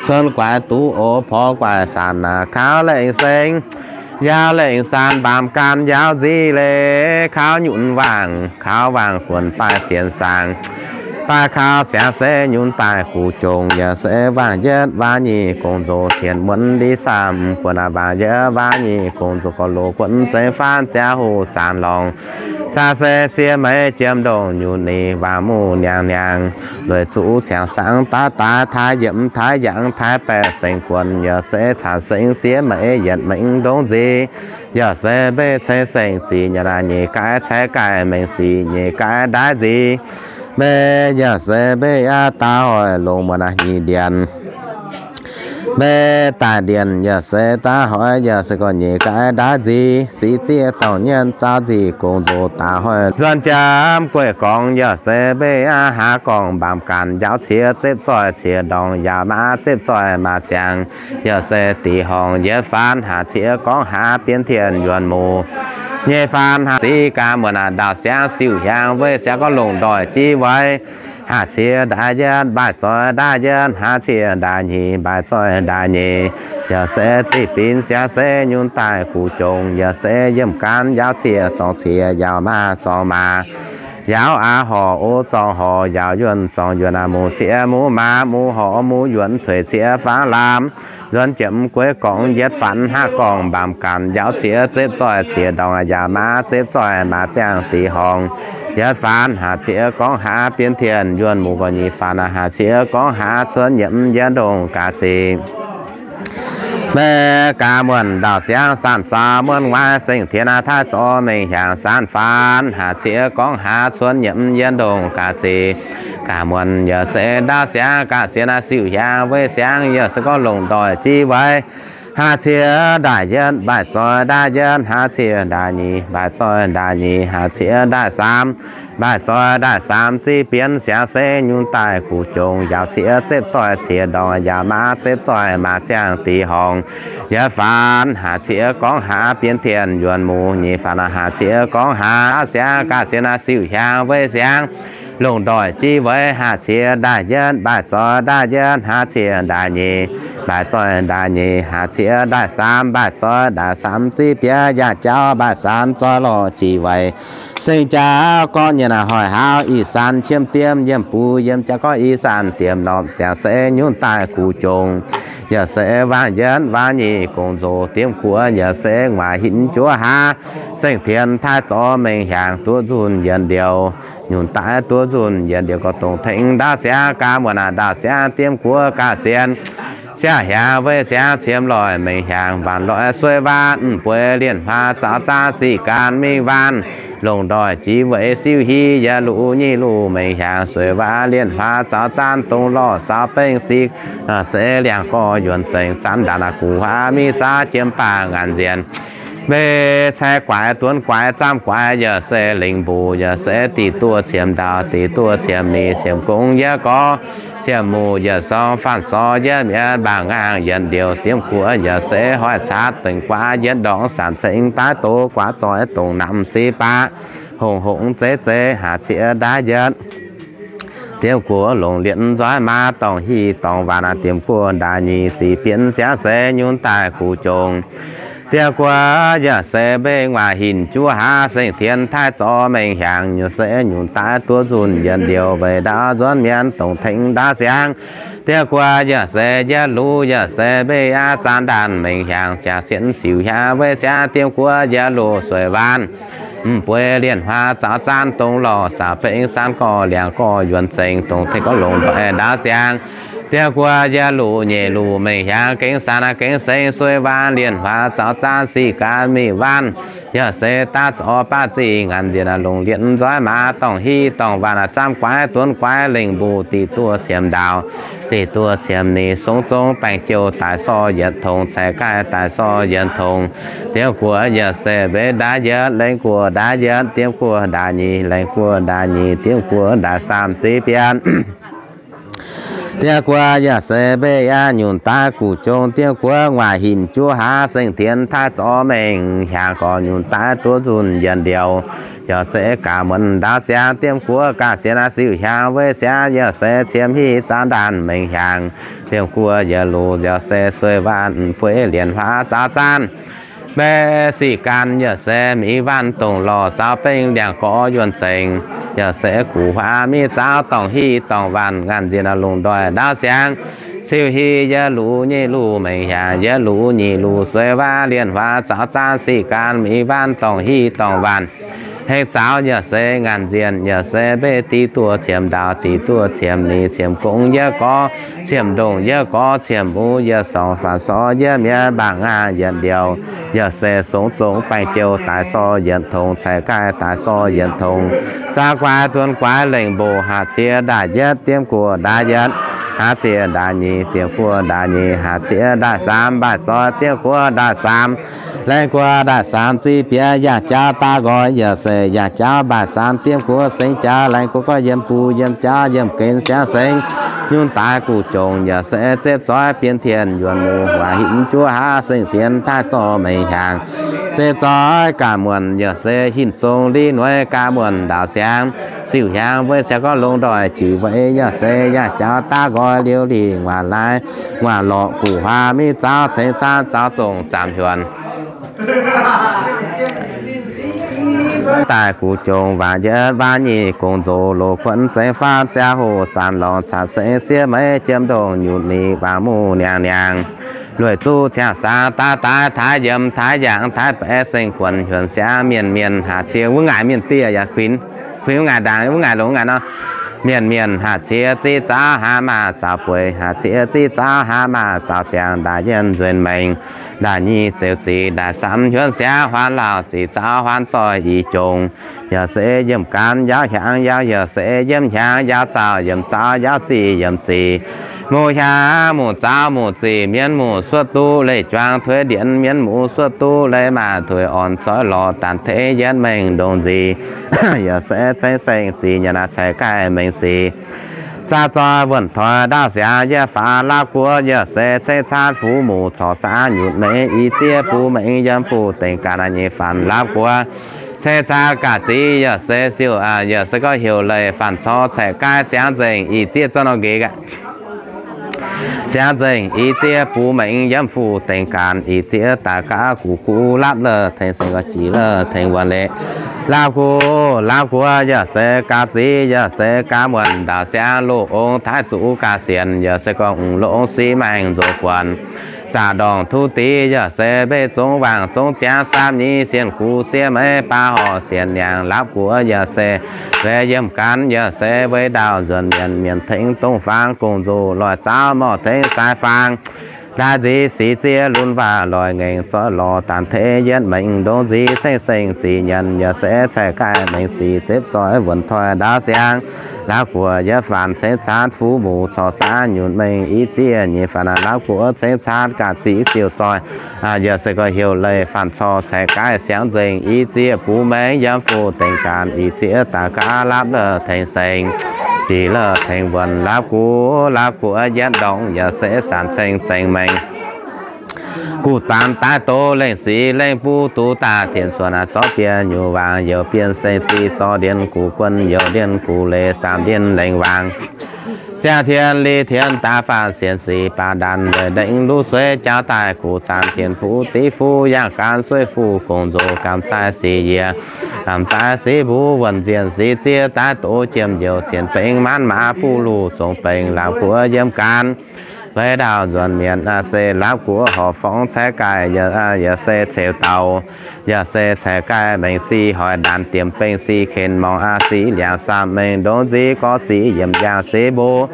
cuonv guaix duqv o porv guaix saanx naaic kaux lengh sengx njaaux lengh saan mbaamz gan njaaux nzic leiz kaux nyutc waangc kaux waangc buonc baaix sienh saangx. Baaix kaux siangx se nyunc daaih guv jongc yaac se waangc yietv waangc nyic gong nzoz tien muonc li saam guonc aac waangc yietv waangc nyic gong nzoz gorx loz guonc zeiv faanv ziangh hoc saanx lorngx. Caa se siev meix jiem ndongc nyutc ni waangc muv niangx niangx lueic zuqc ciangx saangx daav daaih taaix yiemc taaix yangh taaix baeqc sengx guonc yaac se caanc sengx siev meix yietc mengh ndongc nzic. Yaac se mbeih ceng sengx zic nyanc aac nyeic gaaiv cai gaih mengh sic nyeic gaaiv ndaaiv nzic. Mbeih yaac se mbeih aav daaih hoic longc muonc aac nyic ndienx. Mbeih daaih ndienx yaac se daaih hoic yaac se gorngv nyeic gaaiv ndaaiv nzic. Sic zieqv dorngc nyienz zaaux nzic gong nzoz daaih hoic nzuonx jaamv gueiv gorngx yaac se mbeih aav haav gorngv mbaamz ganh njaaux ciex zepv zoih ciex ndorngx yaac maav zepv zoih maav ziangx. Yaac se dix horngh yietv faanv haac ciex gorngv haav bienv tien yuonx muc. Nyeic faanv haac sic gaax muonc aac ndaauh siangv siuv hiaangx weic siangv gorngv longc ndoih jiv waix. Haac ciex ndaaiv yietv mbaaih zoih ndaaiv yietv, haac ciex ndaaiv nyic mbaaih zoih ndaaiv nyic. Yaac se ziqc binc siangx se nyunc daaih guv jongc, yaac se yiemh gaanv njaaux ciex zorngx ciex yaauc maaih zorngx maac. Yaauv aav horc, o zorngh horc, yaauv yuonh zorngh yuonh, aav muv ciev muv maaz, muv horc muv yuonh, tuix ciev faanv lamz, nzuonx jiepv gueiv gorngv yietv faanv, haav gorngv mbaamz ganh, yaauv ciev zepv zoih ciex ndorngx, yaac maaz zepv zoih maaz ziangh dih horngz, yietv faanv haav ciev gorngv haav bienv tien yuonh muv, gorngv nyic faanv haav ciev gorngv haav cuotv nyiemc yietv ndongh ga'zic. Mbe gaax muonc ndaauv siangx, saanh zaux muonc waaic, seng tien taaix zorc mengh hiaangx, saanh faanv haav ciev gorngv haav cuotv nyiemc yietv ndongh ga'zic. Gaax muonc yaac se ndaauv siangx, gaax sienx siuv hiaangx weic siangx, yaac se gorngv longc ndoih jiv weic. Haav ciev ndaaih yietv, mbaaih zoih ndaaih yietv, haav ciev ndaaih nyic, mbaaih zoih ndaaih nyic, haav ciev ndaaih saam, mbaaih zoih ndaaih saam, ziv bienv siangx se nyunc daaih guv jongc, yaauv ciev zepv zoih ciex ndorngx, yaac maaz zepv zoih maaz ziangh dih horngz. Yietv faanv haav ciev gorngv haav bienv tien yuonh muv, nyic faanv haav ciev gorngv haav siangx, gaax sienx siuv hiaangx weic siangx, longc ndoih jiv weic. Haav ciev ndaaih yietv, mbaaih zoih ndaaih yietv, haav ciev ndaaih nyic, mbaaih zoih ndaaih nyic, haav ciev ndaaih saam, mbaaih zoih ndaaih saam, ziv bienv yaac jaauv mbaaih saam, zoih lorh jiv weic. Seng jaauv gorngv nyienh hoic haauv, ih zanc qiemx diemv yiem buv, yiem jaauv gorngv ih zanc diemv norm siangx se nyunc daaih guv jongc, yaac se waanc yietv waanc nyic gong nzoqc, diemv guoqv yaac se nguaaic hinc juov haav, seng tien taaix zorc mengh hiaangx duqv nzunc yienc ndiouh, nyunc daaih duqv nzunc yienc ndiouh, gorx dongh tengx ndaauv siangx, gaax muonc ndaauv siangx, diemv guoqv gaax sienx siaauv hiaangx weic siangx, qiemx loic mengh hiaangx, waanc loic sueih waanc, mv bueix lienh huaax zaux zaanv, sic gaanv mingh waanc, longc ndoih jiv weic, siuv hi yietv luc nyic luc mengh hiaangx, sueih waanc lienh huaax zaux zaanv, dongh lorh saaux bengv sic se liangx gorx yuonc zengx, zaanv ndaanv guv huaav mingh zaauv, jiem baah ngaanc nzienh, mbe cai guaix, duonv guaix, zaamv guaix, yaac se lengc mbuo, yaac se diqc duoh qiemx ndaauh, diqc duoh qiemx nyic, qiemx gong yietv gorx, qiemx muc yietv sorng, faanv sorng yietv mienv, mbaangc ngaangh yietv ndiouh, diemv guoqv yaac se hoic catv, dengc guaav yietv ndorngx, saanc cengx daaih doz guaav zoih, dongh namx sic baac hongx hongx zeiv zeiv, haav ciev ndaaih yietv, diemv guoqv longc lietc nzoih maaz, dorngc hiv dorngc waanc, diemv guoqv ndaaih nyic, zic bienv siangx se nyunc daaih guv jongc, diemv guoqv yaac se mbei nguaaic hinc juov haav, seng tien taaix zorc mengh hiaangx, yaac se nyunc daaih duqv nzunc yienc ndiouh, weic ndaauv nzuonx mienv dongh tengx ndaauv siangx, diemv guoqv yaac se yietv luc, yaac se mbei aqv zaanv ndaanv mengh hiaangx, jaax sienx siuv hiaangx weic siangx, diemv guoqv yietv luc sueih waanc, mv bueix lienh huaax zaux zaanv, dongh lorh saaux bengv, saanv gorx liangx gorx yuonc zengx, dongh tengx gorx longc ndoih ndaauv siangx, diemv guoqv yietv luc nyeic luc mengh hiaangx, gengh saanv gengh sengx, sueih waanc lienh huaax zaux zaanv, sic gaanv mingh waanc, yaac se daav zorc baav zic ngaanc nzienh, longc lietc nzoih maaz, dorngc hiv dorngc waanc, zaamv guaix duonv guaix, lengc mbuo diqc duoh qiemx ndaauh, diqc duoh qiemx nyic, songx zong baengc jouh daaih sorh yietc tongx, cai gaih daaih sorh yietc tongx, diemv guoqv yaac se mbei ndaauv yietv, lengh guoqv ndaauv yietv, diemv guoqv ndaauv nyic, lengh guoqv ndaauv nyic, diemv guoqv ndaauv saam, ziv bienv diemv guoqv yaac se mbei aqv nyunc daaih guv jongc, diemv guoqv nguaaic hinc juov haav, seng tien taaix zorc mengh hiaangx, gorx nyunc daaih duqv nzunc yienc ndiouh, yaac se gaax muonc ndaauv siangx, diemv guoqv gaax sienx siuv hiaangx weic siangx, yaac se qiemx hiv zaanv ndaanv mengh hiaangx, diemv guoqv yietc luc yaac se sueih waanc, mv bueix lienh huaax zaux zaanv, mbe sic gaanv yaac se mingh waanc, dongh lorh saaux bengv liangx gorx yuonc zengx, yaac se guv huaav mingh zaauv, dorngc hiv dorngc waanc ngaanc nzienh, longc ndoih ndaauv siangx, siuv hiv yietv luc nyic luc mengh hiaangx, yietv luc nyic luc sueih waanc, lienh huaax zaux zaanv, sic gaanv mingh waanc, dorngc hiv dorngc waanc hengx zaaux, yaac se ngaanc nzienh, yaac se mbei diqc duoh qiemx ndaauh, diqc duoh qiemx nyic, qiemx gong yietv gorx, qiemx ndongh yietv gorx, qiemx muc yietv sorng, faanv sorng yietv mienv, mbaangc ngaangh yietv ndiouh, yaac se songx zong baengc jouh daaih sorh yietc tongx, cai gaih daaih sorh yietc tongx, zaamv guaix duonv guaix, lengh mbuo haav ciev ndaauv yietv, diemv guoqv ndaauv yietv, haav ciev ndaauv nyic, diemv guoqv ndaauv nyic, haav ciev ndaauv saam, mbaaic zoih diemv guoqv ndaauv saam, lengh guoqv ndaauv saam, ziv bienv yangh jauv daav nqoi, yaac se yangh jauv mbaaic saam, diemv guoqv sengx jauv, lengh guoqv gorx yiem buv yiem jauv yiem gen siangx sengx, nyunc daaih guv jongc, yaac se zepv zoih bienv tien yuonc muc, huaax hinc juov haav, seng tien taaix zorc mengh hiaangx, zepv zoih gaax muonc, yaac se hinc zong li nueiv gaax muonc ndaauv siangx, siuv hiaangx weic siangx gorngv longc ndoih jiu weic, yaac se yangh jauv daav nqoi liouh lih nguaaic laai, nguaaic lorqc guv huaav mingh zaauv ceng caanv zaauv zongc zaamc hiuonh daaih guv jongx waac yietv waac nyic gong nzoc loz kuonv zengx faanv ziangh hoc saanx lorngx caqv seix siev meix jiem ndongh nyutc nic waangc muv niangx niangx lueic zuqv ciangv saang daaih daaih taaix yiem taaix yaangc taaix baeqc seng guonx hiuonx siangv mienh mienh haac cie wuov ngaaic mienh dieh yaac kuinx, kuinx wuov ngaaic ndaangc wuov ngaaic longx ngaaic nor. Mienh mienh haac cie ziex zaux haac maah zaux bueix, haac cie ziex zaux haac maah zaux ziangx, ndaaih yienh nzuonx mengh, ndaaih nyic zeux zic, ndaaih samv hiuonx siangv huaanv lauh zic zaux huaanv zoih i jongx. Yaac se yiem gaanv yaauv hiaangx yaauv, yaac se yiem hiaangx yaauv zaux yiem zaux yaauv zic yiem zic. Muqv hiaangx muqv zaux muqv zic, mienv muqv suotv duqv leiz juangc tuix ndienx, mienv muqv suotv duqv leiz maah tuix orn, zoih lorz daanh tengx yietv mengh ndongc nzic. Yaac se ceng seng zic nyanc naaiv caeqv gaih mengh sic. Zaah zoih wuonh toi ndaauv siangx yietv faanx laauv guoqv, yaac se ceng caatv fuv muc corc saanv nyutc mengh i ziev buv mengh yiem fuqv dengx ganh nyei faanx laauv guoqv. Ceng caatv gaax zic yaac se siouc, yaac se gorngv heuc leiz faanx cor caeqv gaih siangv nzengc i ziev zauv nor nqex aqv. Siangv nzengc i ziev buv mengh yiem fuqv dengx ganh i ziev daaih gaav guv guv lapv leh tengx seng ga'jiex leh tengx wuonh leiz. Laauv guoqv, laauv guoqv yaac se gaax zic yaac se gaax muonh ndaauv siangv loz ong taaix zuqv gaax sienx, yaac se gorngv loz ong siqv maengh nzox guonx. Zaqc ndorngc tuv div yaac se mbei zongv waangc zongv ziangv saamv nyei sienh guv siev meix baav horc sienx niangx laauv guoqv yaac se mbei yiem gaanv yaac se mbei ndaauh nzuonx mienh, mienh tengx dongh faang gong-nzoh loic zaauv morc tengx sai faang. Ndaaiv nzic sic ziev lunx waac loic ngaengc zoih lorz daanh tengx yietv mengh ndongc nzic ceng seng zic nyanc yaac se caeqv gaih mengh sic zepv zoih wuonh toi ndaauv siangv. Laauv guoqv yietv faanx ceng caatv fuv muc corc saanv nyutc mengh i ziev nyei faanx laauv guoqv ceng caatv gaax zic siouc zoih yaac se gorngv heuc leiz faanx cor caeqv gaih siangv nzengc i ziev buv mengh yiem fuqv dengx ganh i ziev daaih gaav lapv leh tengx seng zic leh tengx wuonh laauv guoqv, laauv guoqv yietv ndorngc yaac se saanx ceng zengc mengh. Guv zanc daaih doz lengh sic lengh buv duqv daaih dienx cuotv naaiv zorqv bienh nyuoz waangc youc bienh seng zic zorqv ndienh guv guon youc ndienh guv leiz saamv ndienh lengh waangc. Ziangh tien li tien daaih faanx sienx sic baac ndaanx leiz ndengc luv sueiv jauv daaih guv zanc tien fuqv div fuqv yangh gaanv sueiv fuqv gong-nzoh gamh zaih sic yiec, gamh zaih sic mbuv wuonh nzienh sic ziev daaih doz jiem youc cien bengx maanv maaz buv luh zongx bengx laauv guoqv yiem gaanv. Mbei ndaauh nzuonx mienh se laauv guoqv horc forngv caeqv gaih yaac se ceux dauh, yaac se caeqv gaih mengh sic hoic ndaanx diemx bengx sic ken morngh aqv sic liangx saamv mengh ndongc nzic gorx sic yiemc yaangh sic mbuv.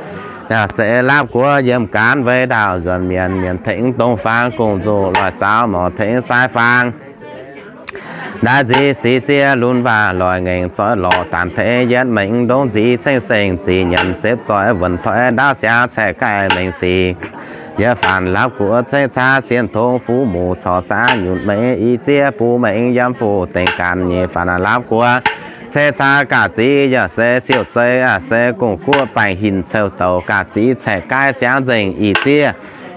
Yaac se laauv guoqv yiem gaanv mbei ndaauh nzuonx mienh, mienh tengx dongh faang gong-nzoh loic zaauv morc tengx sai faang. Ndaaiv nzic sic ziev lunx waac loic ngaengc zoih lorz daanh tengx yietv mengh ndongc nzic ceng seng zic nyanc zepv zoih wuonh toi ndaauv siangv caeqv gaih mengh sic. Yietv faanx laauv guoqv ceng caatv sienh tongx fuv muc corc saanv nyutc mengh i ziev buv mengh yiem fuqv dengx ganh nyei faanx laauv guoqv ceng caatv gaax zic yaac se siouc zeiv yaac se gong-guoqv baengh hinc ceuv douc gaax zic caeqv gaih siangv nzengc i ziev.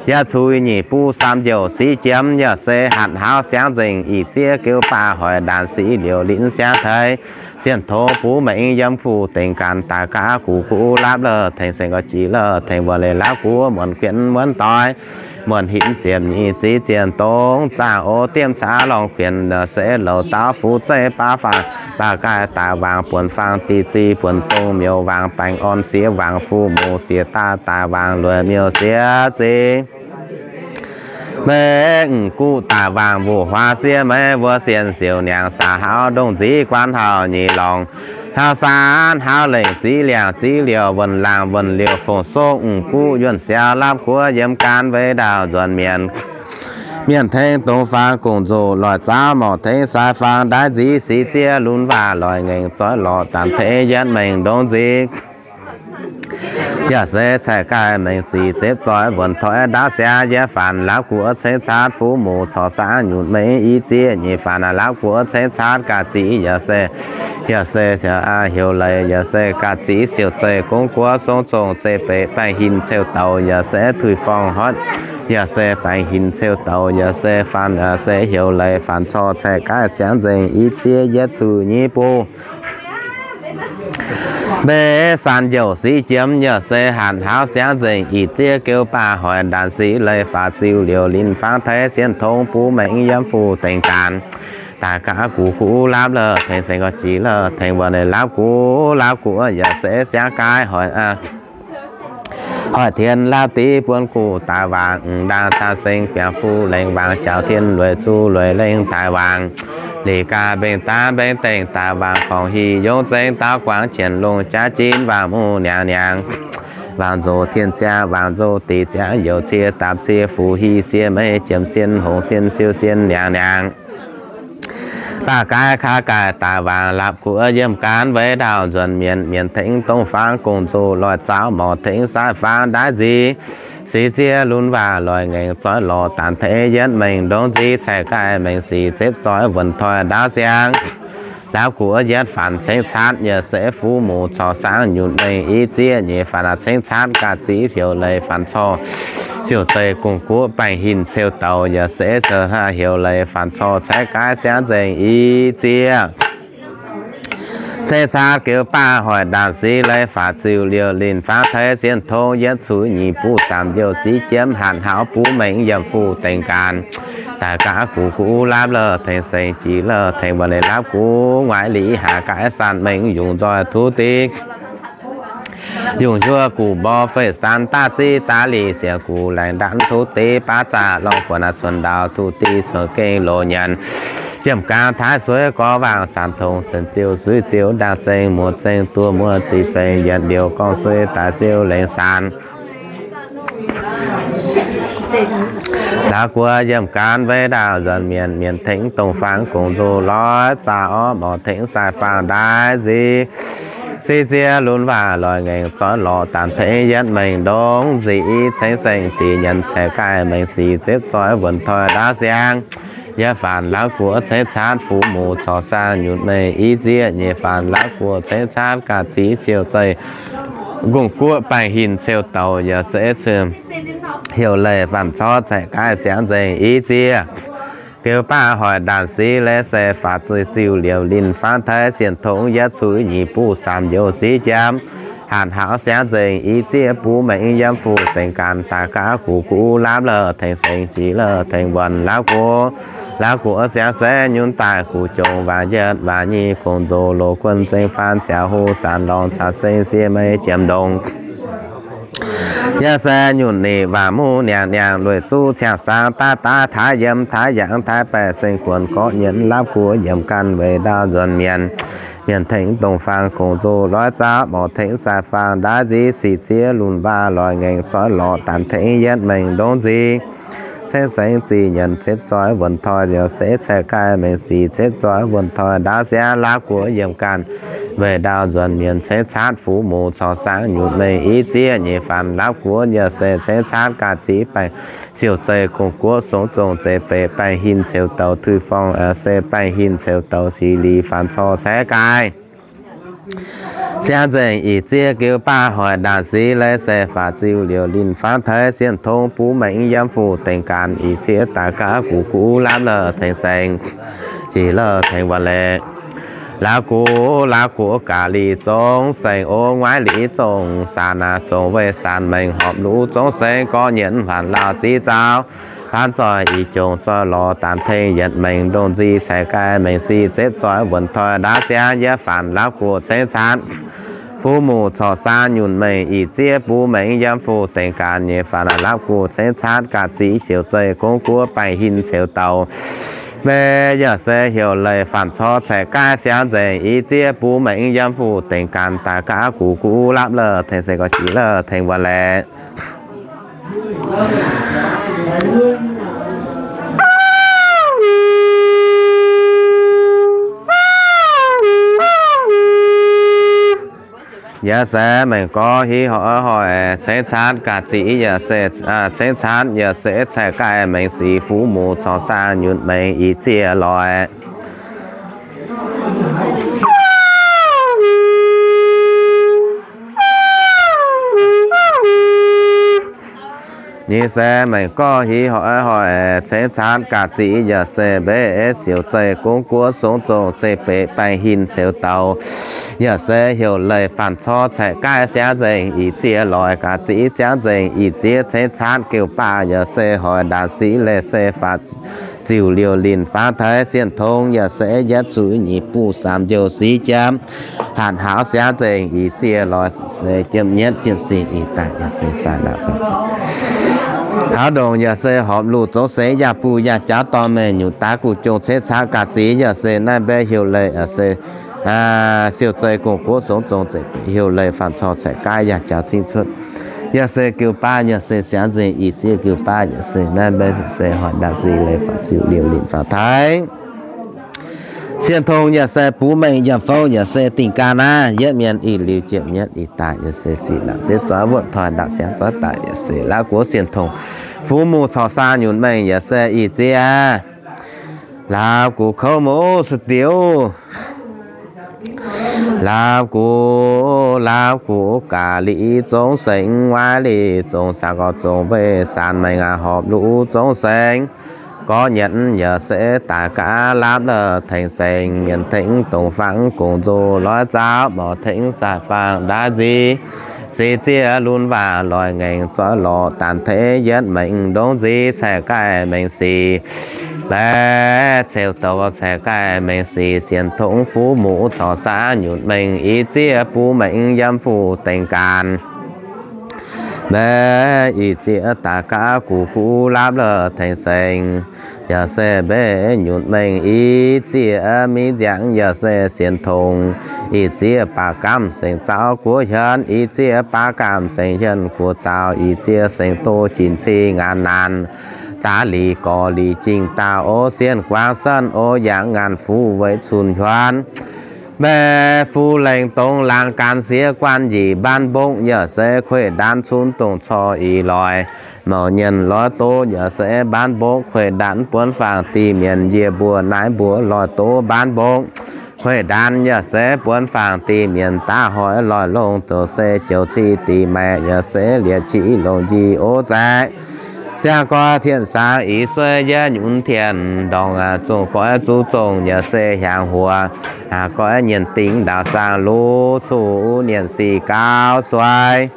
Yaac cui nyic buv saam youc sic jiemx yaac se hatc hlauv siangv nzengc i ziev geuv baac hoic ndaanx sic liouc linv siangv teix. Sienh tongx buv mengh yiem fuqv dengx ganh daaih gaav guv guv lapv leh tengx seng ga'jiex leh tengx wuonh leiz laauv guoqv muonc guenx muonc doix, muonc hinc ziepc nyeic ziv zienh dongh zaangh o diemv caav lorngh guenx se louc daauv fuqv zeiv baav faanx baav gaih daaih waangc buonc faang diqc zic buonc dongh miuc waangc baengh orn siex waangc fuqv muc siex daaih daaih waangc lueic miuc siex zic. Mengh guv daaih waangc mbuoqc huaax siev meix wuov sienh siouc niangx saax hlauv ndongc nzic guan hlauv nyei lorngh, hlauv saanv hlauv lengc ziv liangc ziv liouc wuonh laangc wuonh liouc fongc sokv guv yuonh siau laapv guoqv yiem gaanv mbei ndaauh nzuonx mienh. Mienh tengx dongh faang gong-nzoh loic zaauv morc tengx sai faang ndaaiv nzic sic ziev lunx waac loic ngaengc zoih lorz daanh tengx yietv mengh ndongc nzic. Yaac se caeqv gaih mengh sic zepv zoih wuonc toi ndaauv siangv yietv faanx laapv guoqv ceng caatv fuqv muc corc saanv nyutc mengh i ziev nyeic faanx laapv guoqv ceng caatv gaax zic yaac se, yaac se heuc leiz yaac se gaax zic siouc zeiv gong guoqv song zongh zeiv beic baengh hinc ceuv douc yaac se tuix forng hoic, yaac se baengh hinc ceuv douc yaac se faanx, yaac se heuc leiz faanx corc caeqv gaih siangv nzengc i ziev yietv zuqc nyei buv. Mbeix san youc sic jiemx yaac se hatc hlauv siangv nzengc i ziev geuv baac hoic ndaanx sic leiz faaux ziux liouc linz fangx teix sienh tongx buv mengh yiem fuqv dengx gaanv. daaih gaav gux guv lapv la'tengx seng gorx jiex la'tengx wuonh leiz lapv gux, lapv gux yaac se siangv gaaiv hoic, hoic tien lapv div buonv guv daaih waangc, ndaang caa seng biangh fuqv lengh waangc, jaux tien lueic zuqc lueic lengh daaih waangc, lic gaax mbeng daav mbeng dengh daaih waangc, korngx hieh yongv zengv daauv guangc, jienv longc jaav jinv waangc muv niangx niangx, waangc nzoc tien ziangx, waangc nzoc diqc ziangx, youc cie dapc cie fuqv hieh sie meiv jiemh sien hongx sien siou sien niangx niangx. Daaih gaaiv kaav gaaih daaih waangc, lapv guv yiem gaanv weic ndaauh nzuonx mienh, mienh tengx dongh faang gong-nzoh loic zaauv, morc tengx sai faang ndaaiv nzic, sic ziev lunx waac loic ngaengc zoih lorz daanh tengx yietv mengh ndongc nzic, caeqv gaaih mengh sic zepv zoih wuonh toi ndaauv siang. Lapv guv yietv faanx cengx caatv yaac se fuqv muc corc saangv nyunc mengh i zieqv nyeic faanx cengx caatv gaax ziqc heuc leiz faanx corc siouc zeih gong-guoqv baengh hinc ceu douz yaac se heuc leiz faanx corc caeqv gaaix siangv nzengc i zieqv. Cengx caatv geux baav hoic ndaangc sic leiz faatv ziuh liouh linh faangv teix sienh tongv yietv cuix nyic buv zaamc youh sic jiemv hatc hnaux buv mengh yiem fuqv dengx gaanx daaih gaav gux guv lapv la'tengx seng jiex la'tengx wuonh leiz lapv gux, nguaaiv liqc haac gaaix sanh mengh yungz nzoih tuv div yungz njuov guv mborqv fei san daav ziv daav lic siec guv laengz ndaanv tuv div baav zaqc lorngh buonc aav cuonx ndaaux tuv div cuonx gengh loz nyanc, jiemh gaang taaix suiv gorx waangc sanc tongx sen ziouh suiv ziouh ndaangh zengx muoz zengx duoh muoz ziqc zengx yietc liouh gorngv suiv daaih siou lengx saanx. Laauv guoqv yiem gaanv weic ndaauh nzuonx mienh, mienh tengx dongh faang gong-nzoh loic zaauv, morc tengx sai faang ndaaiv nzic, sic ziev lunx waac loic ngaengc zoih lorz daanh tengx yietv mengh ndongc nzic, i cengx seng zic nyanc caeqv gaaih mengh sic zepv zoih wuonh toi ndaauv siang. Yietv faanx laauv guoqv cengx caatv fuqv muc corc saang nyunc mengh i zieqv, nyeic faanx laauv guoqv cengx caatv gaax ziqc siouc zeih gong-guoqv baengh hinc ceu douz yaac se heuc leiz faanx corc caeqv gaaix siangv nzengc i zieqv. Geux baav hoic ndaangc sic leiz se faatv ziuh liouh linh faangv teix sienh tongv yietv cuix nyic buv zaamc youh sic jiemv hatc hnaux siangv nzengc i zieqv buv mengh yiem fuqv dengx gaanx daaih gaav gux guv lapv la'tengx seng jiex la'tengx wuonh laauv guoqv. Laauv guoqv siangv se nyunc daaih guv jongc waac yietv waac nyic gong-nzoh loz guon zengx faanx ziaaux huv sanc lorngh caax seng sie meiv jiemh ndongc. Yaac se nyunc ninh waac muv niangx niangx lueic zuqv ciangx saang daav daav taaix yiem taaix yangh taaix baeqc seng guonx gorqv nyienz lapv guoqv yiem ganh weic ndaauh nzuonx mienh. Mienh tengx dongh faang gong-nzoh loic zaauv, morc tengx sai faang ndaaiv nzic, sic ziev lunx waac loic ngaengc zoih lorz daanh tengx yietv mengh ndongc nzic. Cengx sengx zic nyanc zepv zoih wuonh toi yaac se caeqv gaaih mengh sic zepv zoih wuonh toi ndaauv siangv laauv guoqv yiem ganh weic ndaauh nzuonx mienh cengx caatv fuqv muc corc saangv nyunc mengh i zieqv nyeic faanx laauv guoqv yaac se cengx caatv gaax ziqc baengh siouc zeih gong-guoqv songx zongh zeiv beic baengh hinc ceux douz tui forng se baengh hinc ceux douz sic lic faanx corc caeqv gaaix siangv nzengc i zieqv geux baav hoic ndaangc sic leiz se faatv ziuh liouh linh faangv teix sienh tongv buv mengh yiem fuqv dengx gaanx i zieqv daaih gaav gux guv lapv la'tengx seng jiex la'tengx wuonh leiz. Laauv guv, laauv guv gaax lic zongx seng o, nguaaiv lic zongx saanx aac, zongx weih saanx mengh horpc luv zongx seng gorqv nyienz huaanc lauh ziqc zaaux faanv zoih i jongc zoih lorz daanh tengx yietv mengh ndongc nzic caeqv gaaih mengh sic zepv zoih wuonh toi ndaauv siangv yietv faanx laauv guv cengx caatv fuqv muc corc saang nyunc mengh i zieqv buv mengh yiem fuqv dengx gaanx nyei faanx laauv guv cengx caatv gaax ziqc siouc zeih gong-guoqv baengh hinc ceux douz mbe yaac se heuc leiz faanx corc caeqv gaaix siangv nzengc i zieqv buv mengh yiem fuqv dengx gaanx daaih gaav gux guv lapv la'tengx seng gorx jiex la'tengx wuonh leiz. Yaac se mengh gorx hiv hoic hoic cengx caatv gaax ziqc yaac se, cengx caatv yaac se caeqv gaaih mengh sic fuqv muc corc saang nyunc mengh i zieqv loic. Nyic se mengh gorx hiv hoic hoic cengx caatv gaax ziqc yaac se mbeix siouc zeih gong-guoqv songx zongh zeiv beic baengh hinc ceux douz yaac se heuc leiz faanx corc caeqv gaaix siangv nzengc i zieqv loic gaax ziqc siangv nzengc i zieqv cengx caatv geux baav yaac se hoic ndaangc sic leiz se faatv ziux liouh linh faang taaix. Sienh Tongx yaac se yietv cuiv nyic buv saamv njoux sic jiem, hatc haaux siangv nzengc ih ziex lorz se jiem nyietv jiem sin ih daaih yaac se sai laac. Taux ndongc yaac se horpc luc zoux seix yaac buv yaac jaax dorh mengh nyutc daaih guv jong ceix caqv ga'ziex yaac se naaiv mbe heuc leih yaac se siou zei gong guoqv zongx zong zeiv heuc leih faanv corc caiv gaav yaac jaax cingv cuotv. Yaac se giu baav yaac se siangv nzengc ih ziex giu baav yaac se naaiv mbe se hoic ndaangc sic leih faanv ziux liouh linh faang taaix. Sienh Tongx yaac se buv mengh yaac fouv yaac se dingh ganh naaiv yietv mienh ih liuz jiem nyietv ih daaih yaac se sic laangc ziex zoix wuotv toi ndaangc siangv zoix daaih yaac se laav guoqv Sienh Tongx fuv muv corc saa nyunc mengh yaac se ih ziex laauv gux kouv muv suv diuv laauv gux, laauv gux gaax liqc zongx sengx, waaiv liqc zongx saanc, gorx zongx mbeix saanc, mengh aac horpc luc zongx sengx. Gorx nyietv yaac se daaih gaav laapv la'tengx sengx, mienh tengx dongh fangx gong nzoh loiv zaauv, mouc tengx saah fangx ndaaiv nzic, se ziex lunx waac loic ngaengc zoih lorqc daanh teix yietv maengx ndongc nzic caeqv gaih mengh sic. Laeh ceuv douc caeqv gaih mengh sic, Sienh Tongx fuv muv corc saa nyunc mengh, ih ziex buv mengh yiem fuqv dengh gaanv. Mbe ih ziex daaih gaav gux guv laapv la'tengx sengx, yaac se mbe nyunc mengh ih ziex mingh nziangx yaac se Sienh Tongx, ih ziex baac gamh sengx zaauv guoqv hienv, ih ziex baac gamh sengx hienv guoqv zaauv, ih ziex sengx doh jin cing ngaanc naanc, daav liqc gorx liqc jingh daauh o, sienh guangc sanv o, yangh ngaanc fuqv weic cunx hiuanv. Mbe fuqv lengh dongh laangz gaanv siex guanh njiec mbaanv mbokv yaac se kueiv ndaanv cunx dongh corc ih loic, mouc nyienh loiv doqv yaac se mbaanv mbokv kueiv ndaanv buonv faang dih mienh, yie mbuo naaiv mbuo loiz doqv mbaanv mbokv kueiv ndaanv yaac se buonv faang dih mienh, daav hoiz loiz longx doqc se joux cih dih maeqc yaac se liepc qiex longc njiec o zaeqc. Siang goix tien saang ih sueiv yietv nyunc tien ndorngc, zongh goix zuqc zongh yaac se hiaangx huoc, goix nyienh dingc ndaauh saang luv cuqv nienh sic gauh suei.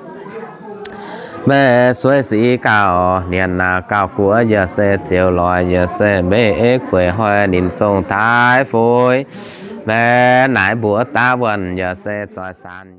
Mbe sueiv sic gauh nienh gauh guoqv yaac se ziouc loic yaac se mbe kueiv hoic ninh zongh taaix fuix. Mbe naaiv mbuox daav wuonh yaac se zoih saanx